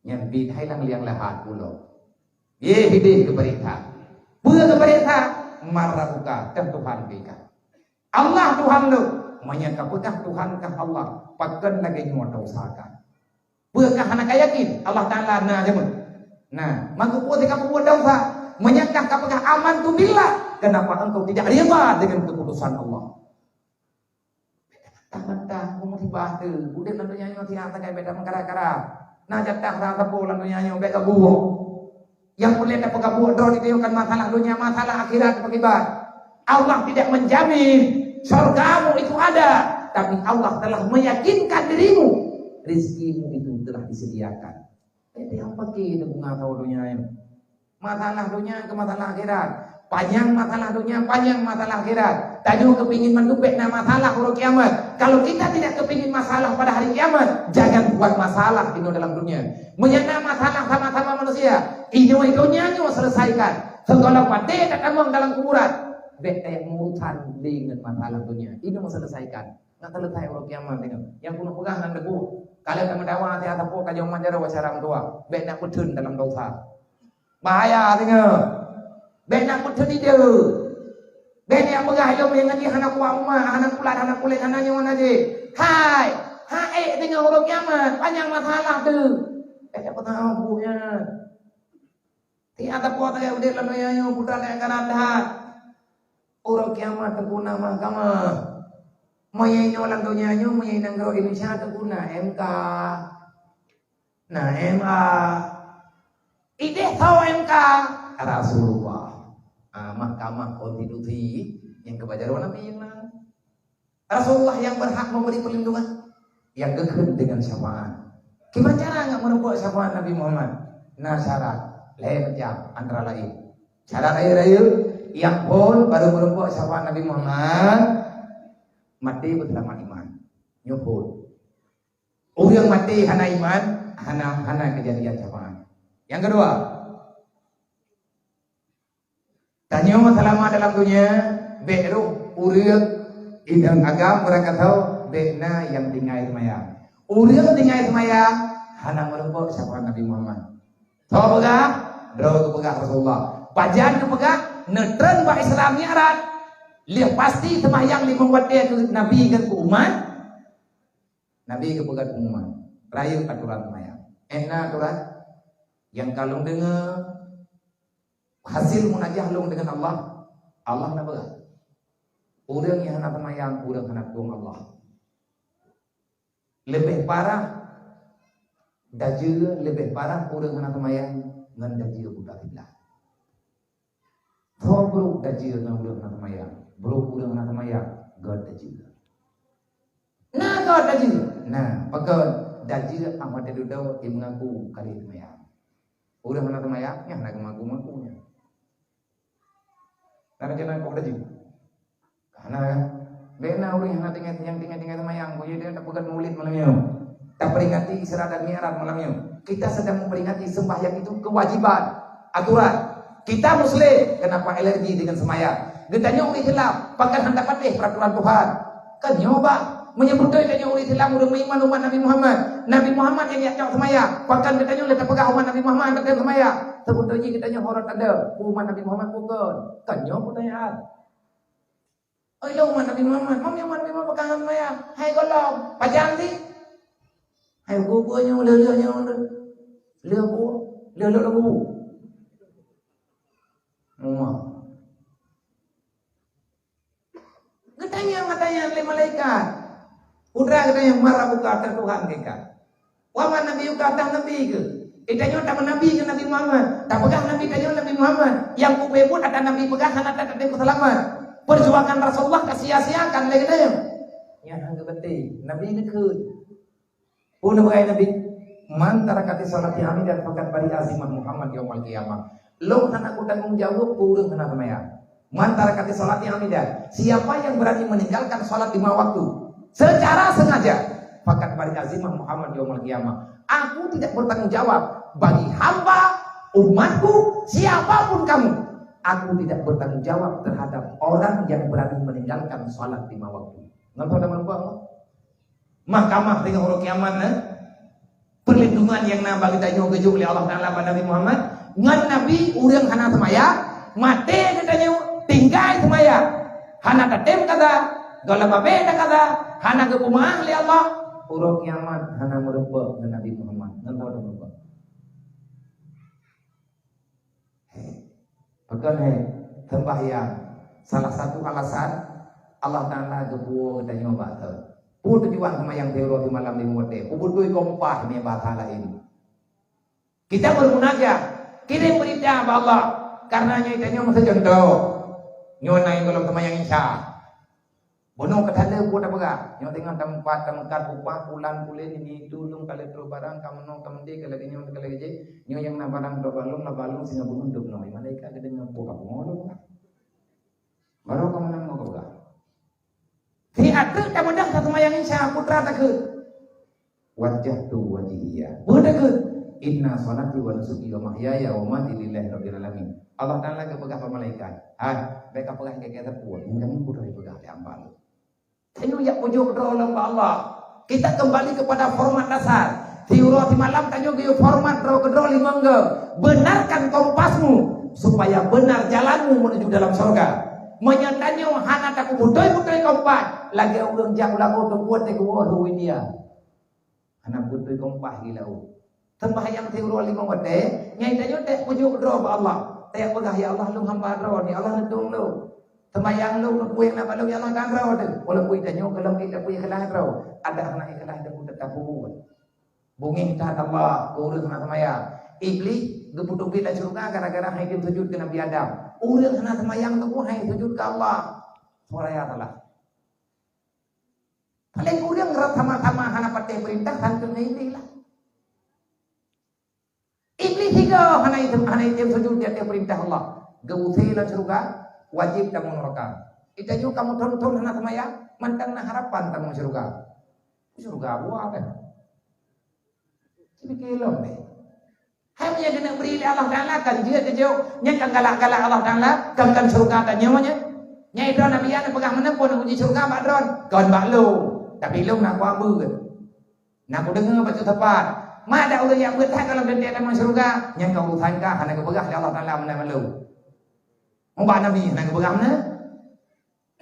Nyan bit hai lam liang lahat pulo. Ye hidih keupeurintah. Peue keupeurintah? Man rabbuka, teuh Tuhan bika. Allah Tuhan lôn. Meunyoe ka peugah Tuhan kah Allah, pakon lagée nyoe teusakan. Peue kah hana ka yakin Allah Taala na jameun? Nah, maka peue ka peubuet desya? Meunyoe kah ka peugah amantu billah, kenapa engkau tidak rida dengan keputusan Allah? Mentang-mentang musibah tu, udeb lam donya nyoe siat sagai beda mengkara-kara. Nah, jatah rasa po lam donya nyoe beda gua. Yang boleh dapat buat droe itu kan masalah dunia, masalah akhirat beribadah. Allah tidak menjamin surgamu itu ada, tapi Allah telah meyakinkan dirimu, rizkimu itu telah disediakan. Jadi apa ke itu bunga tahu dunia ini? Masalah dunia ke masalah akhirat. Panjang masalah dunia, panjang masalah akhirat. Tadi kepingin mandum bek na masalah uroe kiamat. Kalau kita tidak kepingin masalah pada hari kiamat, jangan buat masalah di dalam dunia. Meunyoe na masalah sama-sama manusia, inoe donya nyoe selesaikan. Seugala paté tatamong dalam kuburan, bek tayang urusan dengan masalah dunia. Inoe selesaikan. Nak selesai uroe kiamat nyoe. Yang keuneuk peugah nan debu. Kalau kamu dawa hati ataupun kajong manjaro wacara meutuah, bek nak peutheun dalam dosa. Bahaya singoh. Bèk na peuteunideue. Bèk na peugah lom nyang nyan hana kuat uma, hana kulat, hana kulét, hana nyoe, hana jih. Hai, hai, singoh uroe kiamat, panyang masalah teuh. Bèk na peugah buet nyan. Tiep tapuasa udép lam donya nyoe, putra nyang kana that. Uroe kiamat teungku na mahkamah. Meunyoe inoe lam donya nyoe, meunyoe nanggroe Indonesia teungku na M K. Na M A. Idéh soe M K? Rasulullah. Ah, Mahkamah Konstitusi nyang keubajaroe Nabi na. Rasulullah yang berhak memberi perlindungan, yang geukheun dengan syafaat. Kiban cara ngat meurumpok syafaat Nabi Muhammad? Na syarat lhèe macam, antara lain. Syarat rayeuk-rayeuk, nyang phôn baru meurumpok syafaat Nabi Muhammad, maté beuseulamat iman. Nyoe phôn. Ureueng maté hana iman, hana, hana keujadian syafaat. Nyang keudua, tanyoe seulama dalam donya, bèk roh ureueng idong agam beurangkasoe, bèk na nyang tinggai seumayang. Ureueng tinggai seumayang hana meurumpok syafaat Nabi Muhammad. Soe peugah? Droe geupeugah Rasulullah. Pajan geupeugah? Neutreun bak Islam Mi'raj. Lheueh pasti seumayang limong watèe keu Nabi ngon keu umat. Nabi geupeugah pengumuman, rayeuk atoran seumayang. Éh na atoran nyang ka lôn deungoe, hasil munajah lôn deungon Allah, Allah na peugah, ureueng nyang hana seumayang, ureueng hana tueng Allah. Leubeh parah dajeue, leubeh parah ureueng hana seumayang ngon dajeue buta siblah. Soe brok dajeue ngon ureueng hana seumayang? Brok ureueng hana seumayang, göt dajeue. Na göt dajeue? Na, pakon? Dajeue ahmad dudoe jimeungaku ka lheueh seumayang. Ureueng hana seumayang, nyan hana geumaku-maku nyan. Na keunan kok dajeue? Hana kan? Bèk na ureueng nyang tinggai, nyang tinggai-tinggai seumayang, bujur dia tapeugöt mulid malam nyoe. Taperingati Isra dan Mi'raj malam nyoe. Kita sedang memperingati sembahyang itu kewajiban, aturan. Kita Muslim, kenapa alergi dengan sembahyang? Geutanyoe ureueng Islam, pakon hana patéh peraturan Tuhan? Kan nyoe bah, meunyoe beutôi tanyoe ureueng Islam, ureueng meuiman umat Nabi Muhammad. Nabi Muhammad nyang jak cok seumayang, pakon geutanyoe lé tapeugah umat Nabi Muhammad hana seumayang? Seubeutôi jih geutanyoe horot adoe umat Nabi Muhammad bukon. Kan nyoe peutanyaan. Oi, lôn umat Nabi Muhammad, mam nyang umat Nabi Muhammad peugah ngon maya, hai gohlom, pajan sih? Hai gua-gua nyoe, leuh-leuh nyoe, leuh-leuh bu, leuh-leuh bu. Muah. Geutanyong, geutanyong lé malaikat. Putra geutanyong, "Man rabbuka, teuh Tuhan kah?" Wa man nabiyyuka, teuh nabi kah? Geutanyoe tameunabi keu Nabi Muhammad. Tapeugah nabi tanyoe Nabi Muhammad. Nyang kupeubeuet atra nabi peugah hana that-that peuseulamat. Perjuangan Rasulullah ka sia-siakan lé geutanyoe. Nyan hana geupenting. Nabi neukheun. Peue neupeugah Nabi? "Man taraka sholati amidan faqad bari'a zimmahu Muhammad yaumal qiyamah." Lôn hana kutanggong jaweueb keu ureueng hana seumayang. Man taraka sholati amidan, siapa yang berani meninggalkan sholat lima waktu secara sengaja, faqad bari'a zimmahu Muhammad yaumal qiyamah. Aku tidak bertanggung jawab bagi hamba Umatku, siapapun kamu, aku tidak bertanggung jawab terhadap orang yang berani meninggalkan salat lima waktu. Nampak teman-teman? Mahkamah teungoh uroe kiamat, eh? Perlindungan nyang na bagi tanyoe geujok lé Allah Taala bak Nabi Muhammad. Ngon Nabi, ureuëng hana seumayang, maté geutanyoe, tinggai seumayang. Hana tatem kaza, gohlom babeh takaza, hana geupeumeu'ah lé Allah. Uroe kiamat hana meurumpok ngon Nabi Muhammad. Ngon tau meurumpok. He. Pakon he? Sembahyang. Salah satu alasan Allah Taala geupuwoe geutanyoe bak teu. Peue tujuan sembahyang tiep uroe simalam lima watée? Peue beutôi kompah nibak bahasa laén. Kita bermunajat, kirim peurintah bak Allah. Karena nyoe tanyoe meusajan droe. Nyoe na gohlom sembahyang Isya. Bunoe ka tanda buet apa gah? Nyoe teungoh tameupat, tameukat upah, bulan, buleuen, ini itu, lôn ka lheueh troh barang, ka meunoe, ka meudeh, ka lagée nyoe, ka lagée jih. Nyoe nyang na barang droe balong, la balong singoh bunoe dum noe. Malaikat geudeungoe peue ka pungo lôn. Barô ka meunan ngon gobnyan. Di ateueh tabeudôh taseumayang Isya, peue teuma takheun. Wajjahtu wajhiya. Peue takheun? Inna shalati wa nusuki wa mahyaya wa mamati lillahi rabbil alamin. Allah Taala geupeugah bak malaikat, "Hai, bèk kapeugah keu-keu sapeue, nyang kami peugah lé hamba lôn." Tanyoe jak pujoe keudroe lom bak Allah. Kita kembali kepada format dasar. Siuroe simalam tanyoe geuyue format droe keudroe limong go. Benarkan kompasmu supaya benar jalanmu menuju dalam sorga. Meunyoe tanyoe hana takubeutôi-beutôi kompas, lagèe ureueng jak u laôt teukuet teukuwoe u India. Hana beutôi kompas di laôt. Sembahyang siuroe limong watèe, nyan tanyoe teupujoe keudroe bak Allah. Teupeugah, "Ya Allah, lôn hamba droe, ya Allah, neutulông lôn." Sembahyang lôn, peue nyang na bak lôn, ya Allah, kan droe teuh. Walaupun tanyoe gohlom kita peue ikhlas droe, adak hana ikhlas teuh tetap peubuet. Beungéh that Allah keu ureueng hana sembahyang. Iblih geupeuteubiet lam syeuruga gara-gara han item sujud keu Nabi Adam. Ureueng hana sembahyang teuk han sujud keu Allah. Suara ya salah. Paléng ureueng rot sama-sama hana patéh peurintah, santun ngon Iblih lah. Iblih sigoe hana item, hana item sujud di ateueh peurintah Allah. Geuusé lam syeuruga, wajéb tamong neuraka. Geutanyoe ka meuthon-thon hana seumayang, mantong na harapan tamong syeuruga. Syeuruga buah kan? Sipike lom deh. Hai meunyo keuneuk bri lé Allah Taala, kan jeuet keujok. Nyan kan galak-galak Allah Taala, kan, kan syeuruga tanyoe nyan. Nyan droe Nabi Adam peugah meunan, "Phon uji syeuruga bak droe, kon bak lôn, tapi lôn na kuambeu." Na kudeungoe bacut sapat. Ma ada ureueng nyang beuet that dalam teuntée tamong syeuruga, nyan ka urusan ka, hana geupeugah lé Allah Taala meunan bak lôn. Ubak Nabi hana geupeugah meunan.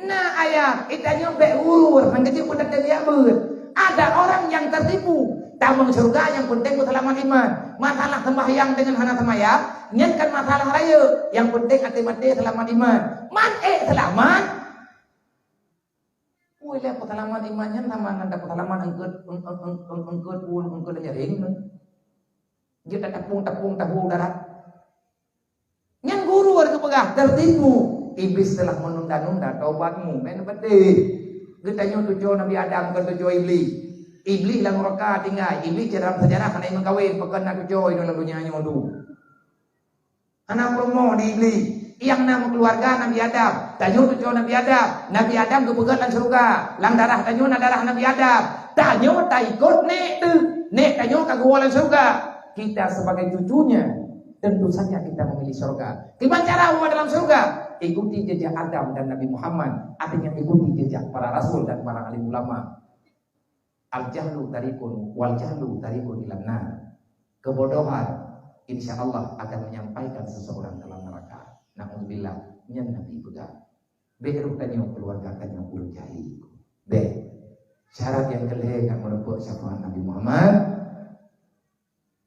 Na ayat, geutanyoe bèk ureueng, han keujeuet peutateubiet beuet. Ada orang yang tertipu. Tamong syeuruga nyang penting peuseulamat iman. Masalah sembahyang dengan hana sembahyang, nyan kan masalah rayeuk. Yang penting até maté seulamat iman. Man ék seulamat. Ui lé peuseulamat iman nyan sama ngon peuseulamat eungkôt, eung-, eung-, eung-, eungkôt pun, eungkôt nyaring. Jeuet tatapong-tapong tahu darat. Nyan guru harus peugah, tertipu. Iblis telah menunda-nunda taubatmu. Main beuteh. Geutanyoe tujoh Nabi Adam, kon tujoh Iblis. Iblis lam neuraka tinggai. Iblis dalam sejarah hana meukawen, pakon na tujoh dalam dunia nyoe tu. Hana peurumoh di Iblis. Nyang na meukeuluwarga Nabi Adam. Tanyoe tujoh Nabi Adam. Nabi Adam geupeugöt lam syeuruga. Lam darah tanyoe na darah Nabi Adam. Tanyoe taikot nèk teuh. Nèk tanyoe ka geuwoe lam syeuruga. Kita sebagai cucunya, tentu saja kita memilih syurga. Kiban cara woe dalam syurga? Ikuti jejak Adam dan Nabi Muhammad, artinya ikuti jejak para rasul dan para alim ulama. Al-jahlu tariqun, wal jahlu tariqun ilan nar. Kebodohan, insya Allah, akan menyampaikan seseorang dalam neraka. Naudzubillah, nyan Nabi peugah. Bèk roh tanyoe keuluwarga tanyoe ureueng jahil. Bèk. Syarat nyang keu lhèe nyang meureumpok syafaat Nabi Muhammad,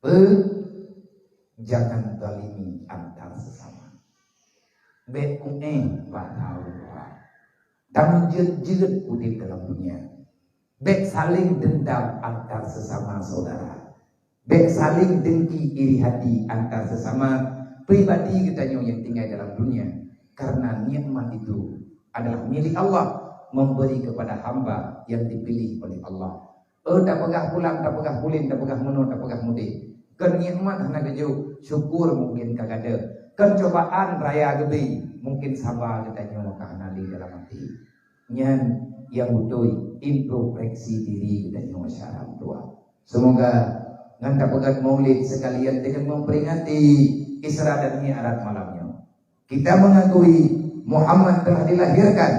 Be, jangan zalimi antar sesama. Bèk uéh bak saudara. Tameujeuet-jeuet udép dalam dunia. Bèk saléng dendam antar sesama saudara. Bèk saléng dengki iri hati antar sesama pribadi geutanyoe nyang tinggai dalam dunia. Karena nikmat itu adalah milik Allah, memberi kepada hamba yang dipilih oleh Allah. Oh, tapeugah pulang, tapeugah pulen, tapeugah meunoe, tapeugah mudeh. Kon nikmat hana geujok, syukur mungkin ka gadôh. Kon cobaan raya geubri, mungkin saba geutanyoe ka hana lé dalam até. Nyan nyang beutôi introspeksi diri geutanyoe syedara meutuah. Semoga ngon tapeugöt Maulid sekalian deungon memperingati Isra dan Mi'raj malam nyoe. Kita mengakui Muhammad telah dilahirkan.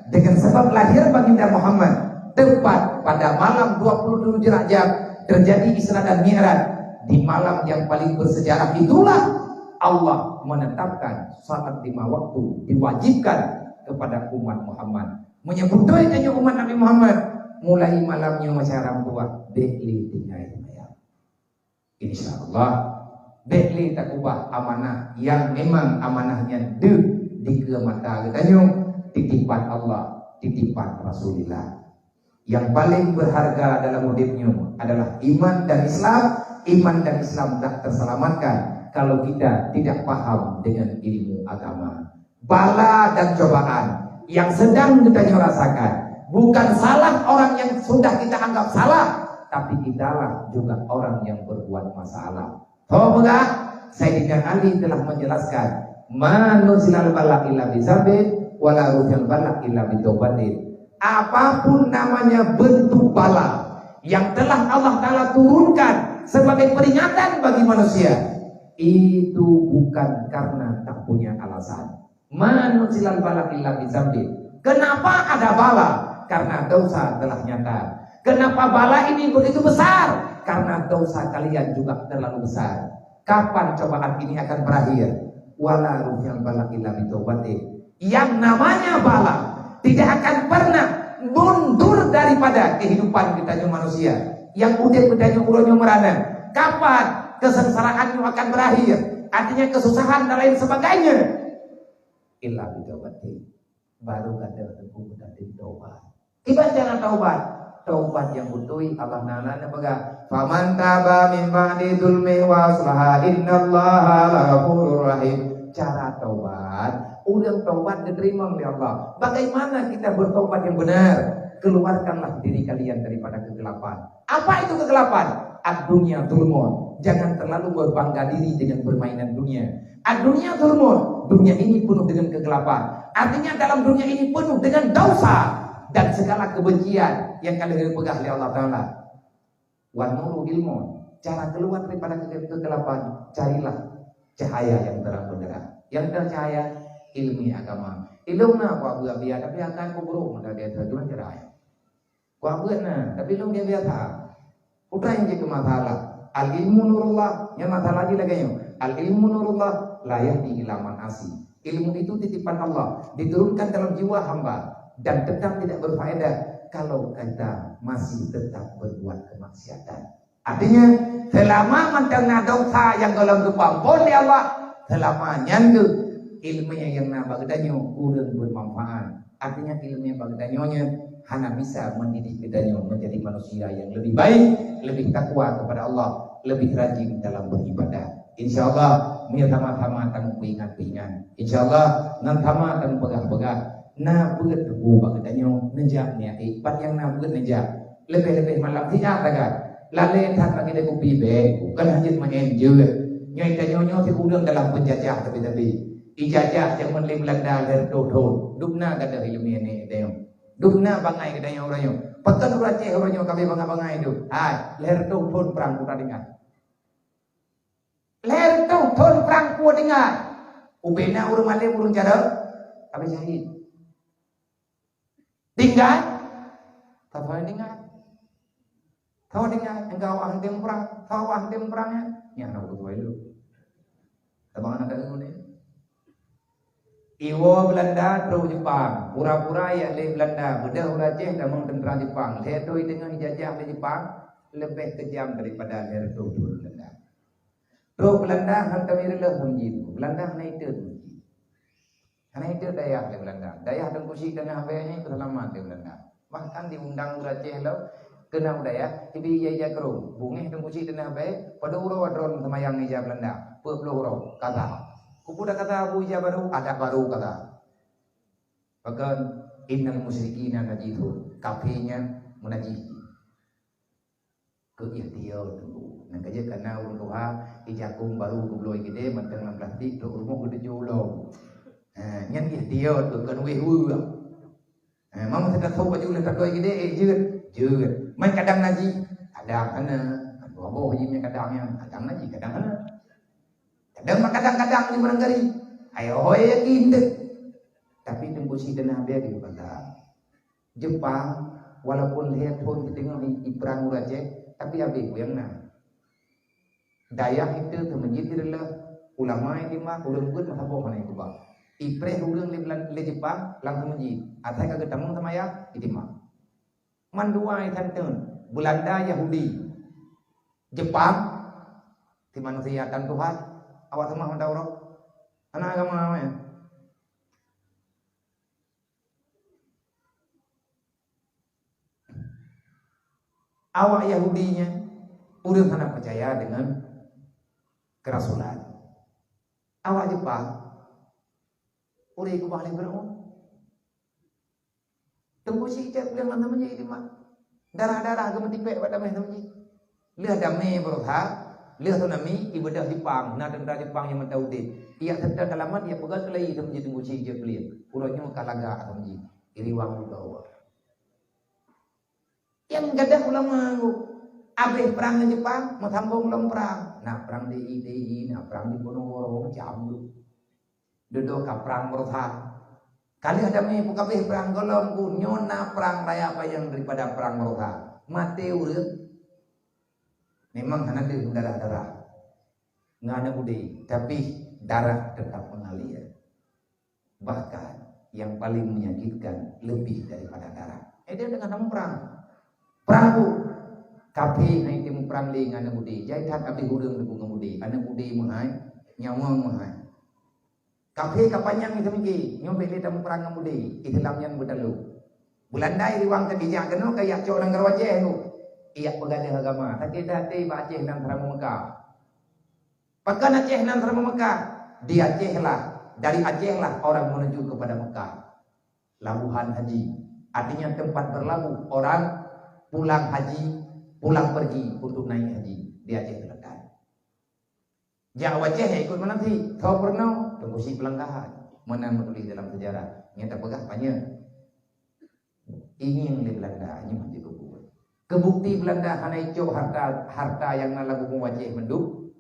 Dengan sebab lahir Baginda Muhammad tepat pada malam dua puluh tujuh Rajab, terjadi Isra dan Mi'raj. Di malam yang paling bersejarah itulah Allah menetapkan salat lima waktu diwajibkan kepada umat Muhammad. Meunyoe beutôi tanyoe umat Nabi Muhammad, mulai malam nyoe, macam ureueng tuha, bék lé tinggai seumayang. Insya Allah, bék lé takeubah amanah nyang memang amanah nyan deuh dikeue mata geutanyoe, titipan Allah, titipan Rasulullah. Nyang paleng berharga dalam udeb nyoe adalah iman dan Islam. Iman dan Islam dah terselamatkan kalau kita tidak paham dengan ilmu agama. Bala dan cobaan yang sedang geutanyoe rasakan bukan salah orang yang sudah kita anggap salah, tapi kitalah juga orang yang berbuat masalah. Ho peugah, Saidina Ali telah menjelaskan, "Ma nuzilal bala illa bizambin, wa la rufiyal bala illa bitaubatin." Apapun namanya bentuk bala yang telah Allah Taala turunkan sebagai peringatan bagi manusia, itu bukan karena tak punya alasan. "Ma nuzilal bala illa bizambin." Kenapa ada bala? Karena dosa telah nyata. Kenapa bala ini begitu besar? Karena dosa kalian juga terlalu besar. Kapan cobaan ini akan berakhir? "Wa la rufiyal bala illa bitaubatin." Yang namanya bala tidak akan pernah mundur daripada kehidupan geutanyoe manusia. Nyang udeb geutanyoe uroe nyoe meurana. Kapan kesengsaraan nyoe akan berakhir? Artinya kesusahan dan lain sebagainya. Illa bitaubatin. Baru gata teupeu gata taubat. Kiban cara taubat? Taubat nyang beutôi, Allah Taala neupeugah, "Faman taba min ba'di zulmi wa aslaha, innallaha laghafurur rahim." Cara taubat, ureueng taubat diterima oleh Allah. Bagaimana kita bertobat yang benar? Keluarkanlah diri kalian daripada kegelapan. Apa itu kegelapan? Ad-dunya zulmun. Jangan terlalu berbangga diri dengan permainan dunia. Ad-dunya zulmun. Dunia ini penuh dengan kegelapan. Artinya, dalam dunia ini penuh dengan dosa dan segala kebencian yang ka lheueh geupeugah lé Allah Taala. "Wan nuru ilmun." Cara keluar daripada ke-, kegelapan, carilah cahaya yang terang benderang. Yang terang cahaya, ilmu agama. Ilmu na kubuet biasa, tapi akan kuburuk mudah dia terjun cerai. Kubuet na, tapi lôn biasa. Peue nyang jeuet keu masalah? Al-ilmu nurullah, nyan masalah jih lagèe nyoe. Al-ilmu nurullah, la yahdi ila man asi. Ilmu itu titipan Allah, diturunkan dalam jiwa hamba dan tetap tidak berfaedah kalau kita masih tetap berbuat kemaksiatan. Artinya, selama mantong na dosa nyang gohlom geupeuampon lé Allah, selama nyan geuh ilmu nyang na bak geutanyoe kureueng bermanfaat. Artinya, ilmu bak geutanyoe nyan hana bisa mendidik geutanyoe menjadi manusia yang lebih baik, lebih takwa kepada Allah, lebih rajin dalam beribadah. Insya Allah, mari sama-sama tameuingat-ingat. Insya Allah, ngon sama tamupeugah-peugah. Na beuet tuboh bak geutanyoe neujak nyan, eh, pat nyang na beuet neujak. Leubeh-leubeh malam siat taga. Lalé that bak keude kupi bèk, bukan hana jeuet maén jeuet. Nyoe tanyoe nyoe sikureueng dalam penjajah tapi-tapi. Ijajah jameun lé Beulanda lhèe reutôh thôn. Dum na gadoh ileumèe nyoe tanyoe. Dum na bangai geutanyoe uroe nyoe. Pakon ureueng Aceh uroe nyoe ka bangai-bangai tu. Hai, lhèe reutôh thôn prang kuta tinggai. Lhèe reutôh thôn prang kuta tinggai. Ubena ureueng malém ureueng carông. Tapi syahid. Tinggai. Tapi tinggai. Tahu dengan engkau ahli perang, tahu ahli perang ya? Nyan na beutôi lom. Tabang aneuk keuneuk ni. Iwoe Beulanda trok Jepang, pura-pura jak lé Beulanda, beudôh ureueng Aceh tamong teuntra Jepang. Lhèe thôn teungoh ijajah lé Jepang, leubeh keujam daripada lhèe thôn Beulanda. Trok Beulanda han tamé reuloh lom jih. Beulanda hana itot lom jih. Hana itot dayah lé Beulanda. Dayah Teungku Chik Teungoh Abèe nyan peuseulamat lé Beulanda. Bahkan diundang ureueng Aceh lom keunoe u dayah, jibi ija-ija keu droe. Beungèh Teungku Chik Teungoh Abèe, padum uroe droe seumayang ija Beulanda. Peuet ploh uroe, kaza. Keupeue kaza, bu ija barô, adat barô kaza. Pakon, innal musyrikina najisun, kafé nyan meunajih. Keu ikhtiar tu. Nyang ka jeuet kana ureueng tuha, ijakong barô geubloe geude, mantong lam plastik, trok rumoh geutuju ulông. Ha, nyan ikhtiar tu, kon wéh weueh. Ha, mam teuka thô baju leuh tatoi geude, eh, jeuet, jeuet. Man kadang najih, kadang hana. Dua boh jih nyan kadang nyan, kadang najih, kadang hana. Kadang kadang-kadang di barangkali, ayo hoi yakin deh. Tapi Teungku Chik dan Nabi di kepala. Jepang, walaupun lhèe thôn siteungoh i, iprang ureueng Aceh, tapi habéh peue nyang na. Dayah itu teumeujeuet di reuleuh, ulama itimah, ureueng beuet meusaboh hana ikuba. Ipreh ureueng lé Belan-, lé Jepang, langsung meuji. Asai ka geutamong sama ya, itimah. Mandua isan teun, Beulanda, Yahudi, Jepang, si manusia tan Tuhan, awak seumah mantong uroe. Hana agama, ya. Awak Yahudi nyan, ureueng hana peucaya deungon keurasulan. Awak Jepang, ureueng kubah lé Firaun. Teungku Chik cit peue nyang na meuji di mak. Darah-darah geumeutipék bak damé na meuji. Lheueh damé beureuha, lheueh tsunami, ibeudôh Jepang, na teuntra Jepang nyang mantong udép. Ijak seutôt alamat, ijak peugah keulai na meuji Teungku Chik cit peue. Uroe nyoe ka lagak na meuji. Iriwang udoe. Nyang gadôh ulama ngon, abéh prang ngon Jepang, meusambong lom prang. Na prang di I T I, na prang di Ponorogo, macam tu. Dudoe ka prang beureuha. Ka lheueh damé peukabéh prang gohlom ku, nyoe na prang raya panyang daripada prang beureuha. Maté ureueng, memang hana deuh darah-darah. Ngon aneuk udé, tapi darah tetap mengalir. Bahkan, yang paling menyakitkan lebih daripada darah. Eh, dia dengan nama perang. Perang tu, kafé hai teumeung perang lé ngon aneuk udé. Jai that abéh ureueng teupeu ngon udé. Aneuk udé meuhai, nyawa meuhai. Kafé ka panyang mita miki, nyoe bèk lé tameuprang ngon udé. Islam nyan beutalu. Beulanda iriwang ka dijak keunoe ka ijak cok nanggroe Aceh tu. Ijak peugadoh agama. Sakét até bak Aceh nan seuramoe Mekah. Pakon Aceh nan seuramoe Mekah? Di Aceh lah, dari Aceh lah orang menuju kepada Mekah. Labuhan haji, artinya tempat berlabuh orang pulang haji, pulang pergi untuk naik haji di Aceh Selatan. Jak u Aceh ikut meunan cit, tho peurunoe, Teungku Chik peulanggahan. Meunan meutuléh dalam sejarah. Nyang tapeugah panyang. Ingieng lé Beulanda nyoe jipeubuet. Keubukti Beulanda hana icok harta, harta nyang na lam bumoe Aceh mandum.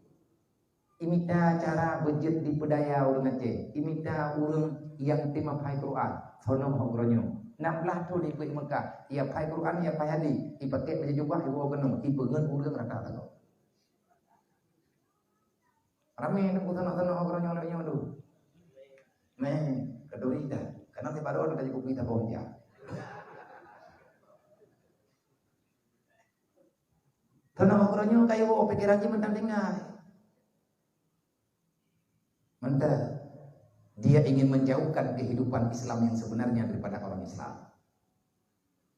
Imita cara beujeuet dipeudaya ureueng Aceh. Imita ureueng nyang teuma phai Quran. Sonoh uroe nyoe. Nam blah thon ipeue Mekah. Ia phai Quran, ia phai hadis. Ipakék baju jubah, iwoe keunoe. Ipeungeut ureueng rata sagoe. Ramé teungku sonoh-sonoh uroe nyoe lagèe nyoe tu. Meh, keuduri dah. Karena si baru ada tadi kopi tak bonja. Sonoh uroe nyoe kayu pikiran jih mantong tinggai. Mantong. Dia ingin menjauhkan kehidupan Islam yang sebenarnya daripada orang Islam.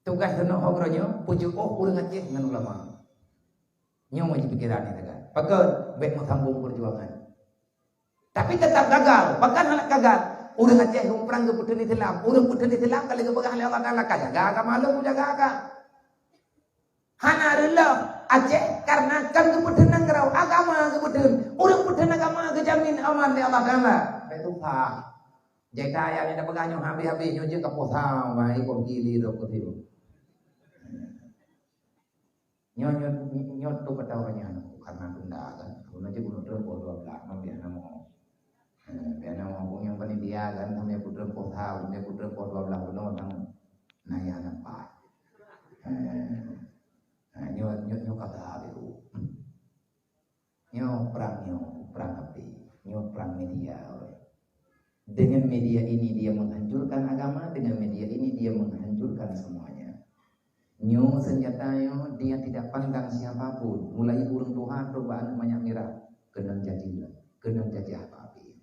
Tugaih keunoe uroe nyoe, peujeuet ureueng Aceh ngon ulama. Nyoe jih pikiran nyang taga. Pakon bèk meusambong peujuangan. Tapi teutap gagal, pakon hana gagal. Ureueng Aceh ureueng prang geupeutheun Islam, ureueng peutheun Islam ka lheueh geupeugah lé Allah Taala ka jaga agama lôn, kujaga ka. Hana reuloh Aceh karena kan geupeutheun nanggroe, agama geupeutheun. Ureueng peutheun agama geujamin aman lé Allah Taala. Bèk tuha. Jai kaya ni dah peugah nyoe habéh-habéh nyoe jeuet ka posa, mai kong kili rot keu sibu. Nyoe, nyoe, nyoe tu kata ureueng nyan, karena tunda kan. Guna jeuet guna treuk poh dua belas, mau biar nama. Eh, biar nama orang yang panitia kan, sampai putra poh satu, sampai putra poh dua belas bulan, nang naya nampak. Eh, nah, nyoe, nyoe, nyoe kata itu. Nyoe prang nyoe, prang api, nyoe prang media. Dengan media ini dia menghancurkan agama, dengan media ini dia menghancurkan semuanya. Nyoe senjata nyoe dia tidak pandang siapa pun, mulai ureueng tuha trok bak aneuk manyak mirah, keunong jajah, keunong jajah bak api.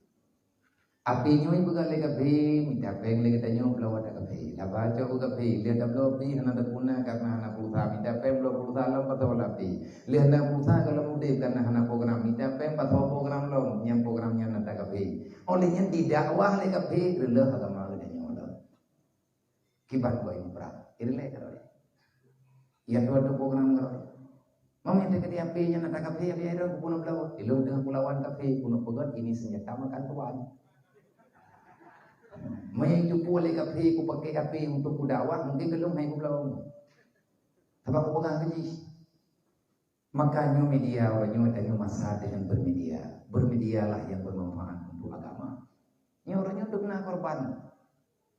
Api nyoe ipeugah lé kafé, mita péng lé geutanyoe bloe watèe kafé. Laba cok u kafé, lheueh tabloe api hana teupuna karena hana pulsa, mita péng bloe pulsa lom pasoe lam api. Lheueh na pulsa gohlom udép karena hana program, mita péng pasoe program lom, nyang program nyan ata kafé. Óh lheueh nyan didakwah lé kafé, reuloh agama geutanyoe lom. Kiban buet imeum prang. Irilek ka lheueh. Ia dua tu program ka lheueh. Mami teuka di api nyan ata kafé, api air ku peunoh belawa. Ilong teungoh kulawan kafé, peunoh peugöt ini senjata makan tuan. Mami cupu lé kafé, ku pakai kafé untuk kudakwah, mungkin belum hai ku belawa. Sabab ku peugah ke jih. Maka nyoe media, uroe nyoe tanyoe masa deungon bermedia. Bermedialah yang bermanfaat untuk agama. Nyoe uroe nyoe dum na korban.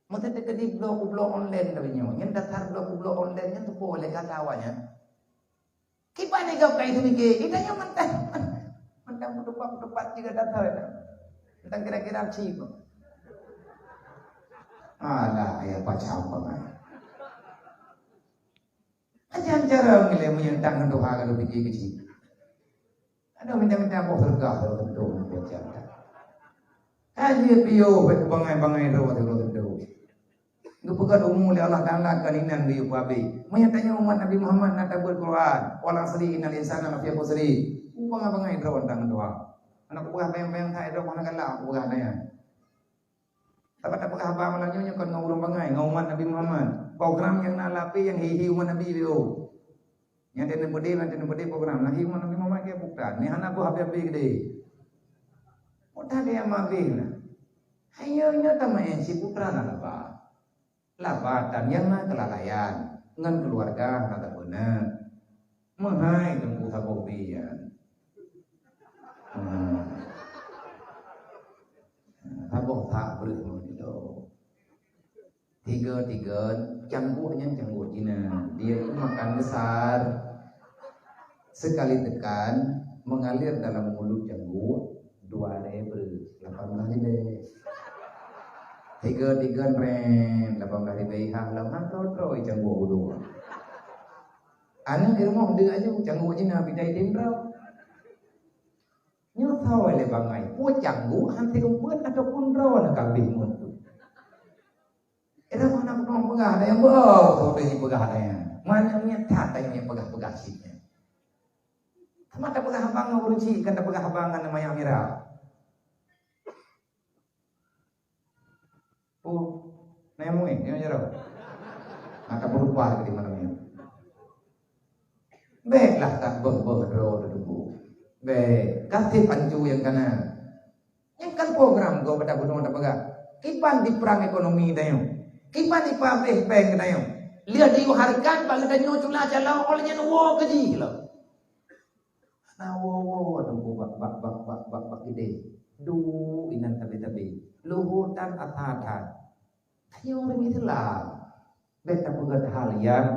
Meuteuteuka di bloe, bloe online tapi nyoe. Nyan dasar bloe, bloe online nyan teupeue lé gata awaknyan. Kiban ni gau kai seumiké, kita nyoe mantang, mantang peutupat-peutupat juga dasar itu. Mantang kira-kira cip. Alah, ya pacam bangai. Ajan cara nilai meunyoe tangan Tuhan kalau pikir kecil. Ada minta-minta boh sergah tu tentu macam tak. Aja piyo bangai-bangai tu tu tentu. Geupeugah umu lé Allah Taala kan inan geuyue peuabéh. Meunyoe tanyoe umat Nabi Muhammad na tabeuet Quran, wal asri innal insana lafi khusri. Bangai-bangai droe tangan Tuhan. Anak buah bayang-bayang hai droe mana galak buah nyan. Tapi tak peugah haba malam nyoe, nyoe kon ngon ureuëng bangai, ngon umat Nabi Muhammad. Program nyang na lapé nyang hi-hi umat Nabi B O. Nyang teuneuk peudeh, nyang teuneuk peudeh program. Nah, hi umat Nabi Muhammad ke bukan. Ni hana buah habéh-habéh gede. Udah dia mabih lah. Ayo nyoe tamai si putra na laba. Laba tan nyang na kelalaian ngon keluarga na tabeuna. Meuhai teungku saboh bi nyan. Hmm. Saboh that breuh ngon itu. Tiga-tiga, cangguek nyan cangguek Cina. Dia itu makan besar. Sekali tekan, mengalir dalam mulut cangguek, dua ribèe, lapan belas ribèe. Tiga-tiga ren, lapan belas ribèe, ha, lam ha, tro-tro, cangguek uduk. Aneuk di rumoh deuek aju, cangguek Cina, bidai di droe. Nyoe sawa lé bangai, peue cangguek, han sireumpeuet ataupun droe na kabeh mutu. Ira mana peunoh peugah ada nyang beuo, saudara ji peugah ada nyang. Mana nyang that ada nyang peugah-peugah cit nyan. Sama tak peugah abang ngon ureueng cit, kan tak peugah abang ngon manyak mirah. Oh, na nyang mueng, nyang jaroe. Maka berubah di malam nyoe. Bèk lah tak beuh-beuh droe teudeungoe. Bèk, kaseh pancu nyang kana. Nyang kan program gob pada bunoe tapeugah. Kiban di perang ekonomi tanyoe. Kiban di pabrik pèng tanyoe. Lheueh diyue hareukat bak geutanyoe cula calo, óh lheueh nyan woe keu jih lom. Hana woe-woe teungku bak, bak, bak, bak, bak, bak idéh. Duek inan tabe-tabe. Luhô tan asa that. Tanyoe ureueng Islam. Bèk tapeugah hal nyang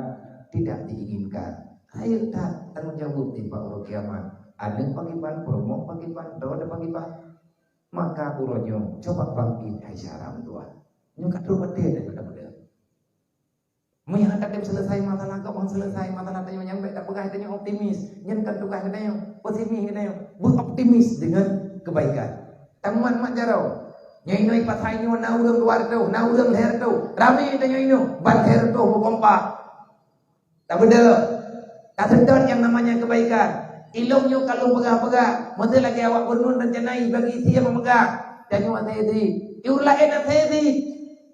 tidak diinginkan. Rayeuk that tanggong jaweueb nibak uroe kiamat. Aneuk pakriban, peurumoh pakriban, droe pakriban. Maka uroe nyoe, coba bangkit hai syedara meutuah. Nyoe ka troh watèe teuh geutanyoe. Meunyoe hana tem selesai masalah gob, hana selesai masalah tanyoe, nyang bèk tapeugah tanyoe optimis. Nyan kan tugaih geutanyoe, pesimis geutanyoe. Beroptimis dengan kebaikan. Tamat mat jaroe. Nyoe inoe pasai nyoe na ureueng dua reutôh, na ureueng lhèe reutôh. Ramé tanyoe inoe, ban lhèe reutôh beukompak. Tabeudôh. Taseutôt nyang namanya kebaikan. Ilôn nyoe ka lôn peugah-peugah, meusé lagèe awak gubernur rencana bagi sie meumeugang. Tanyoe asai di. Ureueng laén asai di.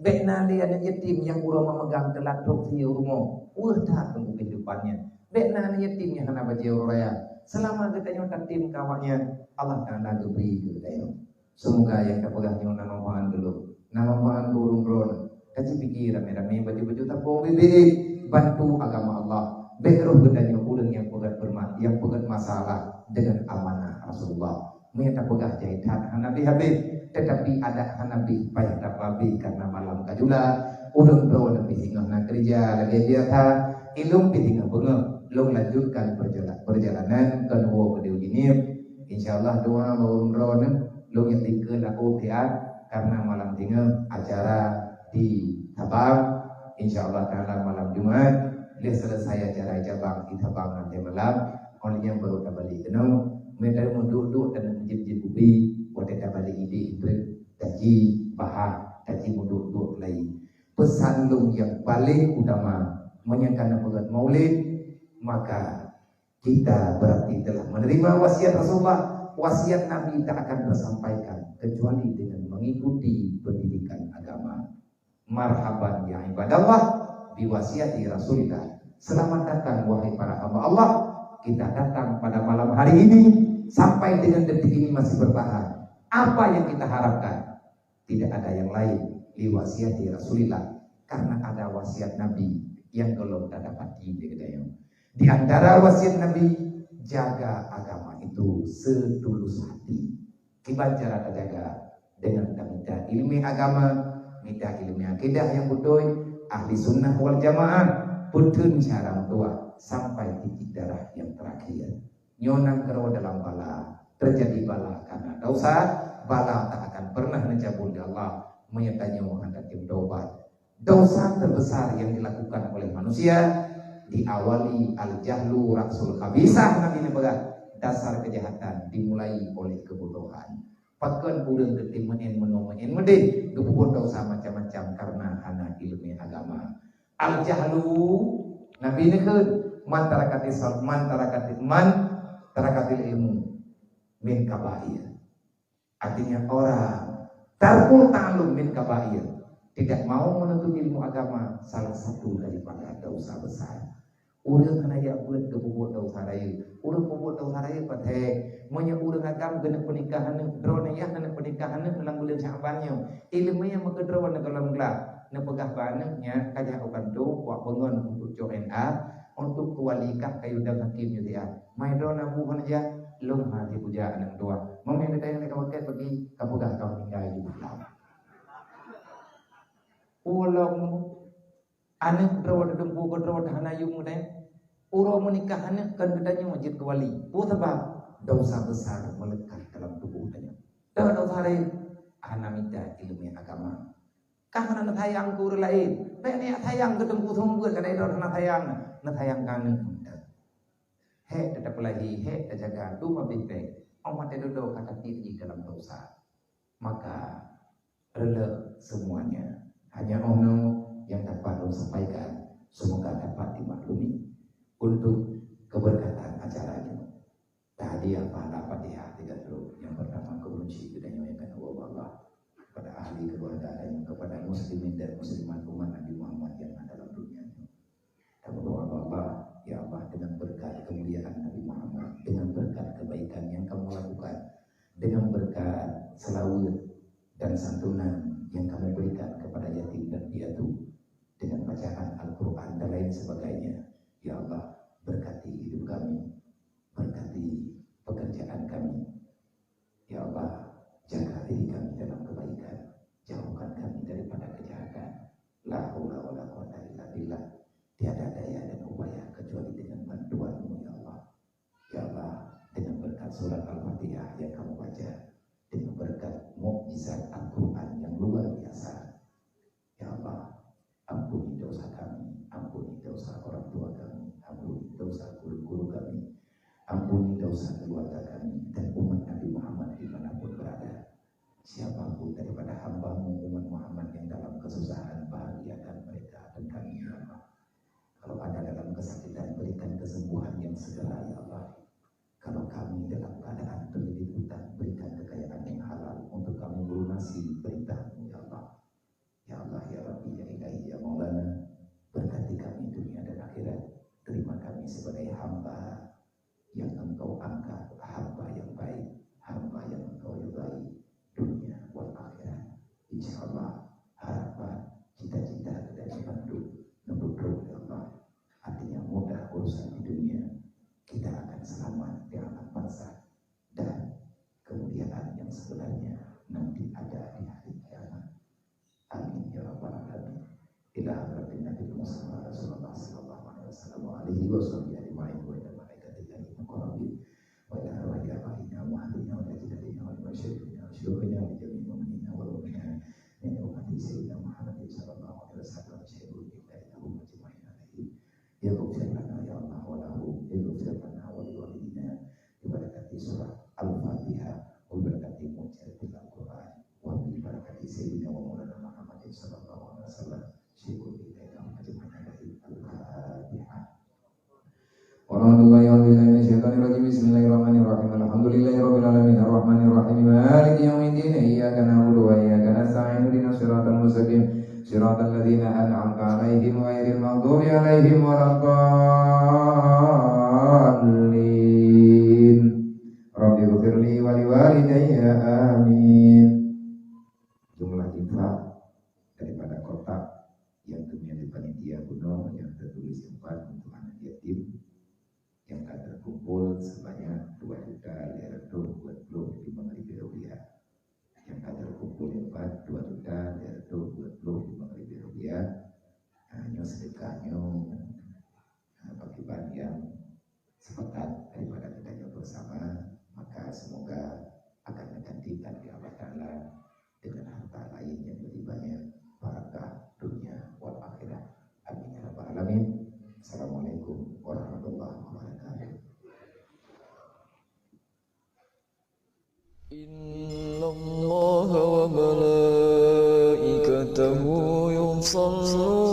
Bèk na lé aneuk yatim nyang uroe meumeugang teulat trok sie u rumoh. Weueh that teungku keuhidupan nyan. Bèk na aneuk yatim nyang hana bajèe uroe raya. Seulama geutanyoe tatem keu awak nyan, Allah Taala geubri keu geutanyoe. Seumoga nyang tapeugah nyoe na manfaat keu lôn, na manfaat keu ureueng droeneuh. Kaji pike ramé-ramé baju-baju tapông bibit, bantu agama Allah. Bèk roh geutanyoe ureueng nyang peugét peurumat, nyang peugét masalah deungon amanah Rasulullah. Meunyoe tapeugah jai that hana habéh-habéh, teutapi adak hana bih payah tapeuhabéh kareuna malam ka jula. Ureueng droeneuh pih singoh na keureuja lagèe biasa, ilôn pih singoh beungoh. Lôn lanjutkan perjala-, perjalanan keu neuwoe keudéh u Jeunieb. Insya Allah doa bak ureueng droeneuh. Lôn nyang tingkeu laôt siat, kareuna malam singoh acara di Sabang. Insya Allah Taala malam Jumat, lheueh selesai acara Sabang di Sabang nanti malam, óh lheueh nyan baru tabalek keunoe. Meunyoe meuduek-duek dan meujeuet-jeuet ubi, watèe tabalek idéh treuk taji bahah, taji meuduek-duek lagi. Pesan lôn nyang paleng utama, meunyoe ka neupeugét maulid, maka kita berarti telah menerima wasiat Rasulullah. Wasiat Nabi tak akan tersampaikan kecuali dengan mengikuti pendidikan agama. Marhaban ya ibadallah biwasiati Rasulillah. Selamat datang wahai para hamba Allah. Kita datang pada malam hari ini sampai dengan detik ini masih bertahan. Apa yang kita harapkan? Tidak ada yang lain, liwasiati Rasulillah, karena ada wasiat Nabi yang golom tadapati di geutanyoe. Di antara wasiat Nabi, Jaga agama itu setulus hati. Kiban cara tajaga? Dengan tamita ilmu agama, mita ilmu akidah nyang beutôi, ahli sunnah wal jamaah, peutheun syara meutuah sampai titik darah nyang terakhir. Nyoe nan keudroe dalam bala, terjadi bala karena dosa, bala tak akan pernah neucabut lé Allah meunyoe tanyoe hana tem tobat. Dosa terbesar yang dilakukan oleh manusia diawali al-jahlu ra'sul khabisah, Nabi neupeugah, dasar kejahatan dimulai oleh kebodohan. Pakon ureuëng geutem meu'en meungoh meu'en meudeh, geupeubuet dosa macam-macam karena hana ilmu agama. Al-jahlu, Nabi neukheun, man tarakatis man tarakatis man tarakatil ilmu min kabair. Artinya orang tarkul ta'allum min kabair, tidak mau menuntut ilmu agama, salah satu daripada dosa besar. Ureuëng hana jak beuet geupeubuet dosa rayeuk. Ureuëng peubuet dosa rayeuk pathé, meunyoe ureuëng agam geuneuk peunikah aneuëk, droeneuh yah neuneuk peunikah aneuëk lam buleuen Sya'ban nyoe. Ilmu nyang meukeudroe neukalon glah, neupeugah bak aneuëk nyan ka jak u kantô, wak beungon untuk cok N A, untuk keuwali kah kayue dang hakém nyoe siat. Mai droeneuh bu hana jak, lôn hana jipuja aneuëk dua. Meunyoe gata nyang ka pakai bagi, ka peugah ka meuninggai di bulan. Ulôn aneuëk droe teudeumpu keu droe hana yum geutanyoe. Uroe meunikah aneuëk kan geutanyoe jeuet keu wali. Peue sabab? Dosa besar melekat dalam tuboh tanyoe. Dah dosa laén, hana mita ilmu agama. Kah hana neusayang keu ureuëng laén. Bék neusayang keu teungku seumeubeuet kadai droe hana sayang. Neusayang keu aneuëk mita. Hék teupeulahi, hék teujaga, dum abéh bék. Óh watée dudoe ka tapiek jih dalam dosa. Maka reuloh semuanya. Hanya ono nyang dapat lôn sampaikan, semoga dapat dimaklumi untuk keberkatan acara ini. Tahadiah pahala Fatihah tiga kali. Yang pertama kepada geutanyoe nyang ka neuwoe bak Allah, kepada ahli keluarga dan kepada muslimin dan muslimat umat Nabi Muhammad yang ada dalam dunia ini. Taberdoa bak Allah, ya Allah, dengan berkat kemuliaan Nabi Muhammad, dengan berkat kebaikan yang kamu lakukan, dengan berkat selawat dan santunan yang kamu berikan kepada yatim dan piatu, dengan bacaan Al-Quran dan lain sebagainya, ya Allah, berkati hidup kami, berkati pekerjaan kami. Ya Allah, jaga diri kami dalam kebaikan, jauhkan kami daripada kejahatan. La haula wala quwwata illa billah. Tiada daya dan upaya kecuali dengan bantuan-Mu, ya Allah. Ya Allah, dengan berkat surat Al-Fatihah yang kamu baca, dengan berkat mukjizat Al-Quran yang luar biasa, ya Allah, ampuni dosa kami, ampuni dosa orang tua kami, ampuni dosa guru-guru kami, ampuni dosa keluarga kami, dan umat Nabi Muhammad di mana pun berada. Siapa pun daripada hamba-Mu umat Muhammad yang dalam kesusahan, bahagiakan mereka dan kami, ya Allah. Kalau ada dalam kesakitan, berikan kesembuhan yang segera, ya Allah. Kalau kami dalam keadaan terlilit utang, berikan kekayaan yang halal untuk kami melunasi perintah-Mu, ya Allah. Ya Allah, ya Rabbi, ya Ilahi, ya Maulana, berkati kami dunia dan akhirat. Terima kami sebagai hamba yang Engkau angkat, hamba yang baik, hamba yang Engkau ridai dunia wal akhirat. Insya Allah, harapan, cita-cita dan bantu neupeudong, ya Allah. Artinya mudah urusan di dunia, kita akan selamat di alam barzakh dan kemuliaan yang sebenarnya nanti ada di hari kiamat. Amin ya rabbal alamin. Ila hadratin Nabi Muhammad Rasulullah sallallahu alaihi wasallam wa alihi wa sahbihi ajma'in wa ila malaikatillahi muqarrabin wa ila arwahi abaina wa ummahatina wa ajdadina wa masyaikhina wa syuyukhina wa jami'il mu'minina wal mu'minat min ummati sayyidina Muhammadin sallallahu alaihi wasallam. Syahadu billahi lahum ajma'in alaihi. Ya ghafir lana ya Allah wa lahu, ya ghafir lana wa liwalidina. Bi barakati surah Al-Fatihah, wa bi barakati mu'jizatil Qur'an, wa bi barakati sayyidina wa maulana Muhammadin sallallahu alaihi wasallam. Syukur kita ya Allah, ajma'in alaihi. Al-Fatihah. Warahmatullahi wabarakatuh. Minasyaitonirrajim. Bismillahirrahmanirrahim. Alhamdulillahirabbil alamin. Arrahmanirrahim. Maliki yaumiddin. Iyyaka na'budu wa iyyaka nasta'in. Ihdinas siratal mustaqim. Siratal ladzina an'amta 'alaihim ghairil maghdubi 'alaihim waladdallin. Rabbighfirli wa liwalidayya. Amin. Jumlah infak daripada kotak yang kemudian di panitia bunoe yang tertulis empat untuk anak yatim, nyang ka terkumpul sebanyak dua juta lhèe reutôh dua puluh limong ribèe rupiah. Nyang ka terkumpul nyoe pat dua juta lhèe reutôh dua puluh limong ribèe rupiah. Nah, nyoe sedekah nyoe, nah, pakriban nyang sepakat daripada kita nyoe bersama, maka semoga akan digantikan di Allah Taala dengan harta lain yang lebih banyak, barakah dunia wal akhirah. Amin ya rabbal alamin. Assalamualaikum warahmatullahi wabarakatuh. إن الله وملائكته يصلون